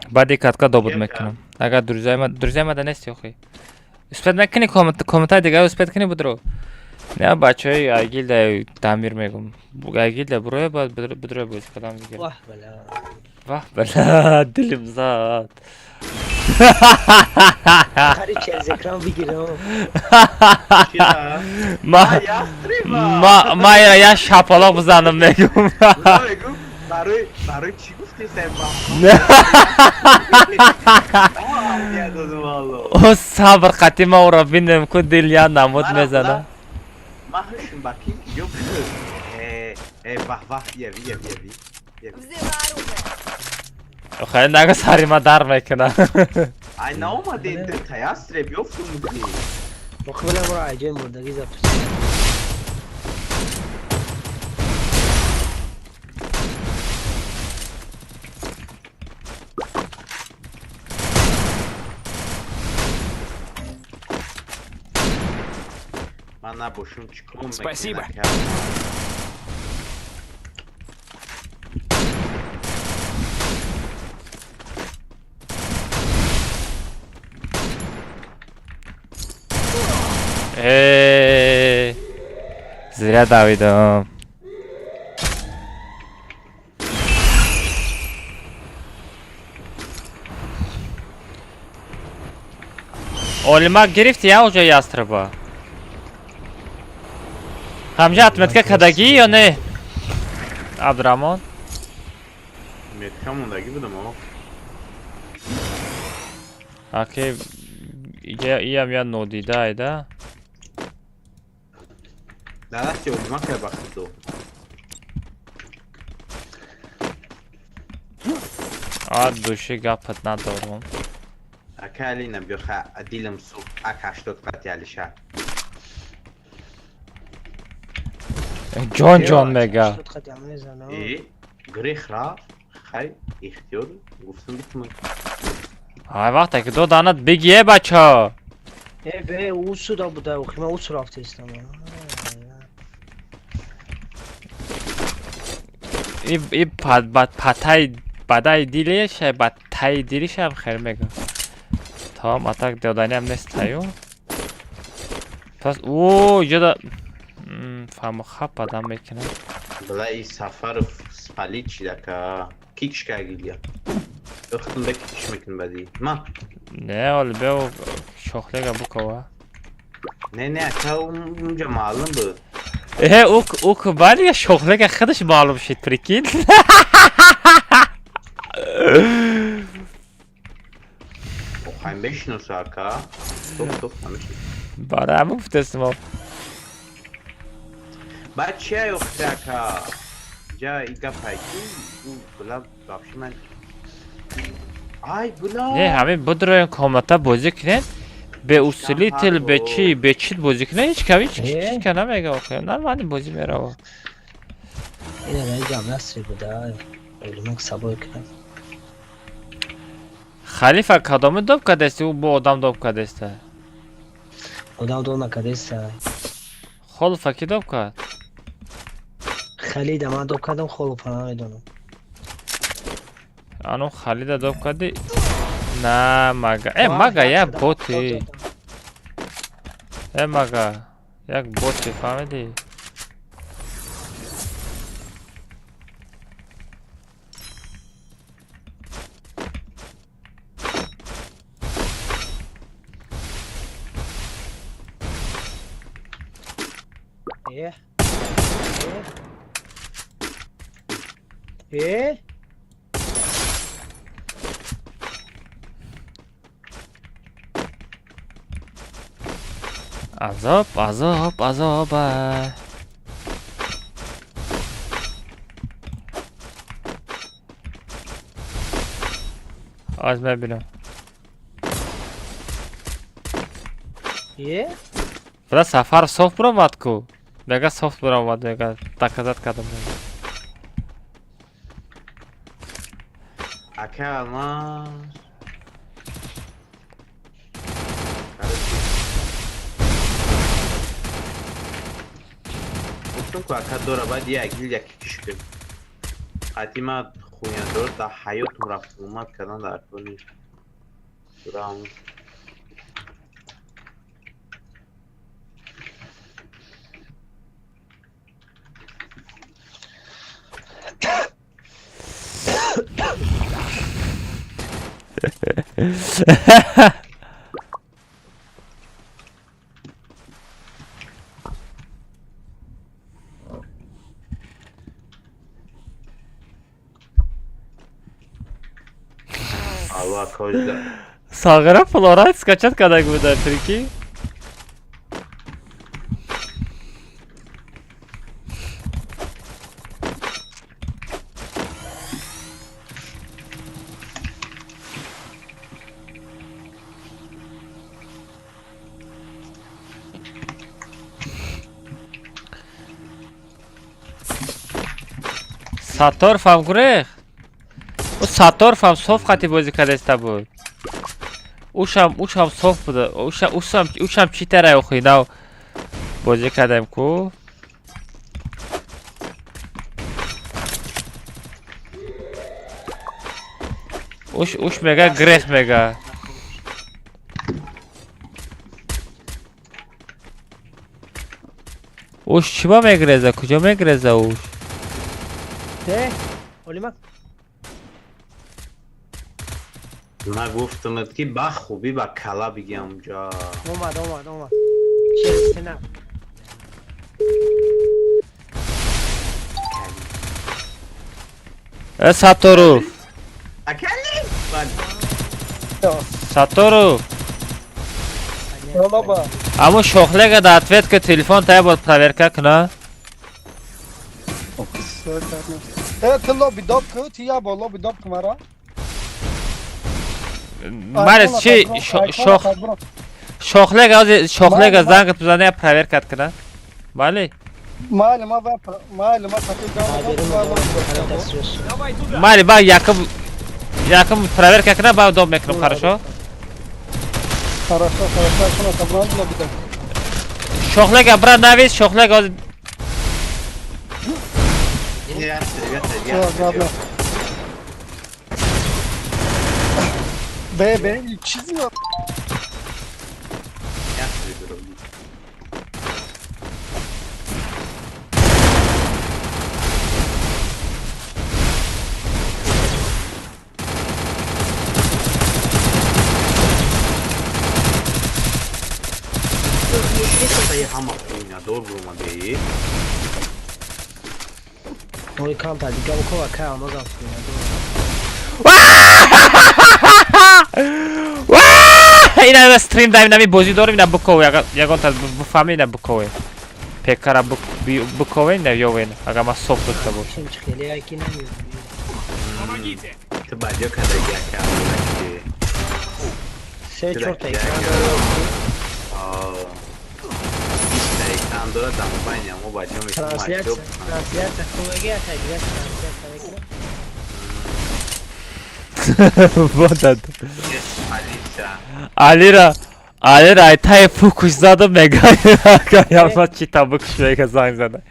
Баъди катка добуд мекунам. Агар друзья мада нести охи. Успеть мекунӣ комментари дигар успеть кунӣ будро? Не, бачаҳои Айгилда Дамир мегум. Айгилда буроя баъд будроя бозӣ кардам дигар. Ваҳ бала. Ваҳ бала, дилим зад. Қариб чи аз экран бигирам. Ма я шапалоқ бизанам мегум. Барои чӣ гуфти сен? О сабр қатӣ ма ӯро бинем ку дил я намуд мезана. Ма ҳушм ба ким ки ёфт. Э ваҳ ваҳ яви яви яви. Хеле нага сари ма дар мекуна. Ай наомадем ду таястреб ёфтум ки. Мақбула мора айҷои мурдагӣ запис. Ман набошум чӣ кор мекунам? Спасибо. Зря давидам. Олима гирифти я уже ястреба? Ҳамҷа отметка кардагӣ ё не? Абдураҳмон? Метка мондагӣ будам, о. Аки иям я нодида айда. Дасти олима кай бахтидо. А души гапат надорум. Ака Алина биё ха дилам сӯхт ак 80 қати Алиша. Ҷон ҷон мега. Э, грех рафт, хай ихтиёр гуфтам битмай. Ай вақте ки доданат бигие бача. Э бе усуда буда, охи ман усу рафтестам. И патай бадай дилеш, ба таи дилишам хел мега. Тамом атак доданиам нест таю. Пас о иҷода фаҳму хап адам мекунам. Бла и Сафаров спалит шидака. Кикш кагилия. Охтум бе кикш мекун бади. Ма. Не, оли бео шохлега букова. Не, не, ака унҷа маълум буд. Э, ук балия шохлега худаш маълум шид, прикинь. Охайм бешиноса ака. Стоп, стоп, ҳамеши. Бара ҳамун гуфтестим. Баъд чия ёфти ака? Ҷа и гапай ки була бахши ман. Ай була. Не, ҳамин будроен комната бозӣ кунед. Бе усилитель, бе чи, бе чит бозӣ кунед, ҳеч кам ҳеч ка намега охи. Нормально бозӣ мерава. Ина наҷам насри буда. Олимак сабой кунад. Халифа кадоми доб кардасти? Ӯ бо одам доб кардеста. Одам доб накардеста. Холфа ки доб кард? Халида ман доб кардам, Холфа намедонам. Ану Халида доб кардӣ? На, мага. Э, мага як боти. Э, мага. Як боти, фаҳмидӣ? Э? Э? Азоб, азоб, азоб. Аз мебинам. Е? Бра Сафар софт буромад ку. Мега софт буромад, мега доказать кардам. Ака алмаз. Гуфтам ку ака дора баъд як гил як киш кард. Қати ма хуяндор дар ҳаётум рафт омад кардан дар кор нест. Сураам. Сағира флорайт скачать кадаг буда, прикинь. Саттор фам гурехт. Ӯ Саттор фам соф қати бозӣ кардаиста буд. Ушам соф буда. Ушам чӣ тарай охи нав бозӣ кардем ку. Уш мега грех мега. Уш чӣ ба мегреза? Куҷо мегреза уш? Ман гуфтамад ки ба хубӣ ба кала бигиям ҷа. Омад, омад, омад. Сатторов. Сатторов. Аммо шохлега да ответ ка телефон тая бод проверка куна. Ты лоби доб ку, ти я бо лоби доб ку мара. Марис чи шох шохлега ози шохлега занг бизана я проверка куна. Бале? Майли ма майли ма Майли ба якум проверка куна ба доб мекунам, хорошо? Хорошо, хорошо, шумо лоби доб. Шохлега брат навис, шохлега ози Бе, чизи Ой, камта, дига букова кай алмазам Ина стрим даим нами бозӣ дорем, ина букове, ягон та буфаҳме, ина букове. Пекара букове, ина ёвен, агар ман соф дошта бошам. Ту баъдиё кадаги ака се чорта экран дорад дар мобайни мо баъдиё трансляция хулаги ака дигар трансляция мекунам. Бодад. Алира, Алира ай тай фукуш задам мега. Яма чи та букуш мега занг зада.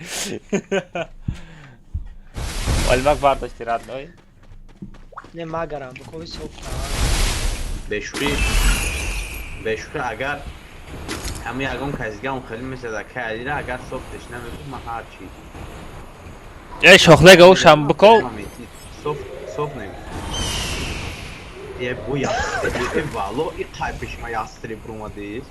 Олмак бардошти родной. Не магарам, букови соф. Бешӯхӣ агар ҳама ягон кас дига он хеле мезада кай Алира агар софтеш намегуфт ман ҳар чи. Эй шохлега ушам буков. Соф соф намегуфт. Е бу ястреб, е вало, и қай пешма ястреб румадест.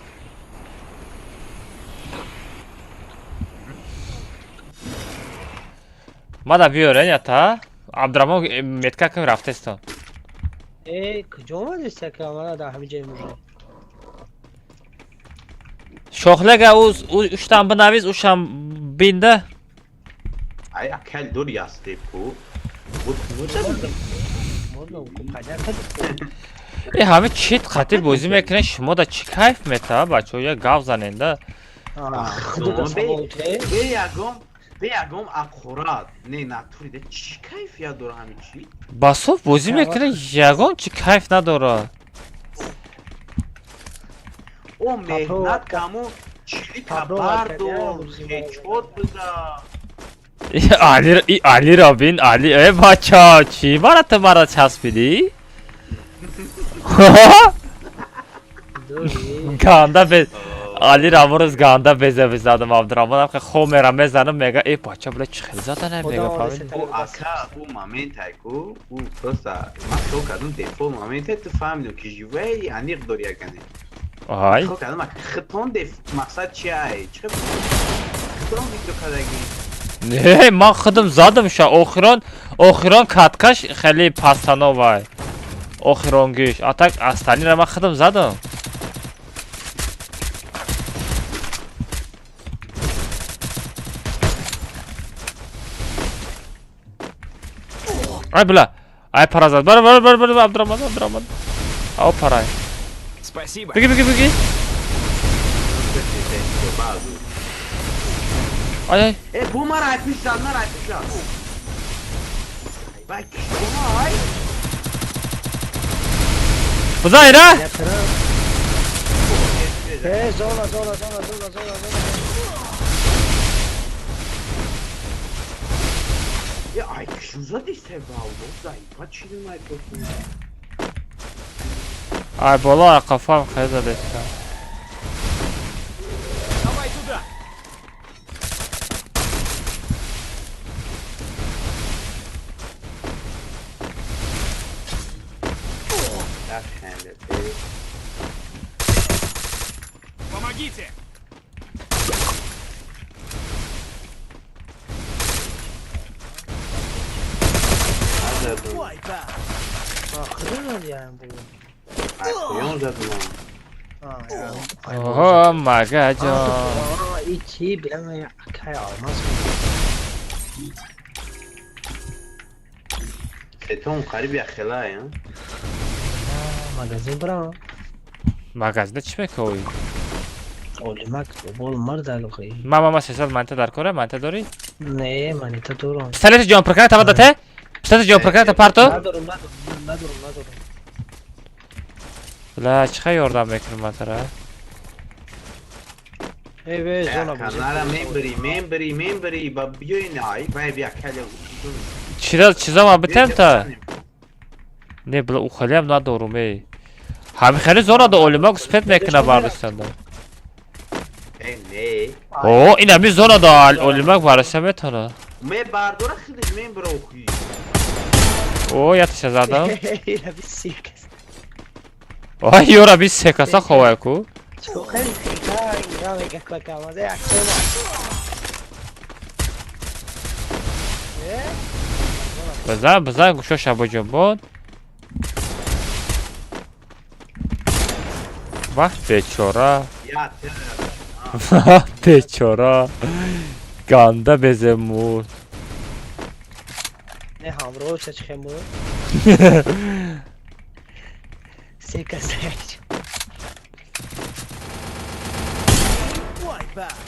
Мада биёрен ята. Абдураҳмон метка кун рафтестон. Э, куҷо омадест ака? Мана дар ҳамин ҷои мужа. Шохлега уштам бинавис, ушам бинда. Ай акал дур ястреб ку. Э ҳами чит қатӣ бозӣ мекунед, шумо да чӣ кайф метава, бачаҳо, я гав заненда. Бе ягон ақурат, не натурида чӣ кайфия дора ҳами чӣ? Ба соф бозӣ мекунед, ягон чӣ кайф надорад. О меҳнат каму чилика бардор, хечот биза. Али, и Алиро бин, Али, э бача, чӣ мара ту мара часпидӣ? Ганда бе Али рамурӯз ганда беза безадам Абдураҳмон ам хо мера мезанам мега э бача бля чӣ хел задана мега фаҳмидӣ? Ӯ ака ӯ моментай ку ӯ просто ман хиёл кардам дефол моментай ту фаҳмидам ки живей аниқ дори ягане. Ай. Хиёл кардам ака хитон деф мақсад чи ай? Чӣ хитон видео кардагӣ? Не, ман худам задам ша охирон охирон каткаш хеле пастановай. Охиронгиш. А так астанира ман худам задам. Ай бля. Ай пара зад. Бар бар бар бар Абдураҳмон Абдураҳмон. Ав парай. Спасибо. Беги беги беги. Ай ай. Э бу мара ай пиш зад, мара ай пиш зад. Ай вай ай. Бизан ира. Э, зона, зона, зона, зона, зона, зона. Э ай кшу зади себа, заифа чӣ ай пошли. Ай боло ай қафам хел задеста. Давай туда. Помогите! Оҳо, магаҷон. Ичи билам акай алмаз. Сетон қариб як хелай, а? Магазин бирам. Магазинда чӣ мекоӣ? Олимак бол мард алоқи. Ма ма ма 300 манта дар кора, манта дорӣ? Не, манита дорам. Пистолети ҷон проката тава дате? Пистолети ҷон проката парто? Надорам, надорам, надорам, надорам. Бля, чӣ хел ёрдам мекунам ман тара? Эй, бе, зона бозӣ. Канара мембри, мембри, мембри, ба биёй най, вай бия кале. Чиза чиза ма битем та? Не, бля, у хелиам надорум, эй. Ҳами хеле зона да олимак успет мекуна бардоштанда. Э, не. О, ин ҳами зона да олимак бардошта метавона. Ме бардора хидиш мембра охи. О, яташа задам. Ира би сиркас. Ой, ёра би секаса ховай ку. Чӣ хеле ира мега квакамазе аксема. Бизан, бизан, гӯшо шабоҷонбон. Вах бечора. Вах бечора. Ганда безе мурд. Не ҳамроҳ ча чӣ мурд. Секаса.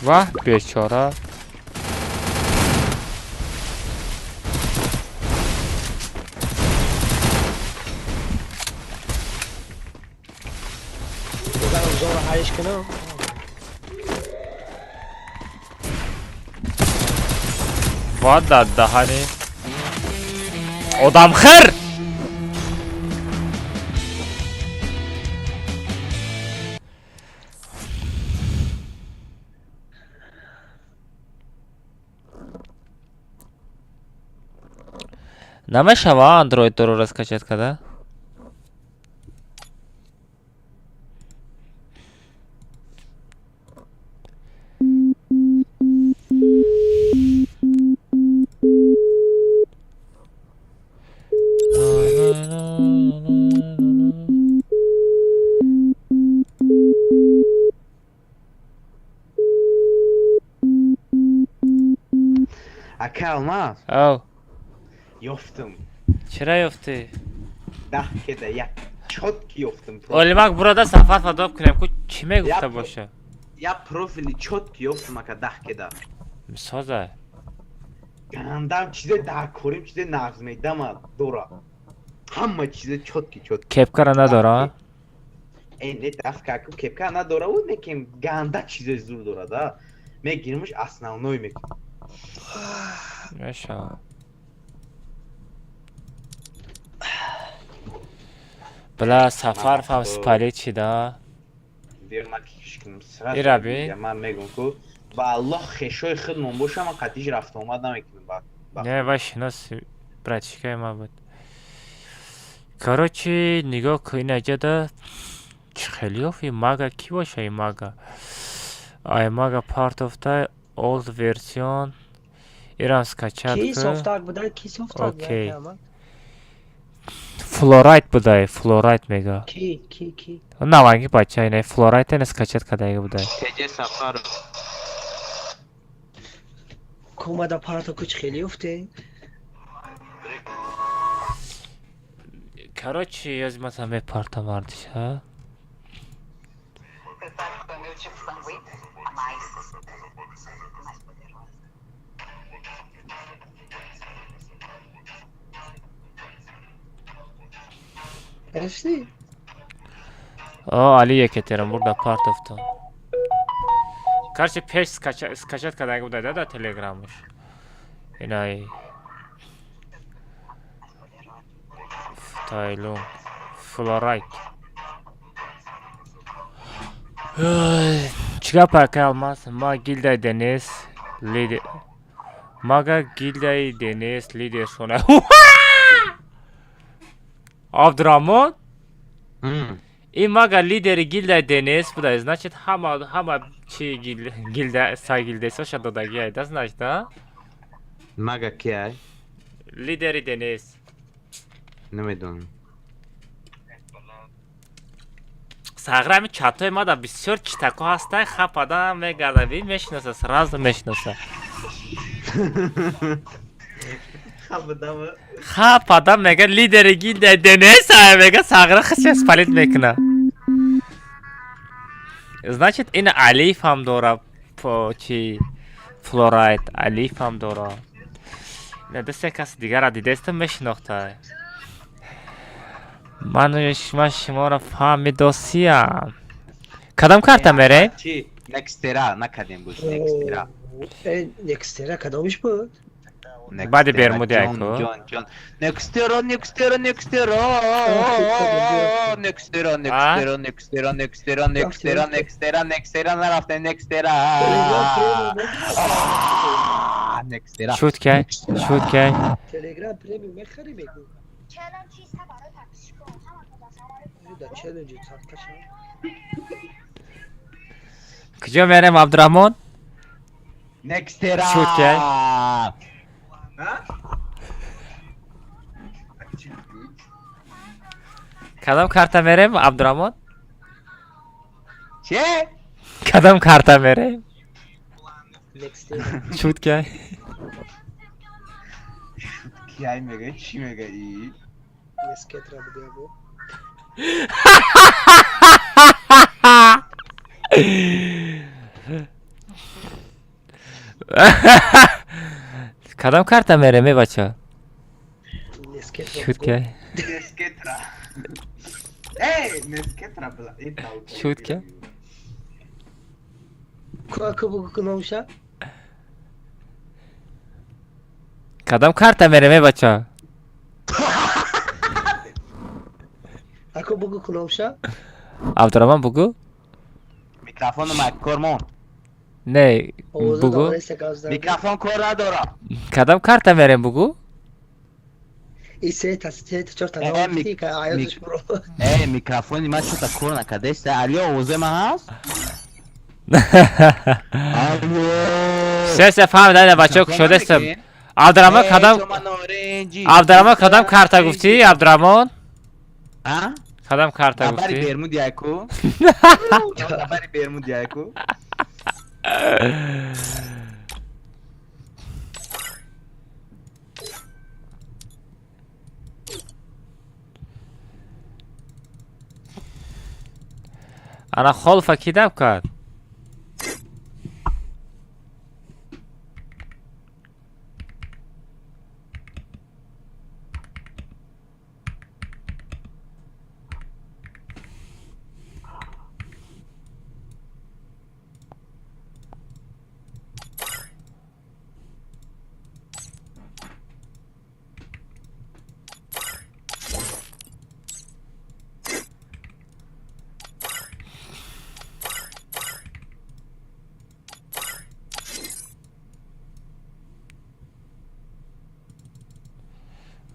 Вах бечора. Ва дар даҳани одамхир! Намешава андроид дору раскачать када? Ака алмаз. Ав. Ёфтум. Чира ёфтӣ? Даҳ кеда як чётки ёфтум. Олимак бурода сафар фадоб кунем ку чӣ мегуфта боша? Я профили чётки ёфтум ака даҳ кеда. Соза. Гандам чизе дар корим чизе нағз медама дора. Ҳама чизе чётки чётки. Кепкара надора? Э, не даф каку кепка надора, у некем ганда чизе зур дора да. Мегирмш основной мекунам. Мешавад. Бла Сафар фам спалит шида. Ира би? Ман мегум ку ба Аллоҳ хешои худмон боша ман қатиш рафта омад намекунам ба. Не, вай шинос братишкаи ман буд. Короче, нигоҳ кун инаҷада чӣ хеле ёфт ин мага ки боша ин мага? Ай мага партофта old version ирам скачать Ки кун. софтак буда, ки софтак Окей. буда? Флорайт будай, флорайт мега. Ки, ки, ки? Наванги бача ина флорайт ина скачать кардага будай. Теҷе Сафаров. Комада парто куч хеле ёфте? Короче, ёз масалан мепартам ардиша. Рашти? О, Али Екатеринбург да партофтам. Короче, пеш скачать кардага будай да телеграмаш. Инаи Тайлун. Флорайт. Чӣ гап ака Алмаз? Ма гилдаи Денис лидер. Мага гилдаи Денис лидер шона. Абдураҳмон? Ин мага лидери гилдаи Денис буда. Значит, ҳама чи гилда са гилдесоша додагиай, да значит, а? Мага ки ай? Лидери Денис. Намедонам. Сағрами чатои мада бисёр читако ҳастай, хап адам мегарда, би мешиноса, сразу мешиноса. Хап адам мега лидери гилдаи Денис, ай мега сағра хисия спалит мекуна. Значит, ин Алиф ҳам дора, чи флорайт, Алиф ҳам дора. Ина ду се каси дигара дидестам мешинохтай. Ман шуморо фаҳмидосиям. Кадом карта мерем? Чи? Некстера накардем буз, Некстера. Некстера кадомиш буд? Баъди Бермуди айку. Ҷон, ҷон. Некстера, Некстера, Некстера. Некстера, Некстера, Некстера, Некстера, Некстера, Некстера, Некстера нарафтем, Некстера. Некстера. Шуд кай? Шуд кай? Телеграм премиум мехари мегу. Куҷо мерем, Абдураҳмон? Некстера. Шуд кай? Кадом карта мерем, Абдураҳмон? Че? Кадом карта мерем? Шуд кай? Шуд кай мега? Чӣ мега и? Нескетра буд ябо. Кадом карта мерем, э бача? Шуд кай? Нескетра. Эй, Нескетра была. Шуд кай? Ку бугу куномша? Кадом карта мерем, э бача? Ако бугу куномша? Абдураҳмон бугу? Микрофону кормон. Не, бугу. Микрофон кор надора. Кадом карта мерем бугу? И се та се та чорта нафти ка аёдаш бро. Э, микрофони ма чота кор накардеста. Алё, овози ма ҳаст? Алло. Се се фаҳмида, бачаҳо кушодастам. Абдураҳмон кадом Абдураҳмон кадом карта гуфтӣ, Абдураҳмон? А? Кадом карта гуфтӣ? Бари Бермуди айку. Бари Бермуди айку. Ана холфа ки даб кард?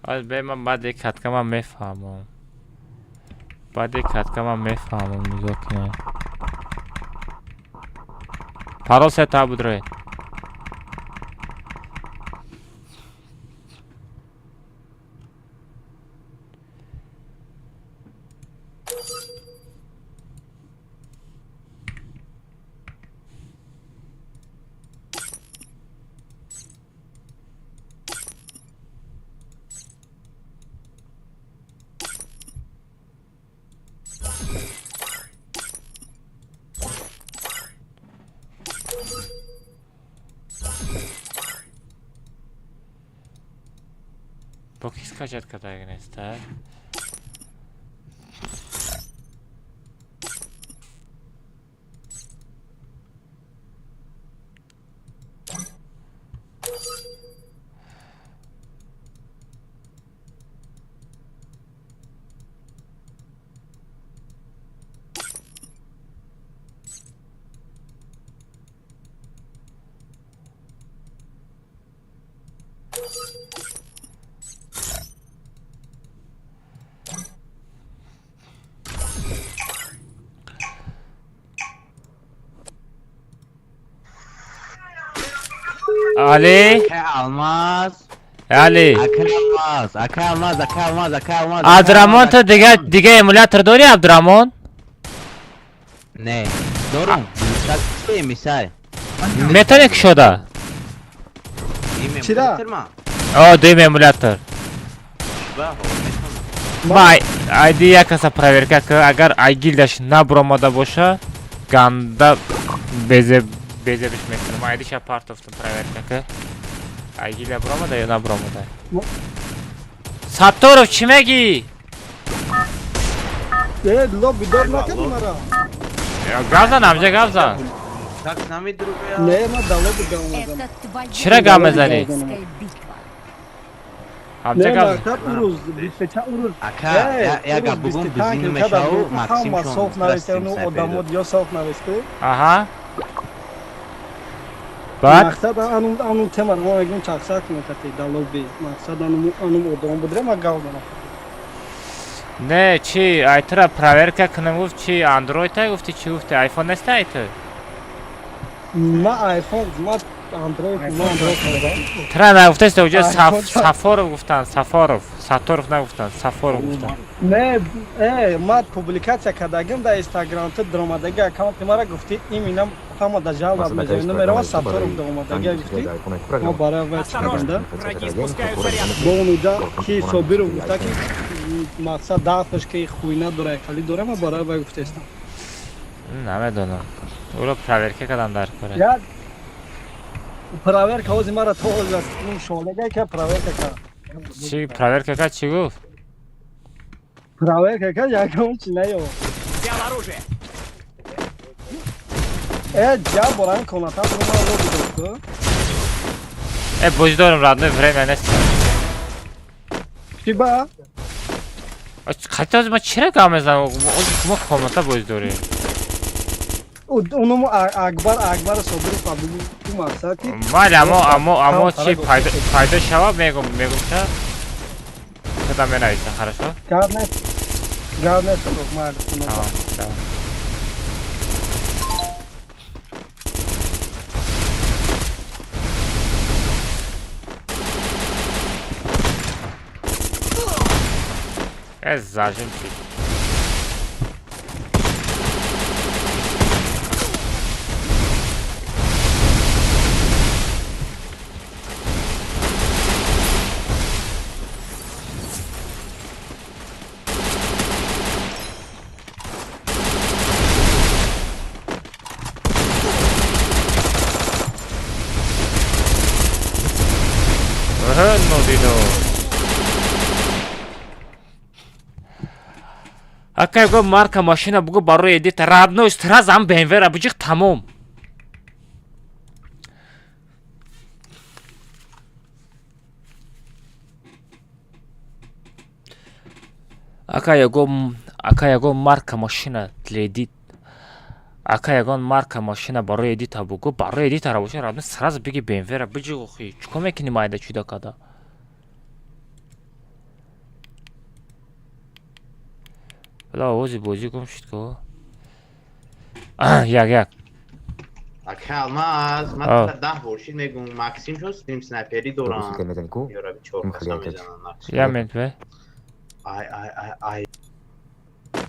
Аз бе ман баъди катка ман мефаҳмам. Баъди катка ман мефаҳмам, нигоҳ кунед. Парол сета будроед. Бо ки скачать кадаг неста? Али? Алмаз. Али. Ака Алмаз, ака Алмаз, ака Алмаз, ака Алмаз. Абдурамон, ту дига эмулятор дорӣ, Абдурамон? Не, дорум. Мисай. Метавонӣ кушода? Чира? О, дуюм эмулятор. Ма айди як каса проверка ка, агар айгилдаш набуромада боша, ганда безебиш мекунам. Айдиша партофтум, проверка ка. Айгилда буромада ё набуромада? Сатторов, чӣ мегӣ? Э, лобби дор накардӣ мара. Гап зан, амҷа, гап зан. Не, ма да лобби гап мезанам. Это твоя Чира гап мезанӣ? королевская битва. Амҷа, Не, гап мактаб урӯз бистеча урӯз. Ака, я гап бугум, бизин мешаву, Максим Ҳама шон соф нависта, ну сайф одамот ё соф нависте. Аҳа. Баъд? Мақсад анум тема мо мегӯем чақсак мекати да лобби. Мақсад анум одам будре ма гап занам. Не, чи айтра проверка кунам гуфт, чи андроид тай гуфти, чи гуфти, айфон неста айту? Ма айфон, ма андроид, ма андроид надорам. Тра нагуфтаст, уҷа Айфон Сафоров гуфтанд, Сафоров, Сатторов нагуфтанд, Сафоров гуфтанд. Не, ма публикатсия кардагим дар инстаграм, ту даромадаги аккаунти мара гуфти, иминам ҳама да жалоб мезанем, номерама Сатторов даромадаги гуфти. Ма барои вай чикардам. Враги спускаются рядом. Бо он уҷа ки Собиров гуфта ки мақсад дафаш ки хуйна дора, хали дора, ма барои вай гуфтестам. Намедонам. Уро проверка кардам дар кора. Я проверка ҳози мара то ҳози аст ун шолага ка проверка кард. Чи проверка кард, чӣ гуфт? Проверка кард, ягон чи наёфт. Взял оружие. Э, ҷа боран комната ма лоби дод. Э, бозӣ дорем, родной, время нест. Чи ба? Қати ҳозир ма чира гап мезанам? Ҳозир мо комната бозӣ дорем. Унуму Акбар, Акбар Собиров абу мақсад ки Майли, аммо чи пайдо шава, мегум ша. Када менависам, хорошо? Гап нест. Гап нест, майли. Тамом, тамом. Э, зажим чи. Нодидо. Акай го марка машина бугу барои эдит, родной, сразу ам BMW ра буҷиқ, тамом. Ака ягон марка машина для эдит. Ака ягон марка машина барои эдита бугу, барои эдитара боша, родной, сразу биги BMW ра буҷиқ охи. Чикор мекунӣ майда чӯда када? Бала овози бозӣ гум шуд ко. Як як. Ака Алмаз, ман та 10 бор шид мегум Максим шон стрим снайпери дорам. Ёра бичор каса мезанам. Я мент бе. Ай ай ай ай.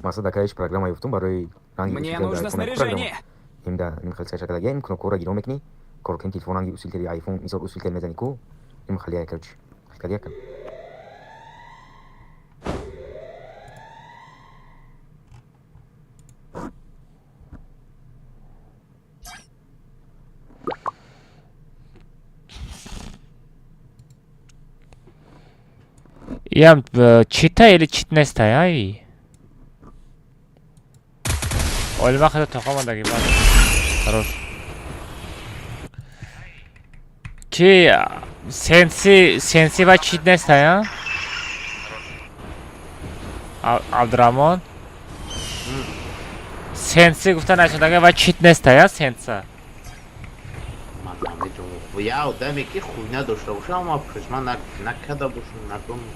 Масада каиш программа ёфтум барои ранги Мне нужно снаряжение. Имда им хел чака даген кнопкора гиро мекни. Коркен телефон ранги усилители iPhone мисол усилитель мезани ку. Им хали короче. Хали. Ям чита или чит нестай ай? Олма хата тоқомадаги бад. Хорош. Чи сенси сенси ва чит нестай а? Абдураҳмон? Сенси гуфта нашудаги ва чит нестай а сенса? Ман намедонам. Я одаме ки хуйна дошта бошам, ама пушма накарда бошам, надонам.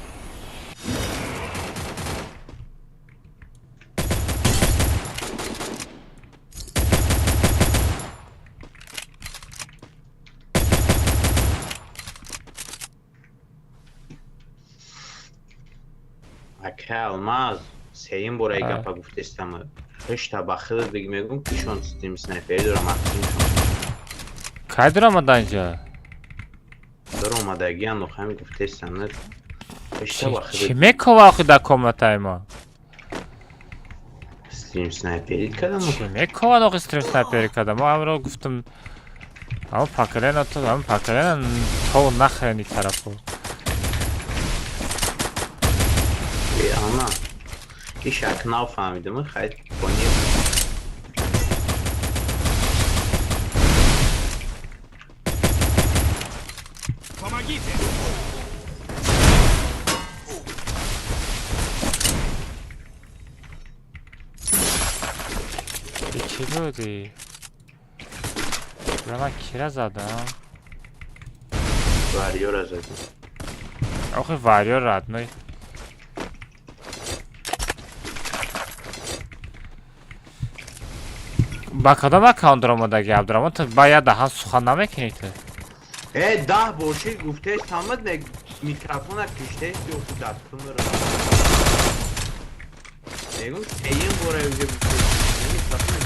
Ака Алмаз, сеюм бора гапа гуфтестам. Хешта ба худат биг мегум ки шон стрим снайпери дорам Максим шон. Кай дуромада инҷа? Дуромадагиам нохами гуфтестам. Хешта ба худат. Чӣ мекова охи дар комнатаи мо? Стрим снайпери кардам. Чӣ мекова охи стрим снайпери кардам? Мо ҳамро гуфтам. Ҳамон пакалена то ҳамон пакалена то нахрени тарафо. Ана, иш акнав фаҳмидам, хай пони. Помогите! Чӣ буди? Бля, ман кира задам? Варьёра задам. Охи варьёр родной. Ба кадом аккаунт омадаги Абдураҳмон? Ту ба як даҳан сухан намекунӣ ту? Э, 10 бор шид гуфтест, ҳамад не микрофона киштест ё дастумро. Мегум сеюм бора уже гуфтест. Микрофона.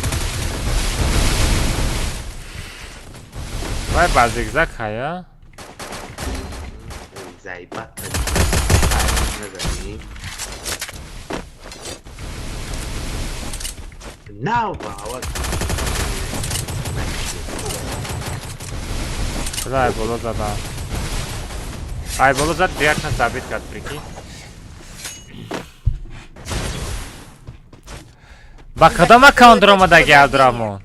Вай ба зигзаг ҳая? Заебат. Назани. Нав ба аваз. Ай боло задам. Ай боло зад, дигар кас забит кард, прикинь. Ба кадом аккаунт омадаги Абдураҳмон?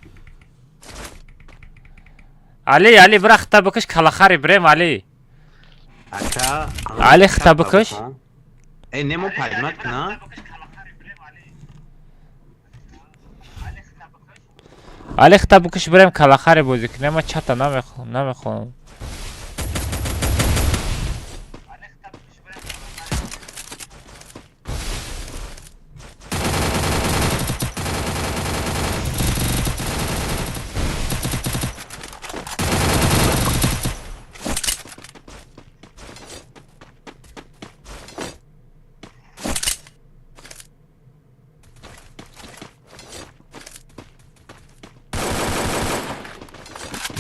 Али, Али, бира хита бикаш, калахари бирем, Али. Ака, Али хита бикаш. Э, немо падмат кна? Али хита бикаш бирем калахари бозӣ кунем, ман чата намехоҳам, намехоҳам.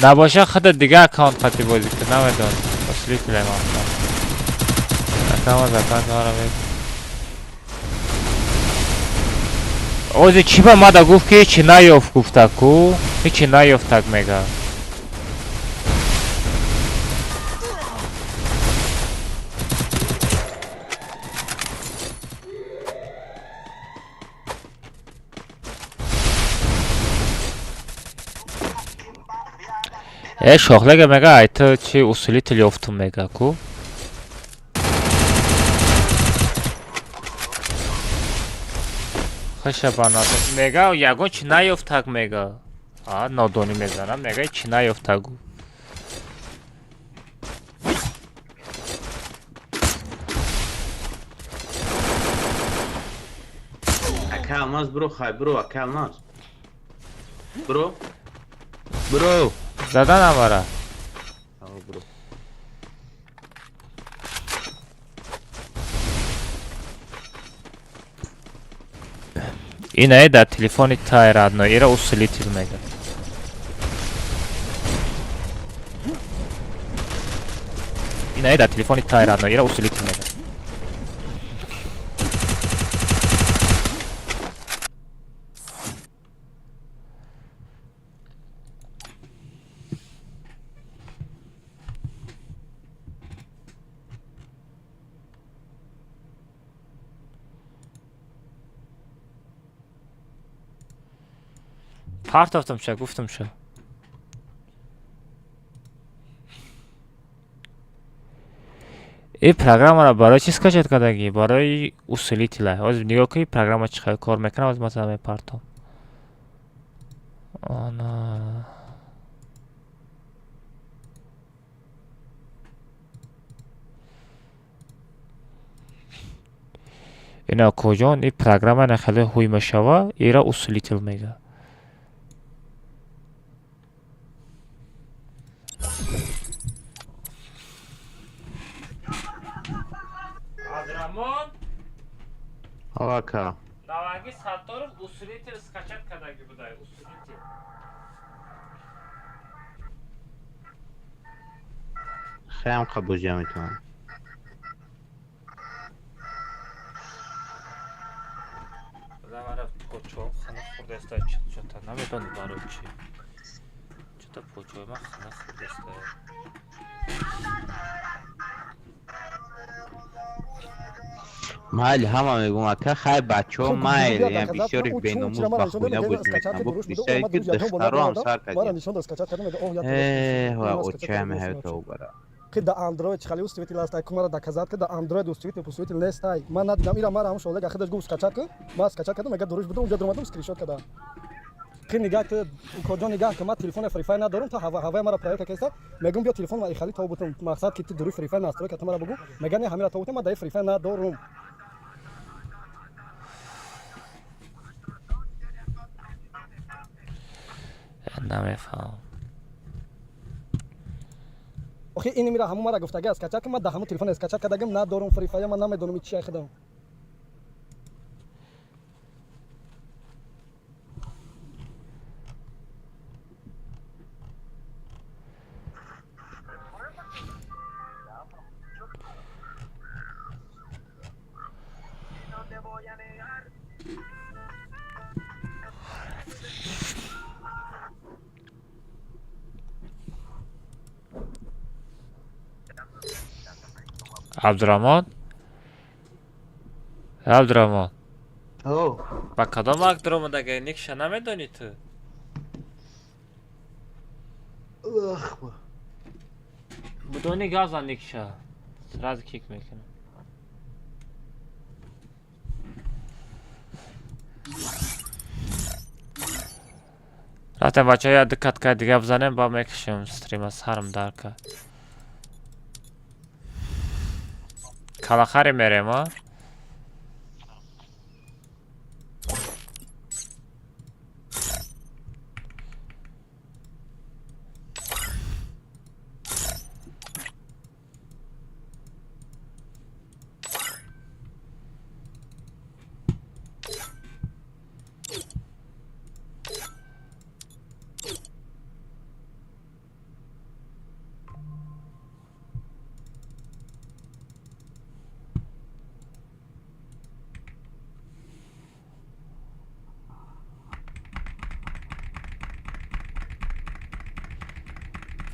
Набоша худа дига аккаунт қати бозӣ кун, намедонам. Асли Сулаймон. Аккаунт аккаунт маро мек. Ози чӣ ба мада гуфт ки ҳечи наёфт гуфта ку? Ҳечи наёфтак мега. Э шохлега мега ай ту чи усилитель ёфтум мега ку? Хаша ба надон мега ягон чи наёфтак мега. А нодонӣ мезанам мега чи наёфтак. Ака Алмаз бро, хай бро, ака Алмаз. Бро. Бро. Задан амара. Ао бро. Инае дар телефони тай родной, ира усилитель мега. Инае дар телефони тай родной, ира усилитель мега. Партофтам ша, гуфтам ша. Ин программаро барои чӣ скачать кардагӣ? Барои усилителя. Ҳозир нигоҳ кунӣ программа чӣ хел кор мекунад, ҳозир масалан мепартом. Ана ина куҷон ин программа на хеле ҳуй мешава, ира усилитель мега. Абдураҳмон. Ака. Наваги Сатторов усилитель скачать кардаги будай, усилитель. Хеле қабузия метавонам. Мара почоам хана хурдаста, чота намедонам барои чӣ. Чота почои ман хана хурдаста. Майли ҳама мегӯм ака, хай бачаҳо майли, я бисёриш беномус ба хона буд мекунам. Бо бисёре ки духтаро ҳам сар кардем. Э, ва очаям ҳаёта убара. Ки да Android чӣ хали усилитель аст, ку мара доказать ки да Android усилитель пусилитель нест ай. Ман надидам, ира мара ҳамон шолега худаш гуфт скачать ку, ман скачать кардам, мега дуруш будам, унҷа дуромадам скриншот кардам. Ки нигаҳ ки укоҷон нигаҳ ки ман телефони Free Fire надорам, то ҳаваи мара проверка кеста, мегӯм биё телефон ма ихали то бутум, мақсад ки ту дуруи Free Fire настройка ту мара бугӯ, мега не ҳамира то бутум, ман даи Free Fire надорум. Намефаҳмам. Охи ин мира ҳамон мара гуфтага скачать ки ман да ҳамон телефон скачать кардагим надорум Free Fire, ман намедонам чи худам. Абдураҳмон? Абдураҳмон. О. Ба кадом вақт дуромадага никша намедонӣ ту? Будони гап зан никша. Сразу кик мекунам. Рафтем бачаҳо, як ду каткаи дига бизанем, ба мекушем стрима, сарм дард кард. Калахаре мерем, а?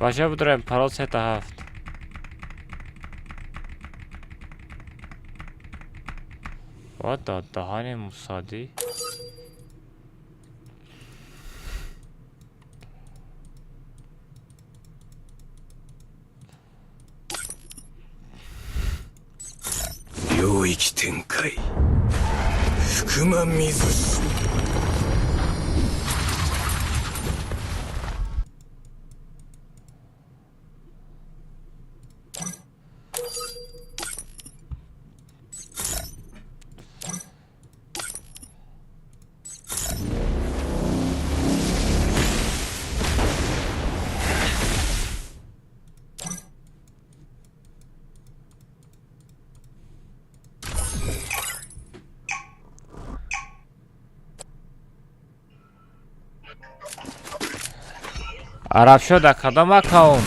Бача бидорем парол 3 7. Ва даҳани мусадӣ. 領域展開福間水氏。Арабшо дар кадом аккаунт?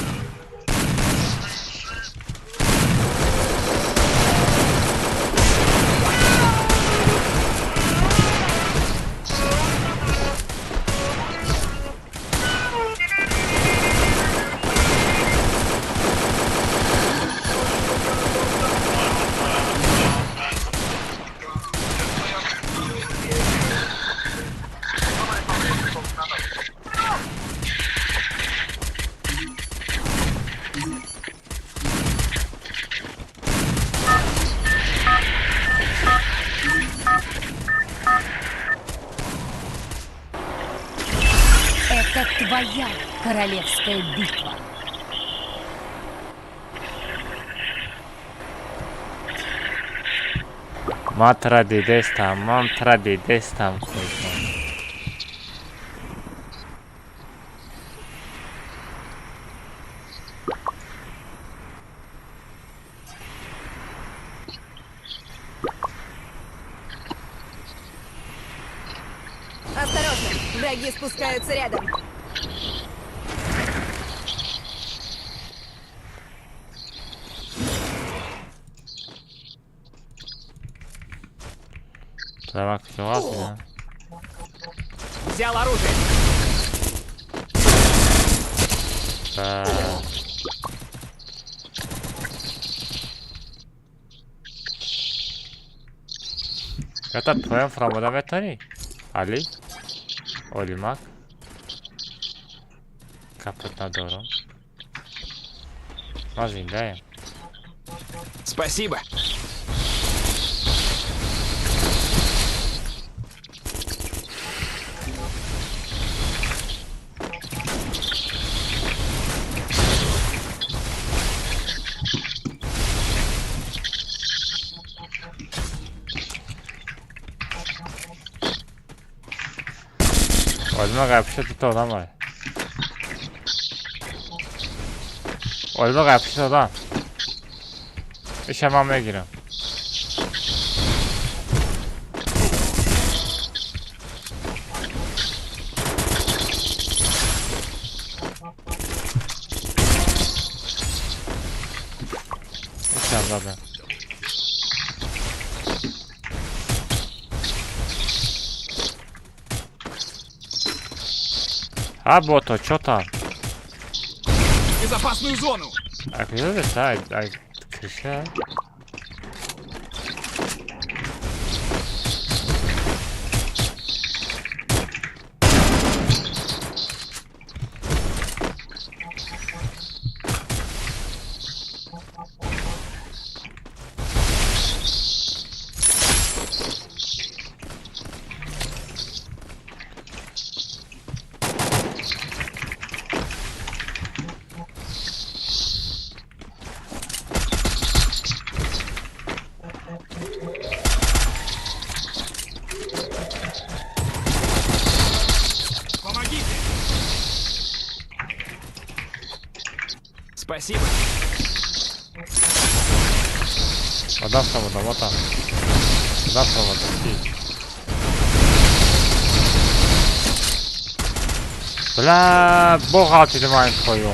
Это твоя королевская битва. Ма тра дидестам, ман тра дидестам худам. Осторожно, враги спускаются рядом. Давай, куда? Взял оружие. Да. Это твоя фрамода метани? Али? Олимак? Капот надором. Ма зиндаем. Спасибо. Олимак апши дута одам ай. Олимак апши одам. Иша ман мегирам. Иша задам. А, бото, чё там? Безопасную зону! А куда ты, ай, крыша? Помогите! Спасибо. Одам свобода, вот там. Одам свобода. Бля, бога ты мать твою.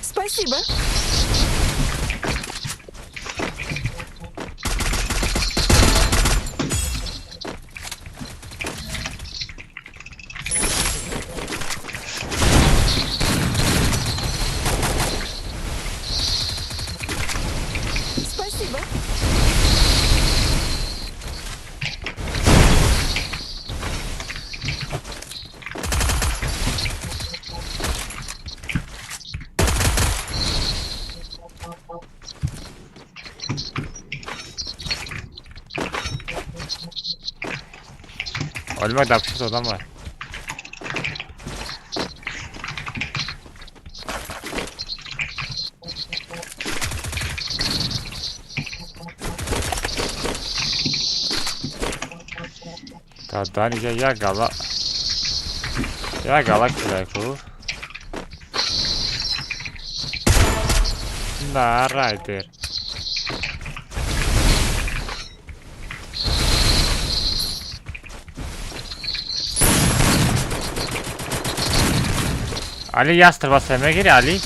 Спасибо. Спасибо. Олимак дар пушти одам ай. Та даниҷа як гала. Як гала кидай ку. На райдер. Али ястребаса мегири, Али?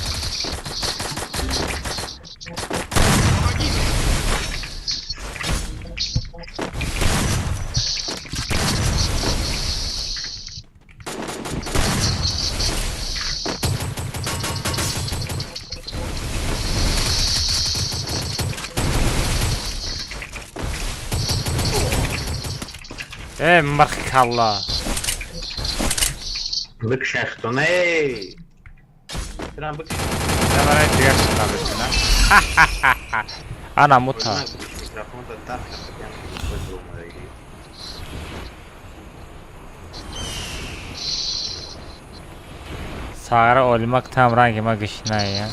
Э, мирхкалла. Бикшахтон, эй! Трам бикш. Давай дигар шуда бикна. Ана мута. Микрофон да тар Сағара олимак там ранги ма гишная.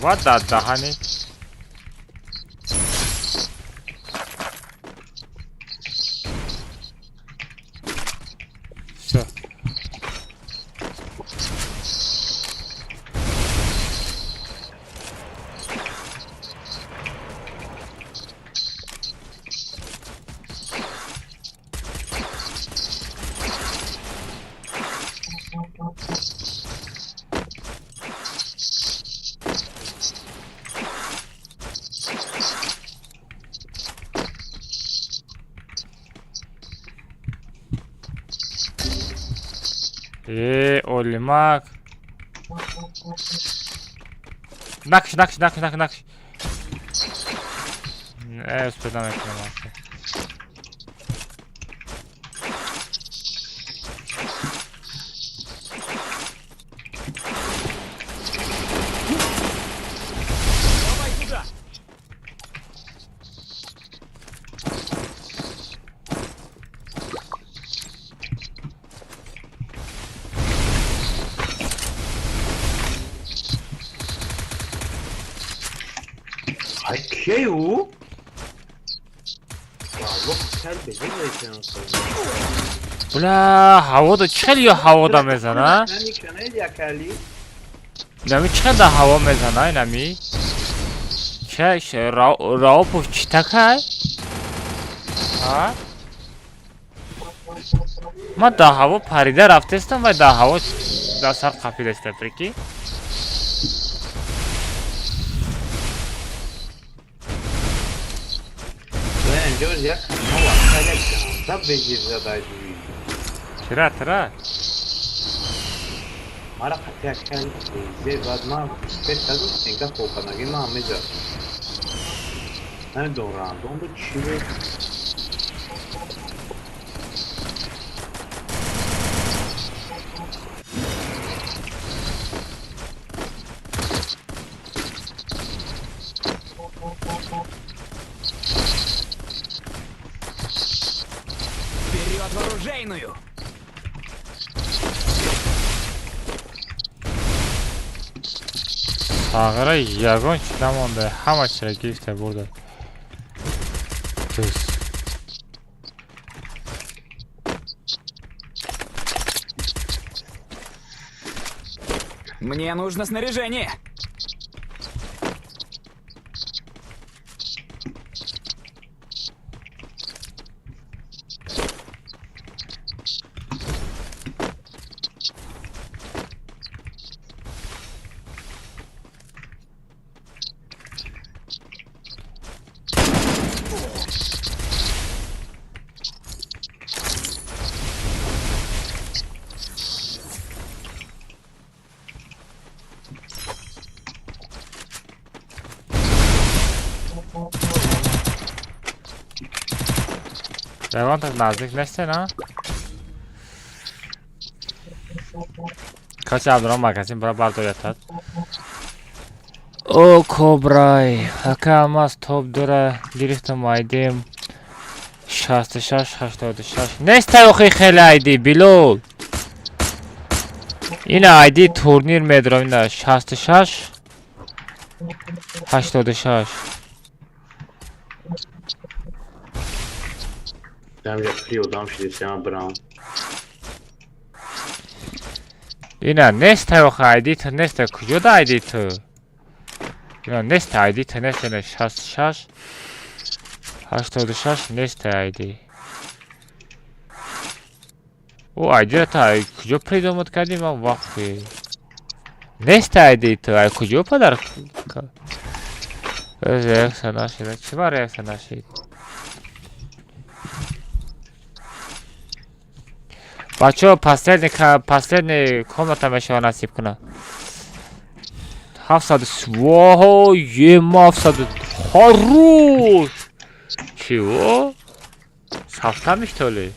What the dahani? Всё. Э, олимак. Накш, накш, накш, накш, накш. Э, успеда мекунам. Давай туда! Ай, кей ӯ? Валлоҳ, кал бежи мекунам. Бля, ҳавода чӣ хел ё ҳавода мезана? Инами чӣ хел да ҳаво мезана инами? Ча Раопов чӣ такай? А? Ман да ҳаво парида рафтестам ва да ҳаво да сар қапидаста, прикинь? Тира, тира. Мара қатия кал зе баъд ман успет кардам, стенка хоканаги ман мезад. Намедонам рандом буд чӣ буд. Вперед в оружейную! Сағира ягон чӣ намонда, ҳама чиро гирифта бурда. Дӯст. Мне нужно снаряжение! Ягон так наздик нестен, а? Каси Абдуром магазин бара бардоятад. О, кобрай, ака алмаз топ дора гирифтам айдим 66 86. Нестай охи хеле айди, Билол. Ина айди турнир медорам, ина 66 86. Ина нест охе айди ту нест, куҷо да айди ту? Ина нест айди ту нест, ина 66 86 нест айди. О айдиро ту куҷо придумат кардӣ? Ман вақти нест айди ту, ай куҷо падар? Реаксия нашид. Чӣ ба реаксия нашид? Бачаҳо последний комната мешава насиб кунад. 700 воҳо ема 700 хорош. Чего? Сафтами что ли?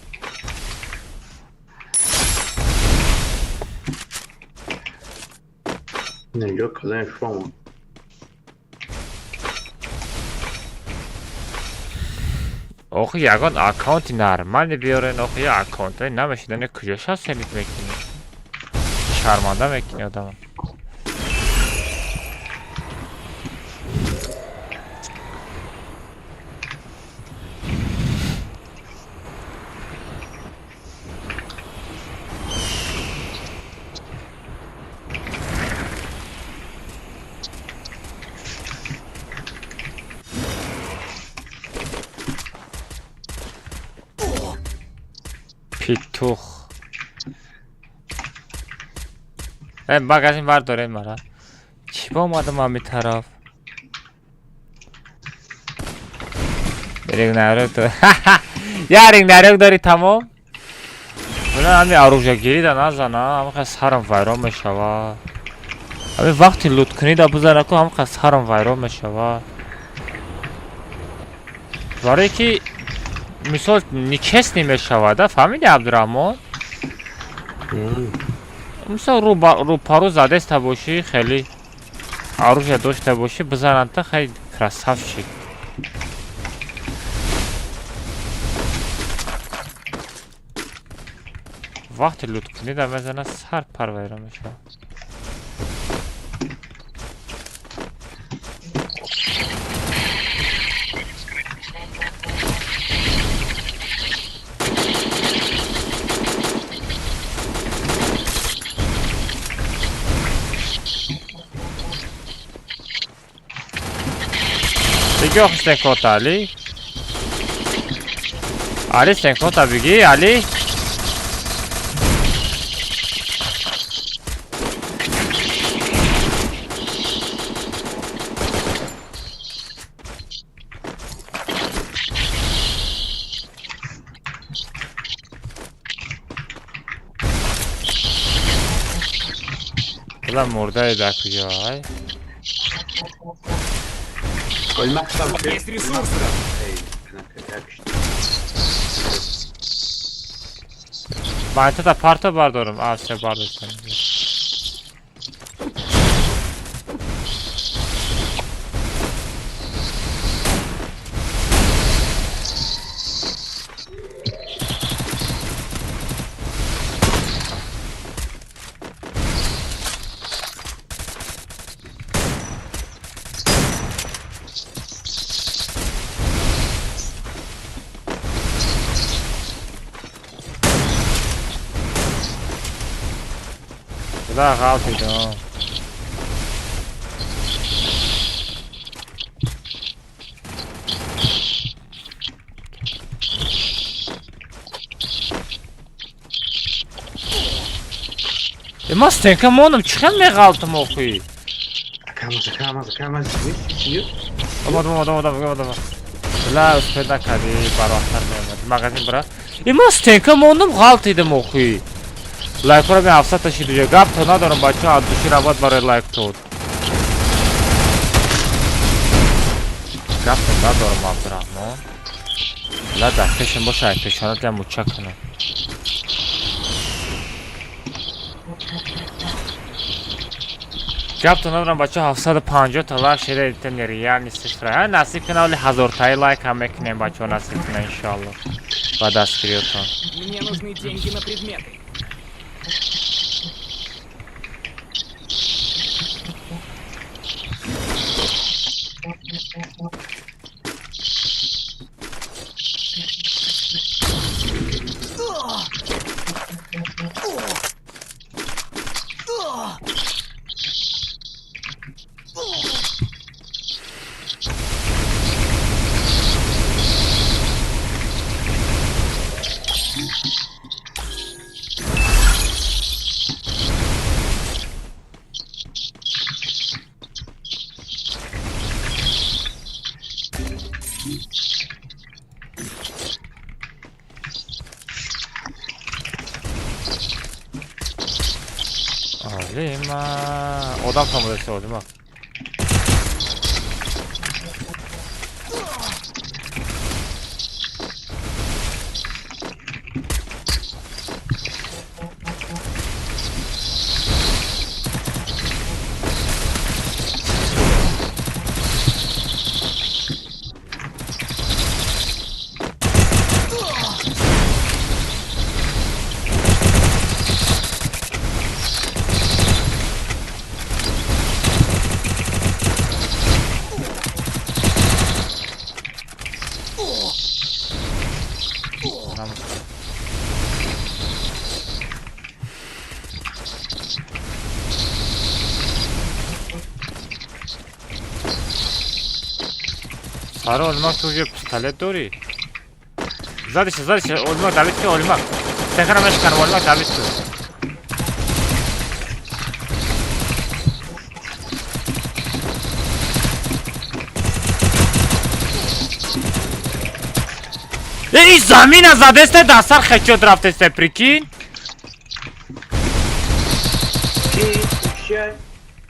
Охи ягон аккаунти нормалӣ биёрен, охи я аккаунтҳои намешидани куҷо шастенит мекунӣ? Шарманда мекунӣ одама. Петух. Магазин бардорен мара. Чӣ ба омадам ами тараф? Регнарёк дор. Я регнарёк дори тамом? Бина ами оружиягирӣ да назана, ҳамақа сарам вайрон мешава. Ами вақти луткунӣ да бизана ку ҳамақа сарам вайрон мешава. Барое ки мисол нечестный мешавад, фаҳмиди Абдураҳмон? Мисол рӯпарӯ задеста бошӣ, хеле оружие дошта бошӣ, бизананд та хеле красавчик. Вақти луткунӣ да мезанад сар пар вайрон мешавад. Бигӣ охи стенкота, Али? Али стенкота бигӣ, Али? Била мурдаи дар куҷо, ай? Есть ресурсы! Ман та парто бардорам, а се бардоштам. Да, ғалтидам. Ма стенка монам, чӣ хел меғалтам охи? Омадам, омадам, омадам, омадам. Ла, успед накардӣ, барвақттар меомадӣ. Магазин бира. Ма стенка мондам, ғалтидам охи. Лайкҳоро ми 700 та шид уҷа. Гап то надорам бачаҳо, аз души равад барои лайк тод. Гап то надорам Абдураҳмон. Ла дар пешам боша, ай пешонат я муча кунам. Гап то надорам бачаҳо, 750 та лайк шида это нереальный цифра. Насиб кунад, вале 1000 таи лайк ҳам мекунем бачаҳо, насиб кунад иншоалло. Ба дастгириётон. Мне нужны деньги на предметы. Олима. Одам самодеси Олима. Сара Олимак, ту уже пистолет дорӣ? Задиша, задиша, Олимак, давид ки, Олимак. Стенкара мешканам, Олимак, давид ки. Эй, замина задесте, дар сар хечот рафтесте, прикинь?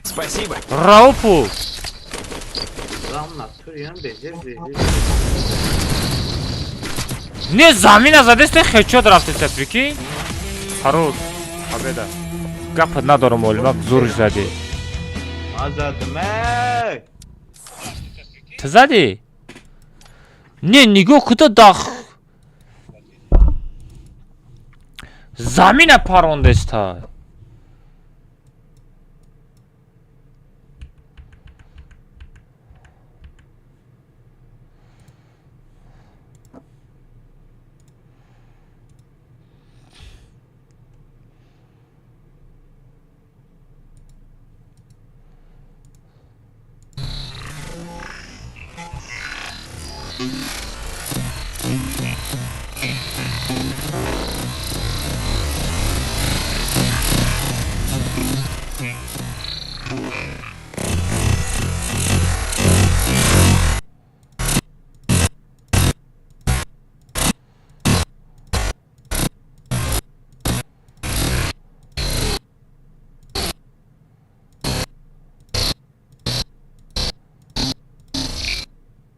Спасибо. Раупу. Не, замина задесте, хечот рафтесте, прикинь? Хорош, победа. Гапат надорам, Олимак, зурш зади. Ту зади? Не, нигоҳ куда дах. Замина парондеста.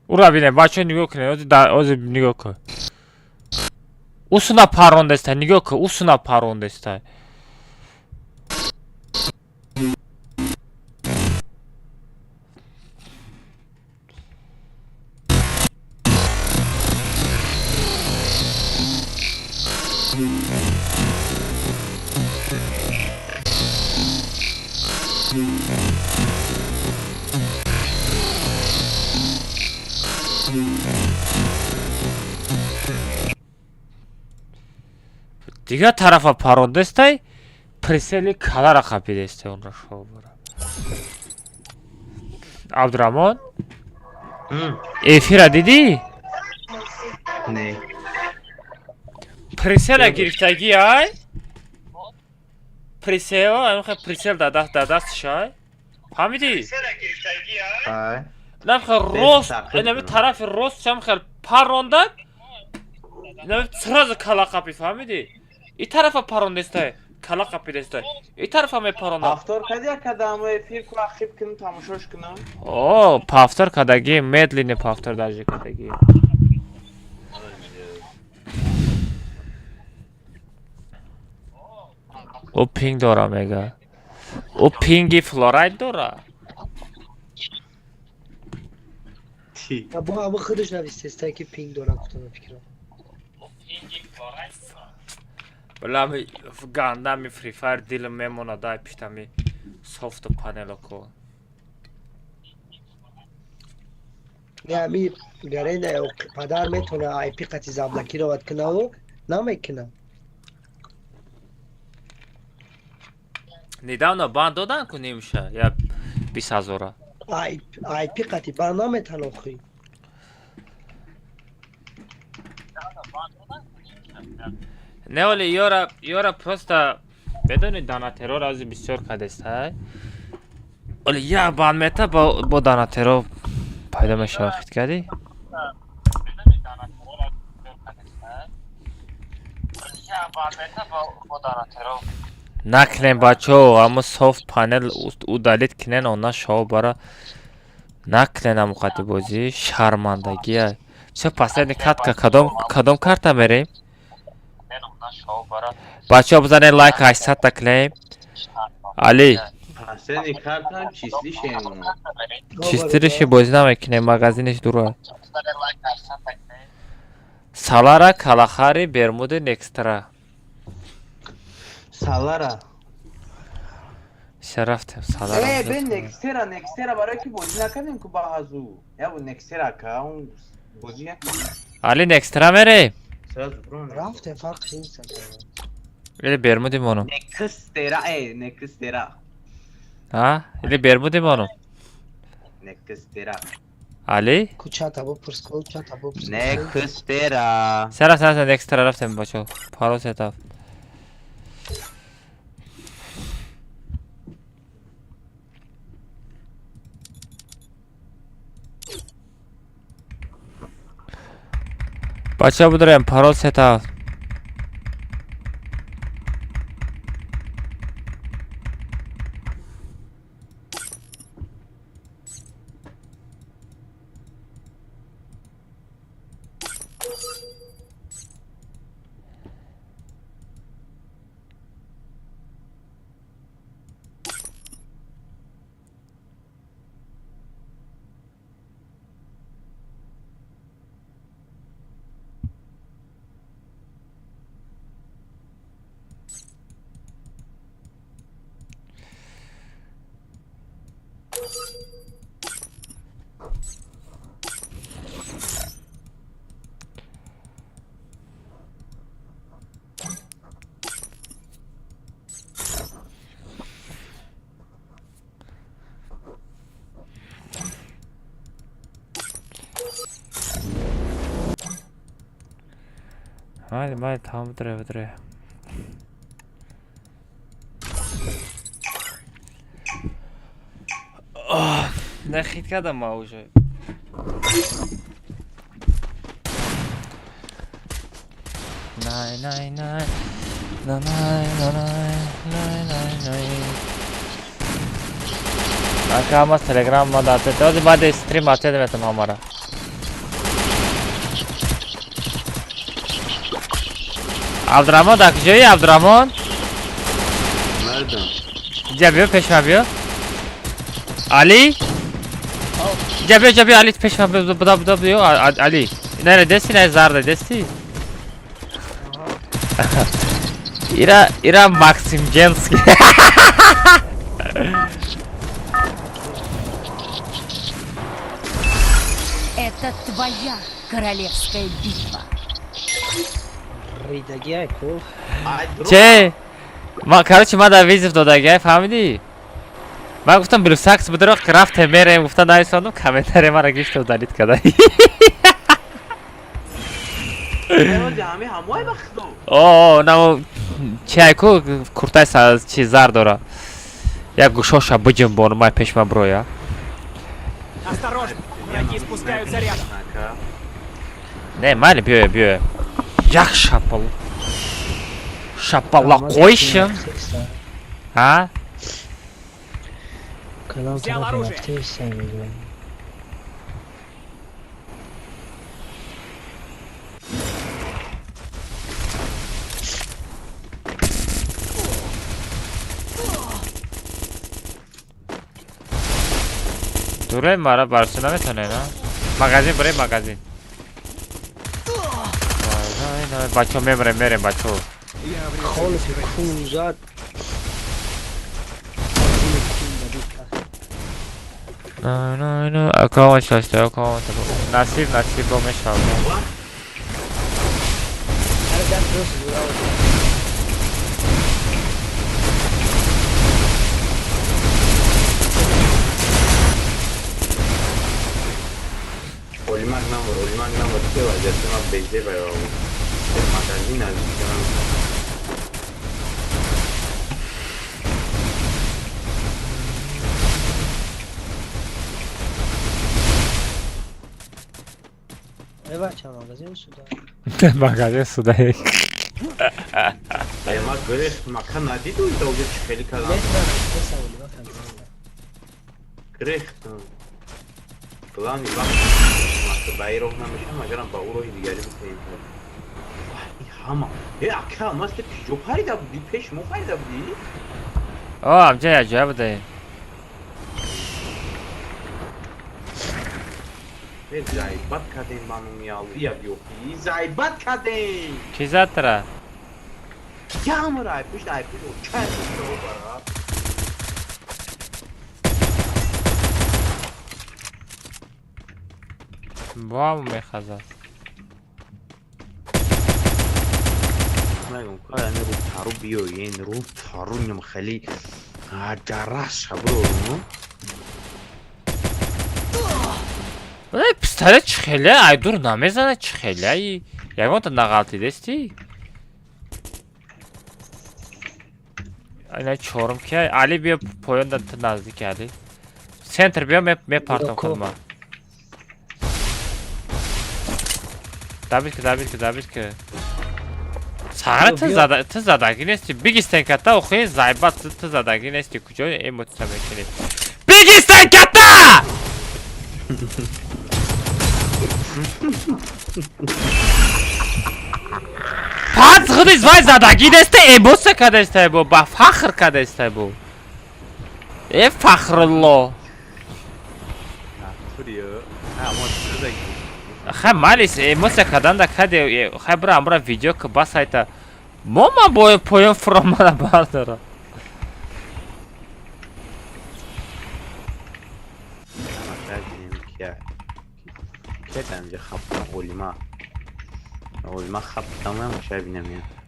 Ура бинем, бачаҳо, нигоҳ кунед, ҳозир нигоҳ кун. Усуна парондеста, нигоҳ кун, усуна парондеста. Дигар тарафа парондестай, прицели калара қапидестай онро шобара. Абдураҳмон? Эфира дидӣ? Не. Прицела гирифтагӣ ай? Прицел, ай прицел дар дасташ ай? Фаҳмидӣ? Ай. Нахел рост, инами тарафи рост чам хел парондад, инами сразу кала қапид, фаҳмидӣ? И тарафа парондестай, кала қапидестай. И тарафа мепарондад. Повтор кади кадам эфир ку ахиб кунам, тамошош кунам. О, повтор кадаги, медленный повтор даже кадаги. О пинг дора мега. О пинги флорайд дора. Або або худаш навистестай ки пинг дора гуфтам фикрам. Балами гандами Free Fire дилам мемонад ай пиштами софту панелоко. Не, ами гарена падар метона IP қати заблокировать кунаву намекунам. Недавно бан додан ку нимша я 20 000. Айпи қати ба наметан охи. Не, оли ёра просто медони, донатеро рази бисёр кадест, ҳай? Оли як банд мета бо донатеро пайдо мешава, хит кардӣ? Накунем, бачаҳо, аммо софт панел удалить кунен, она шоҳ бара накунен, аммо қати бозӣ шармандагия. Всё, последний катка, кадом карта мерем? Бачаҳо, бизанед лайк, 800 та кунем. Али. Последний карта числишем. Чистириши бозӣ намекунем, магазиниш дура. Салара, Калахари, Бермуди, Некстра. Салара. Всё, рафтем, Салара. Э, бе Некстера, Некстера барои ки бозӣ накардем ку ба ҳазу. Я бо Некстера ка он бозӣ накардем. Али, Некстра мерем? Сразу бро. Рафтем, фарқ нест. Или Бермуди моно. Некстера, э, Некстера. А? Или Бермуди моно. Некстера. Али? Кучата бупурс, кучата бупурс. Некстера. Сара, сара, Некстра рафтем, бачаҳо. Парол сетав. Бачаҳо, бидорем, парол сетав. Майли, майли, тамом, бидре, бидре. Не, хит кардам ма уже. Най, най, най. На, най, на, най, най, най, най. Ака, ама телеграм ма дате. Този баде стрим ате деметам ҳамара. Абдураҳмон дар куҷои, Абдураҳмон? Мардум. Ҷа биё, пеш ма биё. Али? Ҷа биё, ҷа биё, Али, пеш ма биё, буда, буда, биё, Али. Не, не, дести, не, зарда, дести. Ира, Ира Максим Дженский. Это твоя королевская битва. Ридагиай ку. Че? Ма, короче, ма да вызов додагиай, фаҳмидӣ? Ман гуфтам блюсакс бидро, рафтем, мерем, гуфта нависондум, комментарий мара гирифта удалить када. О, на чи ку куртай чи зар дора. Як гӯшоша биҷунбон, май пеш ма броя. Осторожно, враги спускаются рядом. Не, майли, биё, биё. Як шапал. Шапалақойшим. А? Кадом Взял тарафи оружие. рафтеса мегӯям. Дуре мара барси наметоне, на? Магазин бре, магазин. Бачо, мемре, мерем, бачо. Холки кун зад. На, на, на, аккаунт шашта, аккаунт. Насиб, насиб, бо мешава. Олимак набуд, Олимак набуд, ки вазъияти ман безеба ё магазин наздик ман. Бача, магазин сюда. Магазин сюда. Ма гирехт, мака надиду, итоги чӣ хеле кардам. Гирехтам. Главный вақт ба ин роҳ намешам, агарам ба ӯ роҳи дигаре бикунем. Ҳама. Э, ака, мас ту киҷо харида будӣ? Пеш мо харида будӣ? О, амҷа якҷоя будаем. Э, зайбат кардем ману миялу. Я биёхи, зайбат кардем. Ки зад тара? Ямра, ай пушт, ай пушт, чай пушт, бара. Бо мехазад. Мегум, кая не ру тару биёен, ру тару ним хеле ҷараш бро. Э, пистолет чӣ хеле ай дур намезанад, чӣ хеле ай ягонта нағалтидести? Ина чорум ки Али биё поён да ту наздики Али. Центр биё мепартом худма. Добит ки, добит ки, добит ки. Сағра ту задагӣ нести. Биги стенката охи зайбат ту задагӣ нести. Куҷо эмотсия мекунӣ? Биги стенката! Панҷ худис вай задагӣ несте, эмоция кадестай бо, ба фахр кадестай бо. Э фахрулло. Хай малис эмоция кадан да каде, хай бра амра видео ки бас айта. Мо ма бо поён фуромада бардора.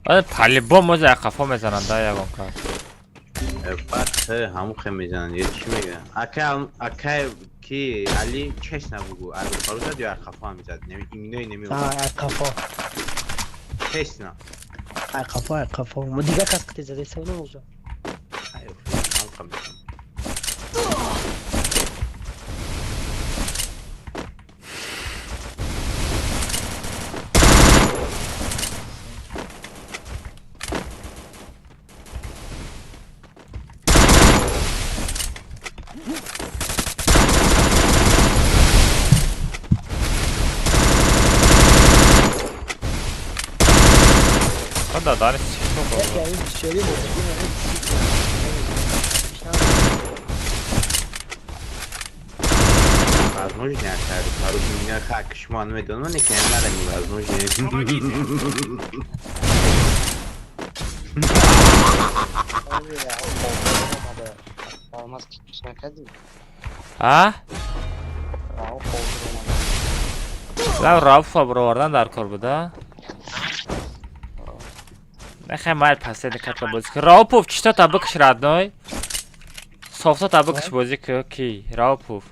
По-любому мо қафо мезананд да ягон кас. Баъд ҳамун хе мезананд ё чӣ мегӯянд? Ака, ака ки Али честно бугу, ай зад ё ай қафо ҳам зад? Иминои неми. Ай қафо. Честно. Ай қафо, ай қафо. Мо дигар кас қити зада савна уже. Ай, ҳамун хе мезананд. Да, да, Возможно, меня как шман медон, не надо невозможно. А? Да, Рауфа бровардан дар кор буда. Нехай майл последний катла бозӣ ки. Раупов чито та бикш родной? Софто та бикш бозӣ ки ки Раупов.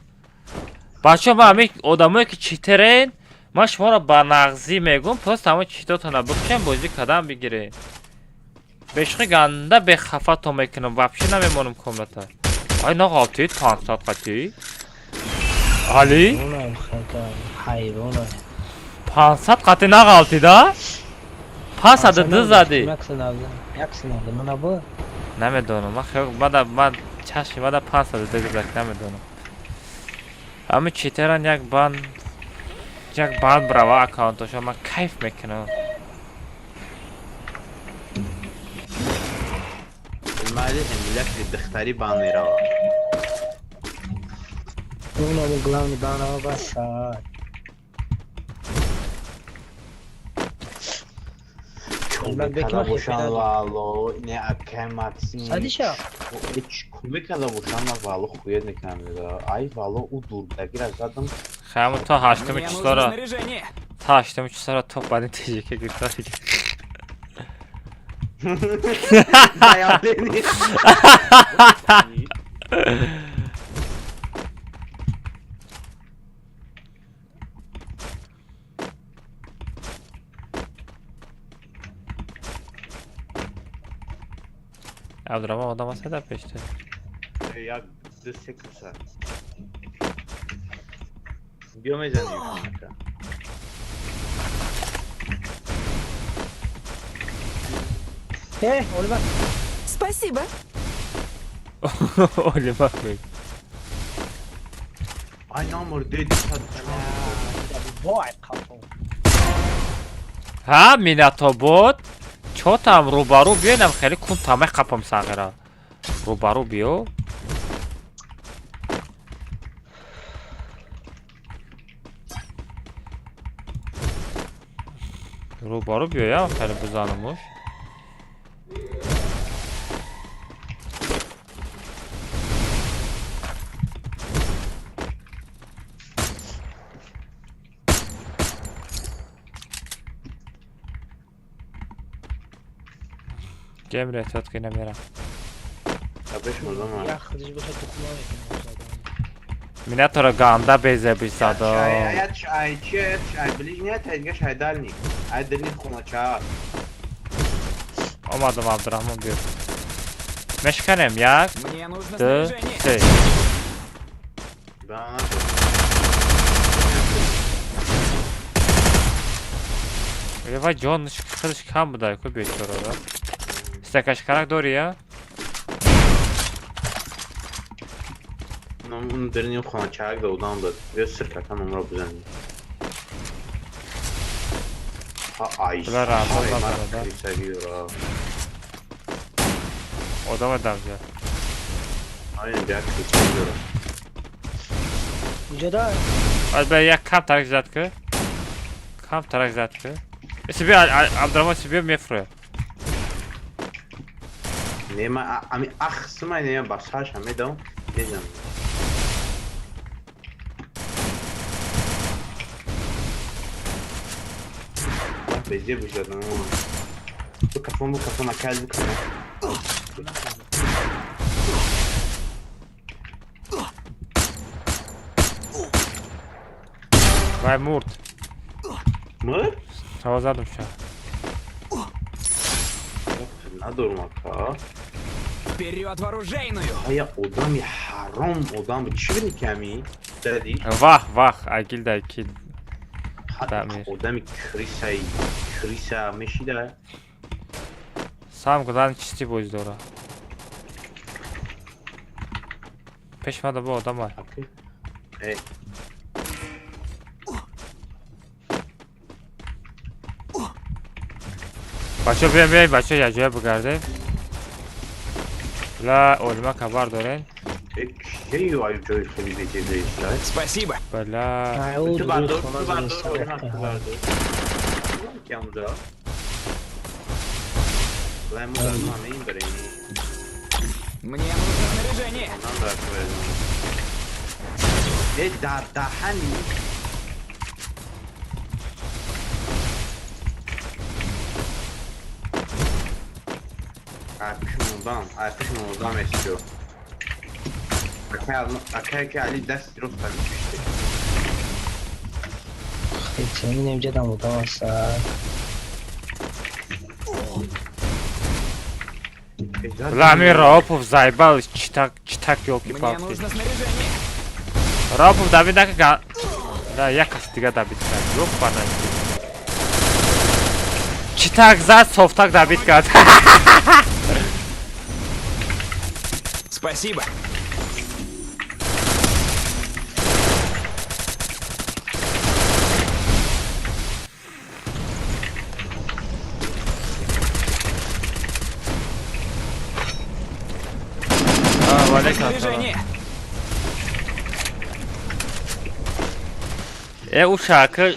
Бачаҳо ман ҳамин одамое ки читерен, ман шуморо ба нағзӣ мегӯм, просто ҳамон читотона бикшем бозӣ кадан бигирем. Бешухи ганда бехафато мекунам, вообще намемонам комната. Ай нағалтид 500 қатӣ. Али? 500 қатӣ нағалтид, а? 502 задӣ. Намедонам, ман хел ман чашми мада 502 гузашт, намедонам. Ҳамин читеран як банд брава аккаунтошо ман кайф мекунам. Майли эмиляк духтари банд мерава. Унам главный банд рава бас. Када бошан вало, не акай Максим. Садиша. Кумек када бошан вало хуяд мекунам. Ай вало у дурдагира задам. Хамо то 8 числора. Та 8 числора топ бадин тежеке гирифтар. Заявление. Абдураҳмон, одам аст дар пешта? Як, ду, се каса. Биё, мезанем. Э, Оливар. Спасибо. Оливар мег. Ай, намурде, дусад. Вой, қафо. Ҳа, Минатобод чотам рӯбарӯ биёнам, хеле кун тамай қапам сағира. Рӯбарӯ биё. Рӯбарӯ биёям, хеле бизанамуш. Гемри эҳтиёт кина мерам. Як худиш боша, тухма мекунам. Минатора ганда безебиш зада. Ай, чи, ай ближний, ай дигаш, ай дальний. Ай дальний хонача. Омадам, Абдурахмон, биё. Мешканем, як, Мне нужно ду, снаряжение. се. Да. Вай, ҷон худаш кам буда, ку бечорара. Стакашкарак дори, я? Он дальний хонача да одам дад. Биё, сир кака номро бизанем. Ха, ай. Била раҳмон ай, надорад, мара а? крисагиро. Одама дамҷа. Ай, бия крисагиро. Иҷода? Аз ба як кам тарак зад ки. Кам тарак зад ки. Си биё, Абдурахмон, си биё, мефурӯя. Не, ма ами ах сумай не ба саша медам. Мезанам. Безе бужадам. Букафон, букафон, акал, букафон. Вай мурд. Мурд? Ҳаво задам ша. Надорум, ака. Вперед в оружейную! Ая, одами ҳаром, одам чӣ бини ками? Зади? Вах, вах, агил дай кил. Дамир. Одами крисай, криса мешида. Сам гудан чисти боз дора. Пеш мада бо одам ай. Э. Бачо, биём, биём, бачо, якҷоя бигардем. Бла, олима кабар дорен. Ки ай ҷои хеле беҷеда иста? Спасибо. Бла. Ай, ӯ Ту дуруст бардор, хона ту бардор, зинистон олима, ту рафта. бардор. Кам ҷа? Лай мо дар ма меим барем. Мне нужно снаряжение. Нам дар барем. Э, дар даҳани. Ай, пишмондан, ай пишмондан месчо. Акай ки али даст рост мечиште. Хеле инҷадам одам аст. Бла, ами Раопов заебал, читак, читак, ёлки Мне палки. нужно снаряжение. Раопов давид нака. Да, як кас дига давид кард. Ёпана. Читак зад, софтак давид кард. Спасибо. А, валейкум ассалом. Снаряжение. Э, уша, ки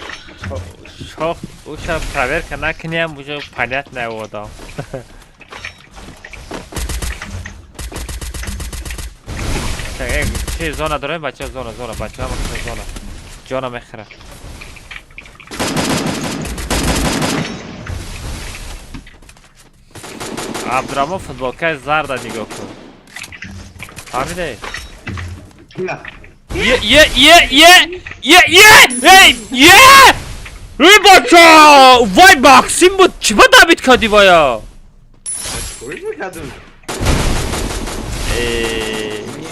шох, уша проверка накунем, уже понятно одам. Так, э, чи зона дорем, бача, зона, зона, бача, ҳама зона. Ҷона мехӯра. Абдураҳмон, футболкаи зарда нигоҳ кун. Фаҳмидӣ? Е, е, е, е, е, е, эй, е! Эй, бача! Вай, Максим буд, чӣ ба давид кардӣ вая? Куҷо кардум?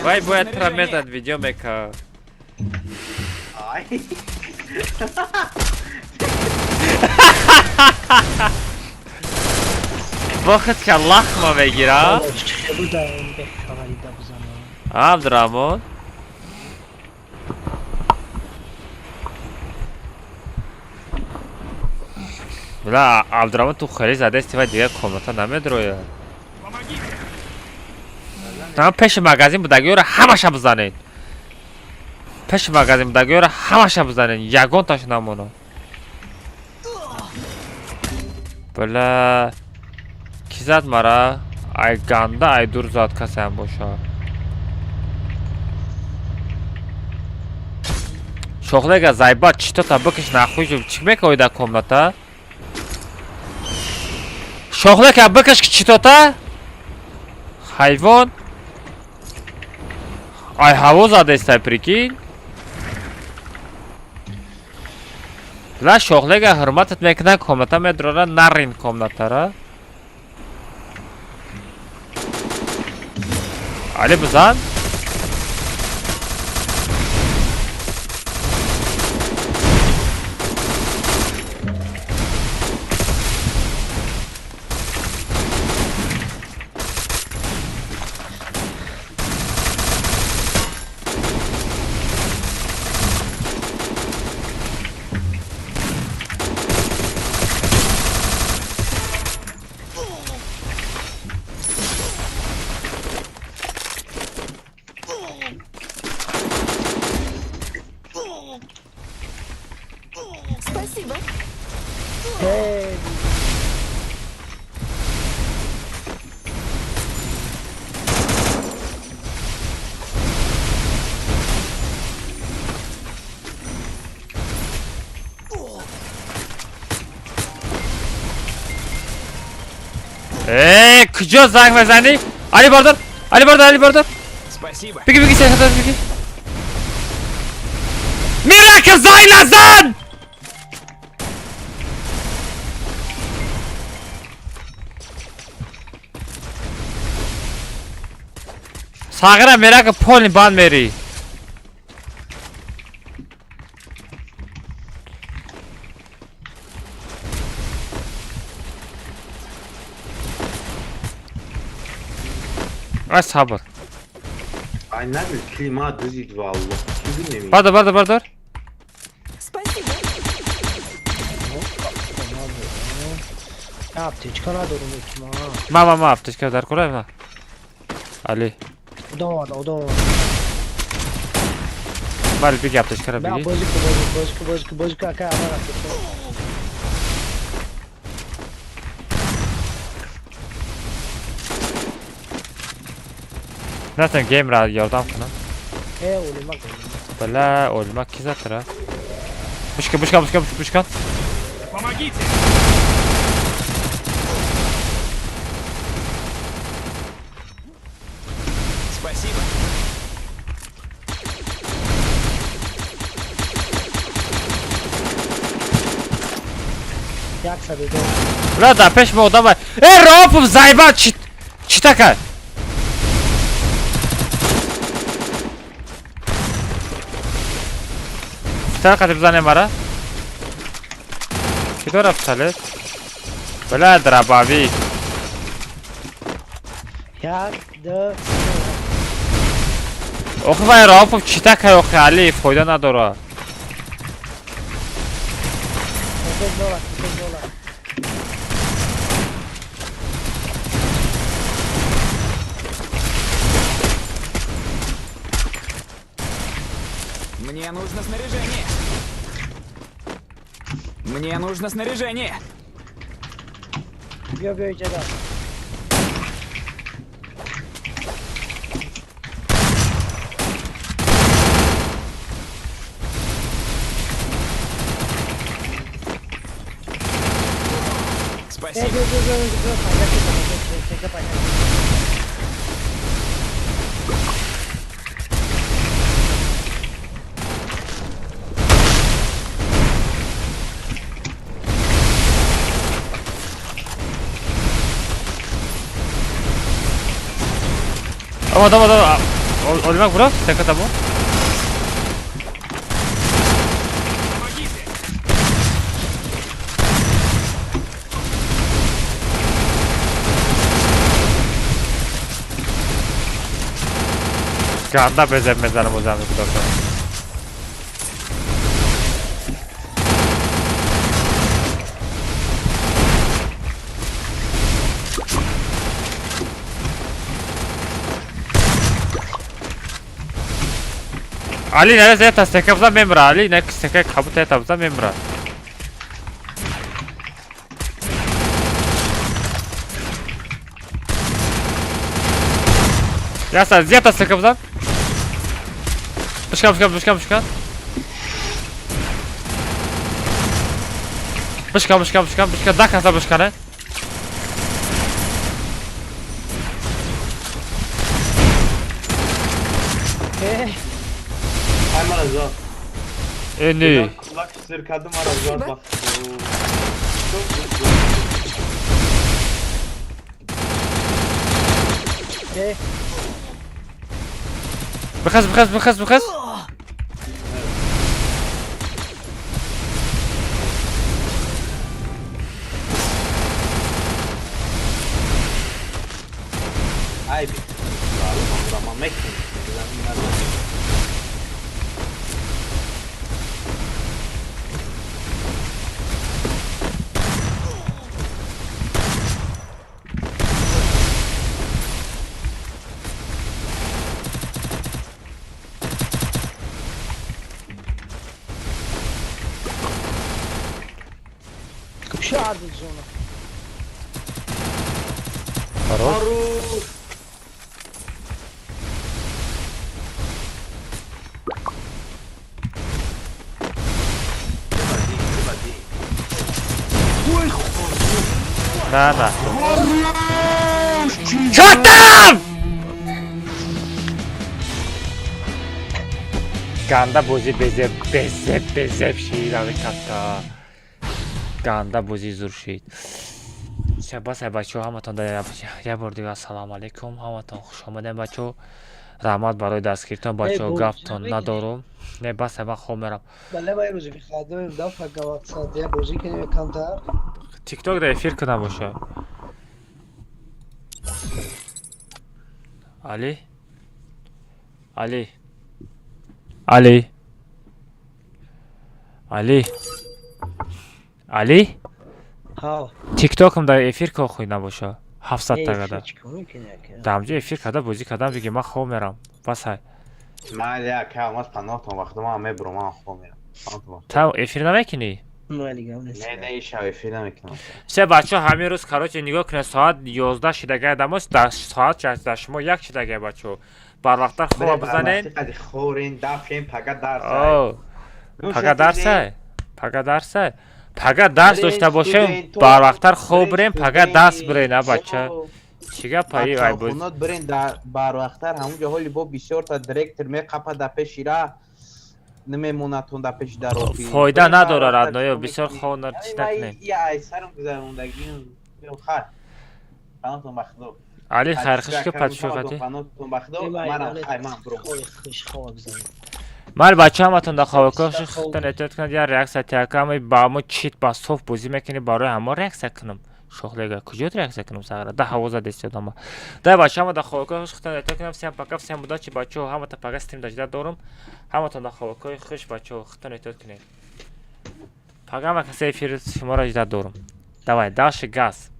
Вай бояд тура мезад видео мекард. Вақт ка лахма мегирад. Абдураҳмон. Бла, Абдураҳмон ту хеле задасти ва дигар комната намедрояд. Там пеши магазин будагиёро ҳамаша бизанед. Пеши магазин будагиёро ҳамаша бизанед, ягонташ намонад. Бла, ки зад мара? Ай ганда, ай дур зад касеам бошад. Шохлега зайба читота бикиш нахуй чӣ мекои дар комната? Шохлека бикиш читота? Ҳайвон? Ай ҳаво задестай прикинь? Ла шохлега ҳурматат мекунад, комната медрора, нарин комнатара. Али бизан? Спасибо. Куҷо занг мезанӣ? Али бардор, Али бардор, Али бардор. Спасибо. Беги, беги, сехатар, беги. Мирака занг назан! Сағира мирака полни банд мери. Ай сабр. Ай нагӯ клима дузид валлоҳ. Чӣ бинем? Бардор, бардор, бардор. Спасибо. Аптечка надорум ма. Ма, ма, ма, аптечка дар кора ма. Али. Одам омад, одам омад. Бале, биги аптечкара биги. Бозӣ ку, бозӣ ку, бозӣ ку, бозӣ ку, ака, аввал аптечка. Натан геймра ёрдам кунам. Олимак. Бала, олимак ки зад тара? Бушка, бушка, бушка, бушка. Помогите! Спасибо. Як сабидо. Бла, да пеш мо одам. Э, Ропов зайба чи чи така? Пистолет қати бизанем мара? Ки дора пистолет? Бла, дробовик. Як, ду, Охи вай Раупов чӣ такай охи Али фоида надора. Мне нужно снаряжение. Мне нужно снаряжение. Бьё, бьё, иди, да. Спасибо. Давай, давай, давай. Олимак бурафт, стека табо. Ганда безеб мезанам озами кудока. Али нere зета стека бза мемра, Али не стека кабута ета бза мемра. Яса зета стека бза. Бишкан, бишкан, бишкан, бишкан. Бишкан, бишкан, бишкан, бишкан, да каса бишкане. Не. Kulak sırkadım arada bak. Бихаз, бихаз, бихаз, бихаз. Ay bir. Zaman mekkin. Хорош. Да, да. Чё там? Ганда бози безеб, безеб, безеб шид, ами катта. Ганда бози зур шид. Шабас бачо, ҳаматон як бор дигар ассалому алайкум, ҳаматон хуш омадем бачо. Раҳмат барои дастгиритон бачо, гаптон надорум. Не бас, ман хоб мерам. Бале, ман рӯзи бихадем, да фага вақт я бозӣ кунем камтар. Тикток да эфир кунам боша. Али? Али? Али? Али? Али? Ҳа. Тиктокам да эфир ко хуй набоша. 700 тагада. Дамҷо эфир када бозӣ кардам, диги ман хоб мерам. Бас ҳай. Ман як алмаз паноҳтон вақт ман мебурам, ман хоб мерам. Та эфир намекунӣ? Не, не, шав эфир намекунам. Се бачо ҳамин рӯз короче нигоҳ кунед, соат 11 шидагай дамост, дар соат дар шумо 1 шидагай бачо. Барвақттар хоба бизанед. Хорен, дафшен, пага дарс. Пага дарсай? Пага дарсай? Пага дарс дошта бошем, барвақттар хоб бирем, пага дарс бирен, а бача. Чӣ гап ай ай боз? Хонот бирен дар барвақттар ҳамунҷо ҳоли бо бисёр та директор меқапа да пеши ра намемонатон да пеши дар офис. Фоида надорад, родноё, бисёр хонар чӣ накунем. Я ай сарам гузарондагим. Хар. Панотон ба худо. Али хайрхуш ки падшоҳ қати. Панотон ба худо, манам хай ман бурум. Ман бача ҳаматон дар хобакоҳ худтон эҳтиёт кунед, як реаксия тиякам ба мо чит ба соф бозӣ мекунӣ, барои ҳамо реаксия кунам. Шохлега куҷо реаксия кунам сағра? Да ҳаво задест ёдама. Дай бача ҳама дар хобакоҳ худтон эҳтиёт кунам, всем пока, всем удачи бачаҳо, ҳамата пага стрим дажда дорум. Ҳаматон дар хобакоҳи хуш бачаҳо, худтон эҳтиёт кунед. Пага ҳама касе эфир шуморо жда дорум. Давай, дальше газ.